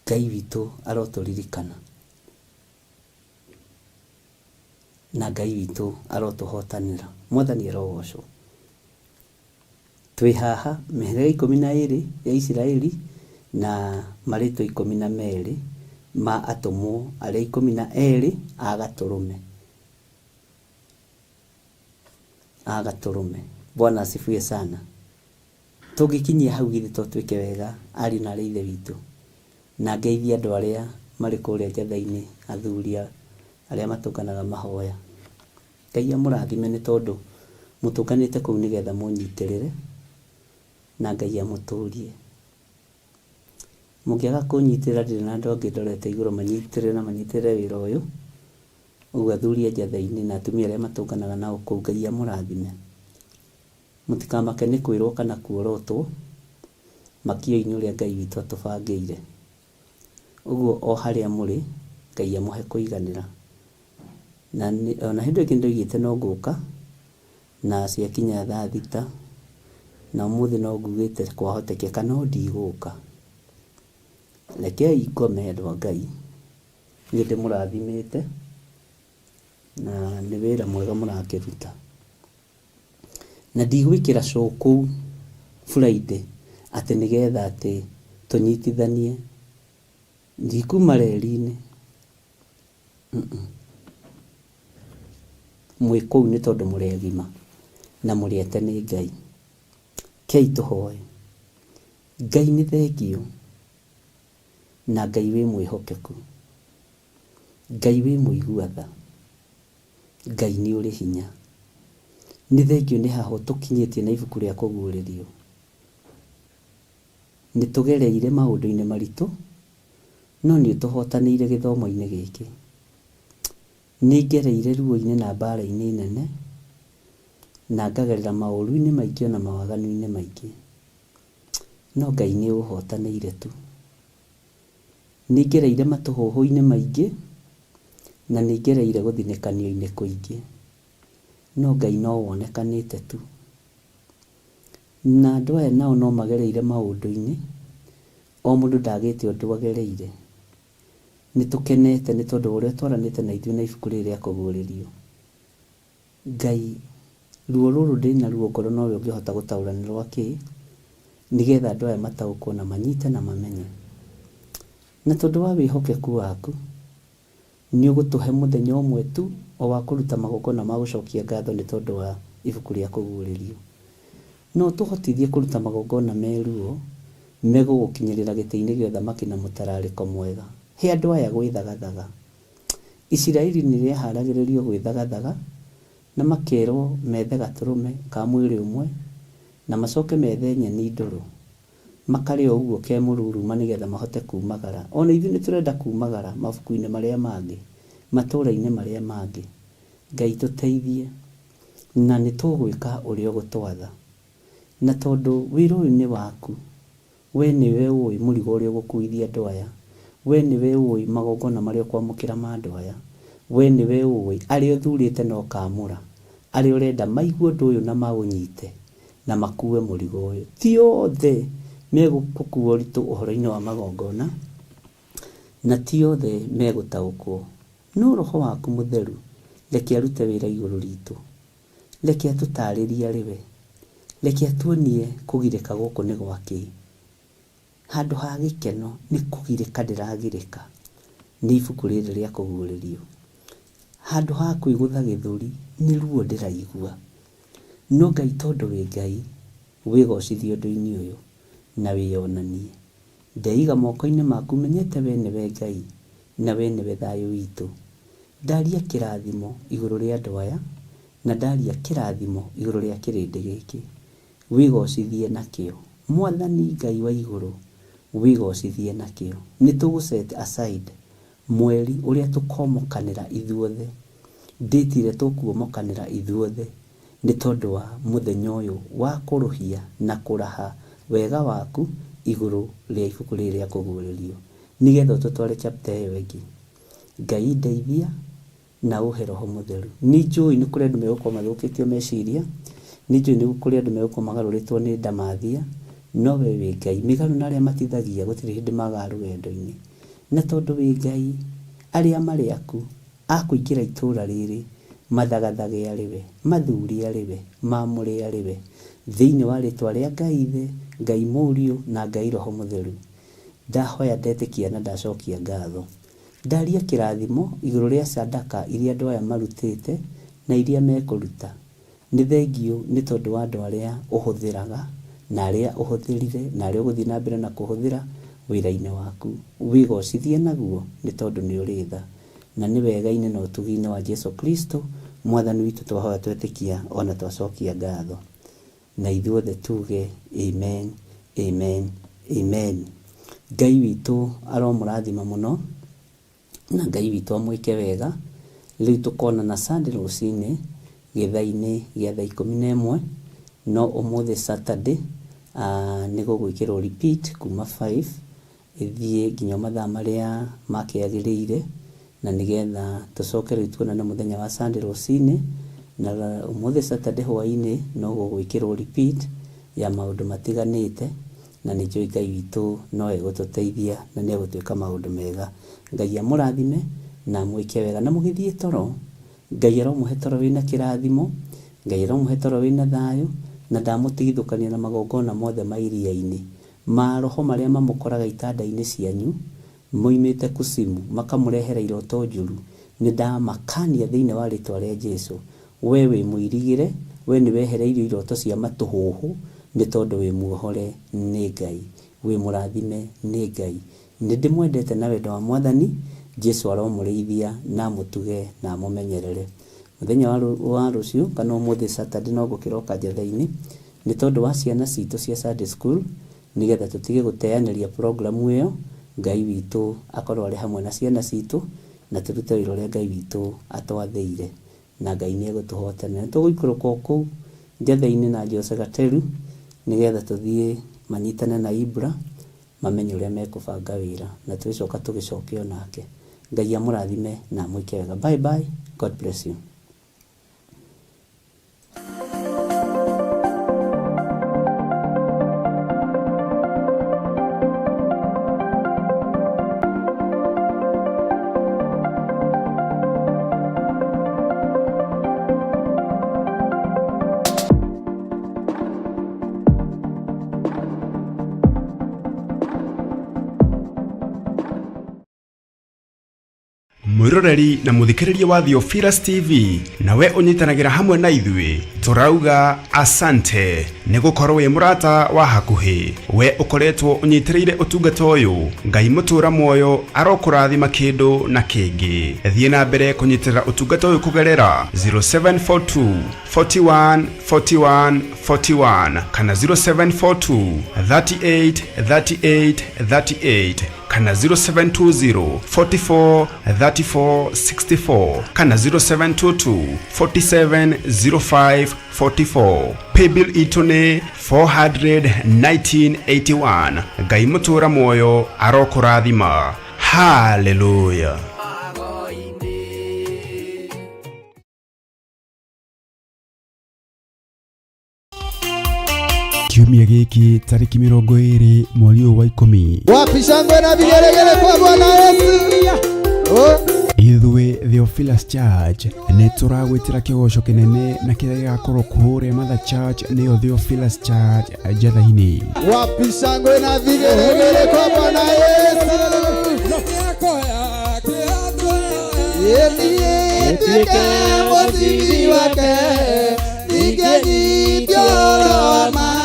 Ngai witũ arotũririkana. Na Ngai witũ arotũhotanĩra. Mwathani arogocwo. Twĩ haha mĩhĩrĩga 12 ya Isiraeli na marĩtwa 12 ma atũmwo arĩa 12 a Gatũrũme. A Gatũrũme. Bwana asifiwe sana. Tũngĩkinyia hau githĩ to twĩke wega ariũ na aarĩ a Ithe witũ? Na ngeithie andũ arĩa marĩ kũrĩa njatha-inĩ, athuri arĩa matũnganaga mahoya. Ngai amũrathime nĩ tondũ mũtũnganĩte kũu nĩgetha mũnyitĩrĩre, na Ngai amũtũrie. Mũngĩaga kũnyitĩrĩra ndirĩ na andũ angĩ ndorete igũrũ manyitĩrĩre na manyitĩrĩre wĩra ũyũ. Ũguo athuri a njatha-inĩ na atumia arĩa matũnganaga nao kũu, Ngai amũrathime. Mũtikamake nĩ kwĩrwo kana kuorotwo, makio-inĩ ũrĩa Ngai witũ atũbangĩire. Ũguo o harĩa mũrĩ, Ngai amũhe kũiganĩra. Na ona hĩndĩ ĩyo ĩngĩ nĩndoigĩte no ngũka, na ciakinya thaa thita, na ũmũthĩ no ngugĩte kwahotekeka no ndigũka. Rekei ngome andũ a Ngai, niĩ ndĩmũrathimĩte, na nĩ wĩra mwega mũrakĩruta. Na ndigwĩkĩra show kũu Friday atĩ nĩgetha atĩ tũnyitithanie. Ndikuma reri-inĩ. Mwĩ kũu nĩ tondũ mũrĩ agima na mũrĩ ete nĩ Ngai. Kei tũhoe. Ngai nĩ thengiũ na Ngai wĩ mwĩhokeku. Ngai wĩ mũigua tha. Ngai nĩ ũrĩ hinya. Nĩ thengiũ nĩ haha ũtũkinyĩtie na ibuku rĩa kũguũrĩrio. Nĩ tũgereire maũndũ-inĩ maritũ, no nĩ ũtũhotanĩire gĩthomo-inĩ gĩkĩ. Nĩ ngereire ruo-inĩ na mbara-inĩ nene, na ngagerera maũru-inĩ maingĩ ona mawaganu-inĩ maingĩ. No Ngai nĩ ũhotanĩire tu. Nĩ ngereire matũhũhũ-inĩ maingĩ, na nĩ ngereire gũthinĩkanio-inĩ kũingĩ, no Ngai no wonekanĩte tu. Na andũ aya nao no magereire maũndũ-inĩ, o mũndũ ndagĩte ũndũ agereire. Nĩ tũkenete nĩ tondũ wa ũrĩa ũtwaranĩte na ithuĩ na ibuku rĩrĩ rĩa kũguũrĩrio. Ngai, ruo rũrũ ndĩnaruo ngoro nowe ũngĩhota gũtaũra nĩ rwa kĩĩ, nĩgetha andũ aya mataũkwo na manyite na mamenye. Na tondũ wa wĩhokeku waku, nĩ ũgũtũhe mũthenya ũmwe tu o wa kũruta magongona ma gũcokia ngatho nĩ tondũ wa ibuku rĩa kũguũrĩrio. No ũtũhotithie kũruta magongona me ruo, megũgũkinyĩrĩra gĩtĩ-inĩ gĩa ũthamaki na mũtararĩko mwega. He andũ aya gwĩthagathaga. Isiraeli nĩ rĩaharagĩrĩrio gwĩthagathaga, Na makerwo methe gatũrũme ka mwĩrĩ ũmwe, na macoke methe nyeni ndũrũ, makarĩa o ũguo ke mũruruma nĩgetha mahote kumagara. Ona ithuĩ nĩ tũrenda kumagara mabuku-inĩ marĩa mangĩ, matũũra-inĩ marĩa mangĩ. Ngai tũteithie, na nĩ tũgwĩka ũrĩa ũgũtwatha. Na tondũ wĩra ũyũ nĩ waku, we nĩwe ũĩ mũrigo ũrĩa ũgũkuithia andũ aya, we nĩwe ũĩ magongona marĩa ũkwamũkĩra ma andũ aya, we nĩwe ũĩ arĩa ũthurĩte na ũkaamũra, arĩa ũrenda maigue ũndũ ũyũ na maũnyite na makue mũrigo ũyũ. Ti othe megũkua ũritũ ũhoro-inĩ wa magongona, na ti othe megũtaũkwo. No Roho waku Mũtheru reke arute wĩra igũrũ ritũ. Reke atũtarĩrie arĩ we. Reke atuonie kũgirĩka gũkũ nĩ gwa kĩĩ. Handũ ha gĩkeno nĩ kũgirĩka ndĩragirĩka nĩ ibuku rĩrĩ rĩa kũguũrĩrio. Handũ ha kwĩgũtha gĩthũri nĩ ruo ndĩraigua. No Ngai tondũ wĩ Ngai, wĩgocithie ũndũ-inĩ ũyũ na wĩyonanie. Ndeiga moko-inĩ maku menyete we nĩwe Ngai na we nĩwe thayũ witũ. Ndaria kĩrathimo igũrũ rĩa andũ aya na ndaria kĩrathimo igũrũ rĩa kĩrĩndĩ gĩkĩ. Wĩgocithie nakĩo. Mwathani Ngai wa igũrũ, wĩgocithie nakĩo. Nĩ tũgũ set aside mweri ũrĩa tũkomokanĩra ithuothe, date ĩrĩa tũkuomokanĩra ithuothe nĩ tondũ wa mũthenya ũyũ wa kũrũhia na kũraha wega waku igũrũ rĩa ibuku rĩrĩ rĩa kũguũrĩrio, nĩgetha ũtũtware chapter ĩyo ĩngĩ. Ngai ndeithia na ũhe Roho Mũtheru. Nĩ njũĩ nĩ kũrĩ andũ megũkorwo mathũkĩtio meciria, nĩ njũĩ nĩ kũrĩ andũ megũkorwo magarũrĩtwo nĩ ndamathia, no we wĩ Ngai. Mĩgarũ na arĩa matithagia gũtirĩ hĩndĩ magaga rũgendo-inĩ. Na tondũ wĩ Ngai, arĩa marĩ aku a kũingĩra itũũra rĩrĩ mathagathage arĩ we, mathure arĩ we, maamũre arĩ we. Thĩinĩ wa rĩtwa rĩa Ngai Ithe, Ngai Mũriũ na Ngai Roho Mũtheru, ndahoya ndetĩkia na ndacokia ngatho. Ndaria kĩrathimo igũrũ rĩa sadaka iria andũ aya marutĩte na iria mekũruta. Nĩ thengiũ nĩ tondũ wa andũ arĩa ũhũthĩraga na arĩa ũhũthĩrire na arĩa ũgũthiĩ na mbere na kũhũthĩra wĩra-inĩ waku. Wĩgocithie naguo nĩ tondũ nĩ ũrĩ tha. Na nĩ wega-inĩ na ũtugi-inĩ wa Jesu Kristo Mwathani witũ twahoya twetĩkia o na twacokia ngatho. Na ithuothe tuge amen, amen, amen. Ngai witũ aromũrathima mũno na Ngai witũ amwĩke wega. Rĩu tũkonana Sunday rũcinĩ gĩthaa-inĩ gĩa thaa ikũmi na ĩmwe, no ũmũthĩ Saturday nĩ gũgwĩkĩrwo repeat kuma 5 ĩthiĩ nginya mathaa marĩa makĩagĩrĩire, na nĩgetha tũcoke rĩu tuonane mũthenya wa Sunday rũcinĩ, na ũmũthĩ Saturday hwaĩ-inĩ no gũgwĩkĩrwo repeat ya maũndũ matiganĩte, na nĩ njũĩ Ngai witũ no egũtũteithia na nĩ egũtwĩka maũndũ mega. Ngai amũrathime na amwĩke wega. Na mũgĩthiĩ toro, Ngai aromũhe toro wĩna kĩrathimo, Ngai aromũhe toro wĩna thayũ, na ndamũtigithũkania na magongona mothe ma iria-inĩ, maroho marĩa mamũkoraga itanda-inĩ cianyu, moimĩte kusimu, makamũrehera iroto njũru, nĩ ndamakania thĩinĩ wa rĩtwa rĩa Jesu. We wĩ mũirigĩre, we nĩ wehereirio iroto cia matũhũhũ, nĩ tondũ wĩ muohore nĩ Ngai, wĩ mũrathime nĩ Ngai. Nĩ ndĩmwendete na wendo wa Mwathani, Jesu aromũrĩithia na amũtuge na amũmenyerere. Mũthenya wa rũciũ kana ũmũthĩ Saturday no ngũkĩroka njatha-inĩ, nĩ tondũ wa ciana citũ cia Sunday school, nĩgetha tũtige gũteanĩria programu ĩyo, Ngai witũ akorwo arĩ hamwe na ciana citũ, na tũrute wĩra ũrĩa Ngai witũ atwathĩire, na Ngai nĩ egũtũhotanĩra. Nĩ tũgũikũrũka o kũu njatha-inĩ na Jose Gateru, nĩgetha tũthiĩ manyitane na Ibra, mamenye ũrĩa mekũbanga wĩra, na tũgĩcoka tũgĩcoke o nake. Ngai amũrathime na amwĩke wega. Bye bye, God bless you. Mwiroreri na muthikiriria wa Theophilus TV, nawe ũnyitanagĩra hamwe na ithuĩ. Tũrauga asante nĩ gũkorwo wĩ mũrata wa hakuhĩ. We ũkoretwo ũnyitĩrĩire ũtungata ũyũ, Ngai mũtũra muoyo arokũrathima kĩndũ na kĩngĩ. Thiĩ na mbere kũnyitĩrĩra ũtungata ũyũ kũgerera 0742 41 41 41 kana 0742 38 38 38 kana 0720 44 34 64 kana 0722 47 05 44. Paybill itũ nĩ 41981. Ngai mũtũra muoyo arokũrathima. Haleluya. Kiumia gĩkĩ tarĩki 20 mweri ũyũ wa 10. Wapi shangwe na vigelegele kwa Bwana Yesu? Oh. Ithuĩ Theophilus Church nĩ tũragwĩtĩra kĩgoco kĩnene na kĩrĩa gĩgakorwo kũrĩa Mother Church nĩyo Theophilus Church Njatha-inĩ. Wapi shangwe na vigelegele kwa Bwana Yesu? Yeye mũcibi wake ingĩnyitio Roma.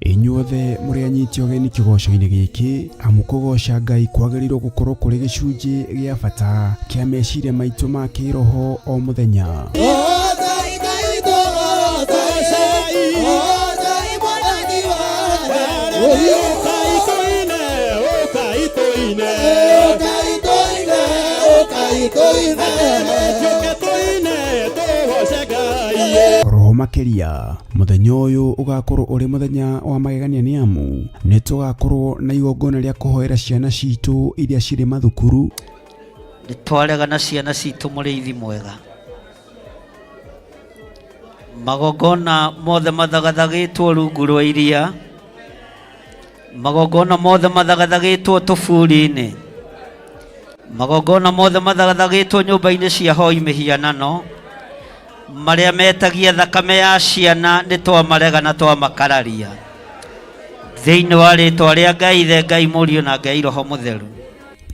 Inyuothe mũrĩ anyiti ũgeni kĩgoco-inĩ gĩkĩ, amu kũgoca Ngai kwagĩrĩirwo gũkorwo kũrĩ gĩcunjĩ gĩa bata kĩa meciria maitũ ma kĩroho o mũthenya. Roho makĩria mũthenya ũyũ ũgakorwo ũrĩ mũthenya wa magegania nĩ amu nĩ tũgakorwo na igongona rĩa kũhoera ciana citũ iria cirĩ mathukuru. Nĩ twarega na ciana citũ mũrĩithi mwega. Magongona mothe mathagathagĩtwo rungu rwa iria, magongona mothe mathagathagĩtwo tũburi-inĩ, magongona mothe mathagathagĩtwo nyũmba-inĩ cia hoi mĩhianano, marĩa metagia thakame ya ciana nĩ twamarega na twamakararia. Thĩinĩ wa rĩtwa rĩa Ngai Ithe, Ngai Mũriũ na Ngai Roho Mũtheru.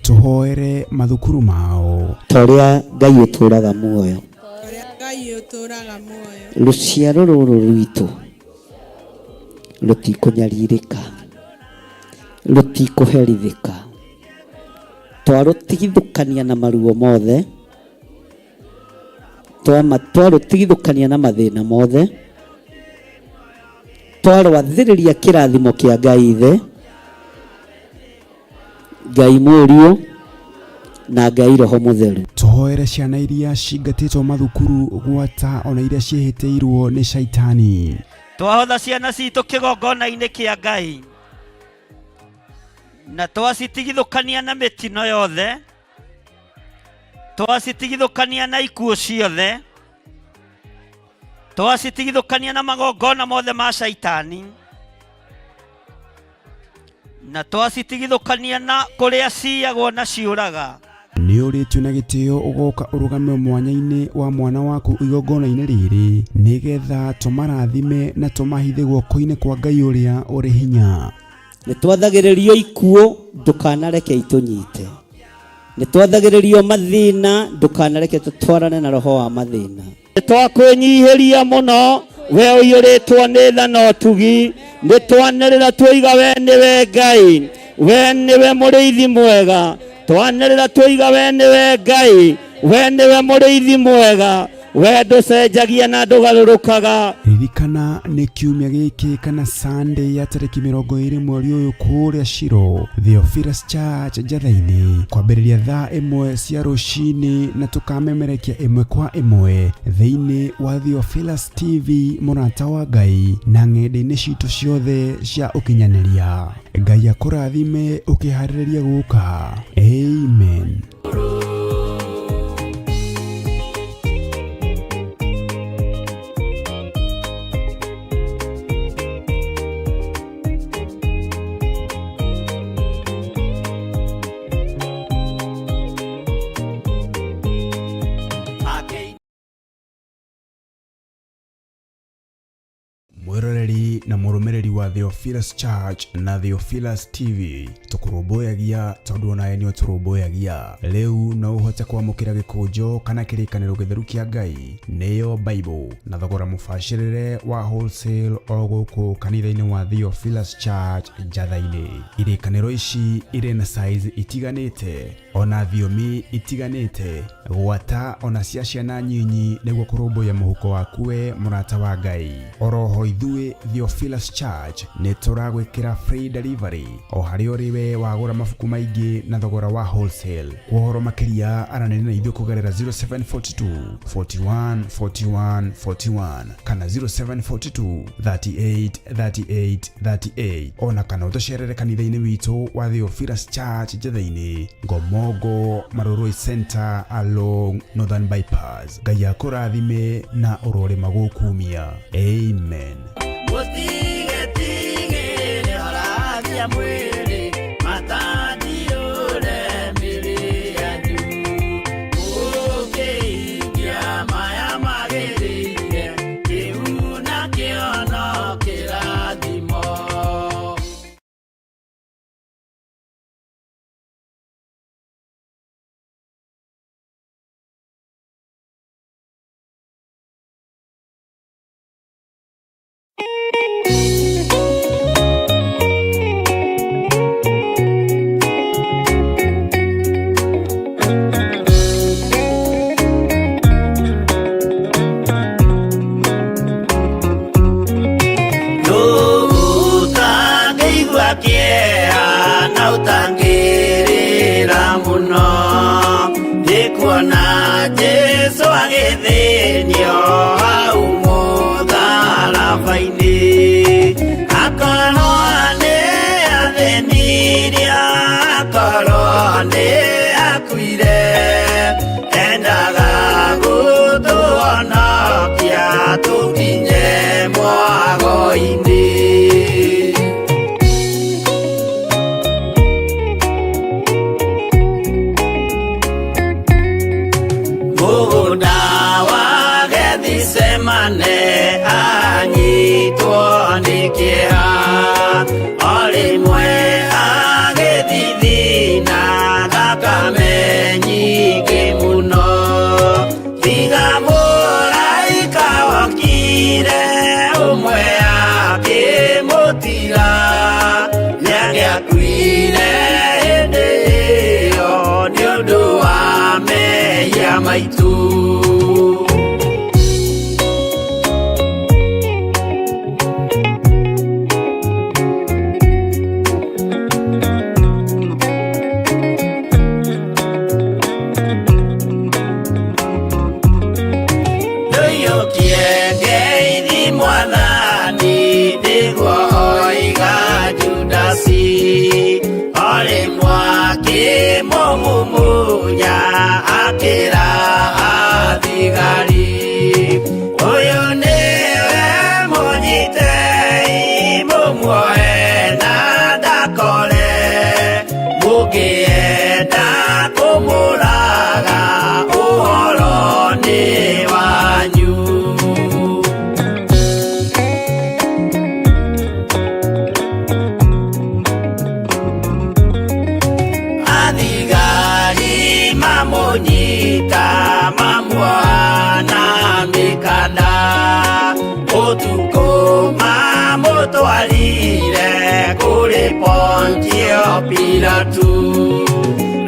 Tũhoere mathukuru mao. Ta ũrĩa Ngai ũtũũraga muoyo. Ũrĩa Ngai ũtũũraga muoyo. Rũciaro rũrũ rwitũ rũtikũnyarirĩka, rũtikũherithĩka. Twarũtigithũkania na maruo mothe, twarũtigithũkania na mathĩna mothe, twarwathĩrĩria kĩrathimo kĩa Ngai Ithe, Ngai Mũriũ na Ngai Roho Mũtheru. Tũhoere ciana iria cingatĩtwo mathukuru gwata ona iria ciĩhĩtĩirwo nĩ caitani. Twahotha ciana citũ kĩgongona-inĩ kĩa Ngai na twacitigithũkania na mĩtino yothe, twacitigithũkania na ikuũ ciothe, twacitigithũkania na magongona mothe ma caitani, na twacitigithũkania na kũrĩa ciyagwo na ciũraga. Nĩ ũrĩtio na gĩtĩo ũgoka ũrũgame mwanya-inĩ wa mwana waku igongona-inĩ rĩrĩ nĩgetha tũmarathime na tũmahithe guoko-inĩ kwa Ngai ũrĩa ũrĩ hinya. Nĩ twathagĩrĩrio ikuũ, ndũkanareke itũnyite. Nĩ twathagĩrĩrio mathĩna, ndũkanareke tũtwarane na roho wa mathĩna. Nĩ twakwĩnyihĩria mũno, we ũiyũrĩtwo nĩ tha na ũtugi. Nĩ twanĩrĩra twoiga we nĩwe Ngai, we nĩwe mũrĩithi mwega. Twanĩrĩra twoiga we nĩwe Ngai, we nĩwe mũrĩithi mwega, we ndũcenjagia na ndũgarũrũkaga. Ririkana nĩ kiumia gĩkĩ kana Sunday ya tarĩki 20 mweri ũyũ kũrĩa Shiro, Theophilus Church Njatha-inĩ, kwambĩrĩria thaa 1 cia rũcinĩ na tũkamemerekia ĩmwe kwa ĩmwe thĩinĩ wa Theophilus TV mũrata wa Ngai na ng'enda-inĩ citũ ciothe cia ũkinyanĩria. Ngai akũrathime ũkĩharĩrĩria gũka. Amen. Mwĩroreri na mũrũmĩrĩri wa Theophilus Church na Theophilus TV tũkũrũmbũyagia tondũ onawe nĩ ũtũrũmbũyagia. Rĩu no ũhote kwamũkĩra gĩkũnjo kana kĩrĩkanĩro gĩtheru kĩa Ngai nĩyo Bible na thogora mũbacĩrĩre wa wholesale o gũkũ kanitha-inĩ wa Theophilus Church Njatha-inĩ. Irĩkanĩro ici irĩ na size itiganĩte ona thiomi itiganĩte gwata ona cia ciana nyinyi nĩguo kũrũmbũiya mũhuko waku we mũrata wa Ngai. Oroho ithuĩ Theophilus Church nĩ tũragwĩkĩra free delivery o harĩa ũrĩ we wagũra mabuku maingĩ na thogora wa wholesale. Kwa ũhoro makĩria aranĩria na ithuĩ kũgerera 0742 41 41 41 kana 0742 38 38 38 ona kana ũtũcerere kanitha-inĩ witũ wa Theophilus Church Njetha-inĩ Ngomongo Marurui Center along Northern Bypass. Ngai akũrathime na ũrorĩma gũkumia. Amen. Mũtigetigĩre horagia mwĩrĩ matandiũre mĩrĩ yanyu mũkĩhingia maya magĩrĩire kĩu nakĩo no kĩrathimo. Ũtangĩigua kĩeha na ũtangĩrĩra mũno nĩ kuona Jesũ agĩthĩnio hau mũtharaba-inĩ akorwo nĩ athĩnirio akorwo nĩ akuire endaga gũtũhonokia tũkinye mwago-inĩ. Mũgũnda wa Gethisemane anyitwo nĩ kĩeha o rĩmwe agĩthithina thakame nyingĩ mũno tiga mũraika wokire ũmwe akĩmũtiga nĩangĩakuire hĩndĩ ĩyo nĩ ũndũ wa mehia maitũ. Ndũiyũkie ngeithi mwathani nĩguo oiga Judasi o rĩmwe akĩmũmumunya akĩra athigari ũyũ nĩwe mũnyitei mũmuoe na ndakore mũngĩenda kũmũraga ũhoro nĩ wanyu. Athigari mamũnyita mamuoha na mĩkanda ũtukũ mamũtwarire kũrĩ Pontio Pilatu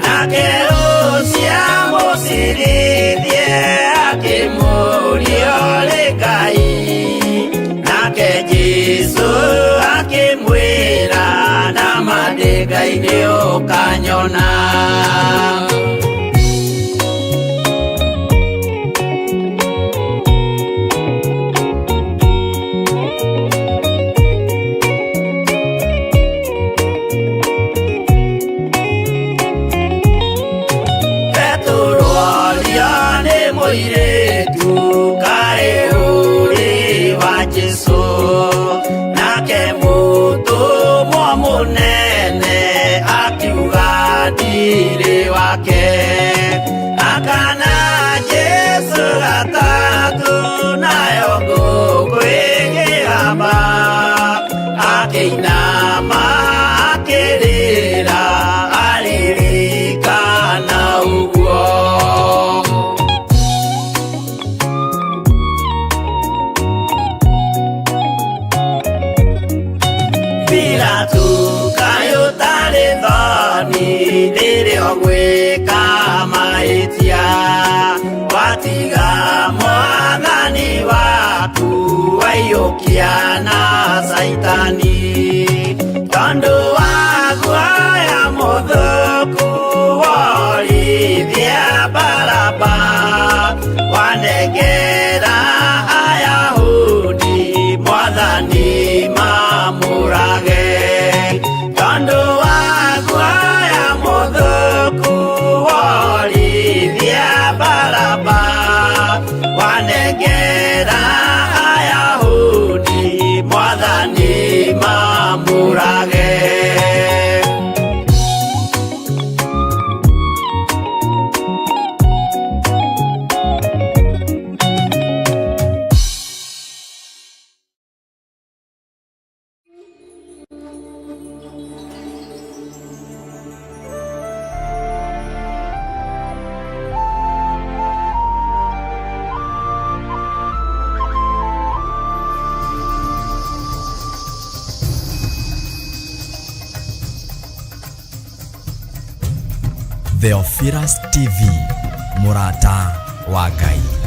nake ũcio amũcirithie akĩmũũria ũrĩ Ngai nake Jesũ akĩmwĩra nama ndĩ Ngai nĩ ũkanyona. Petero orio nĩ mũirĩtu kaĩ ũrĩ wa Jesũ nake mũtũmwo mũnene akiuga ndirĩ wake akana Jesũ gatatũ nayo ngũkũ ĩkĩgamba. Waiyũkia na Caitani tondũ wa guoya mũthũku worithia Baraba wanengera Ayahudi Mwathani mamũrage tondũ wa guoya mũthũku worithia Baraba wanengera Ayahudi Mwathani mamũrage. Theophilus TV, mũrata wa Ngai.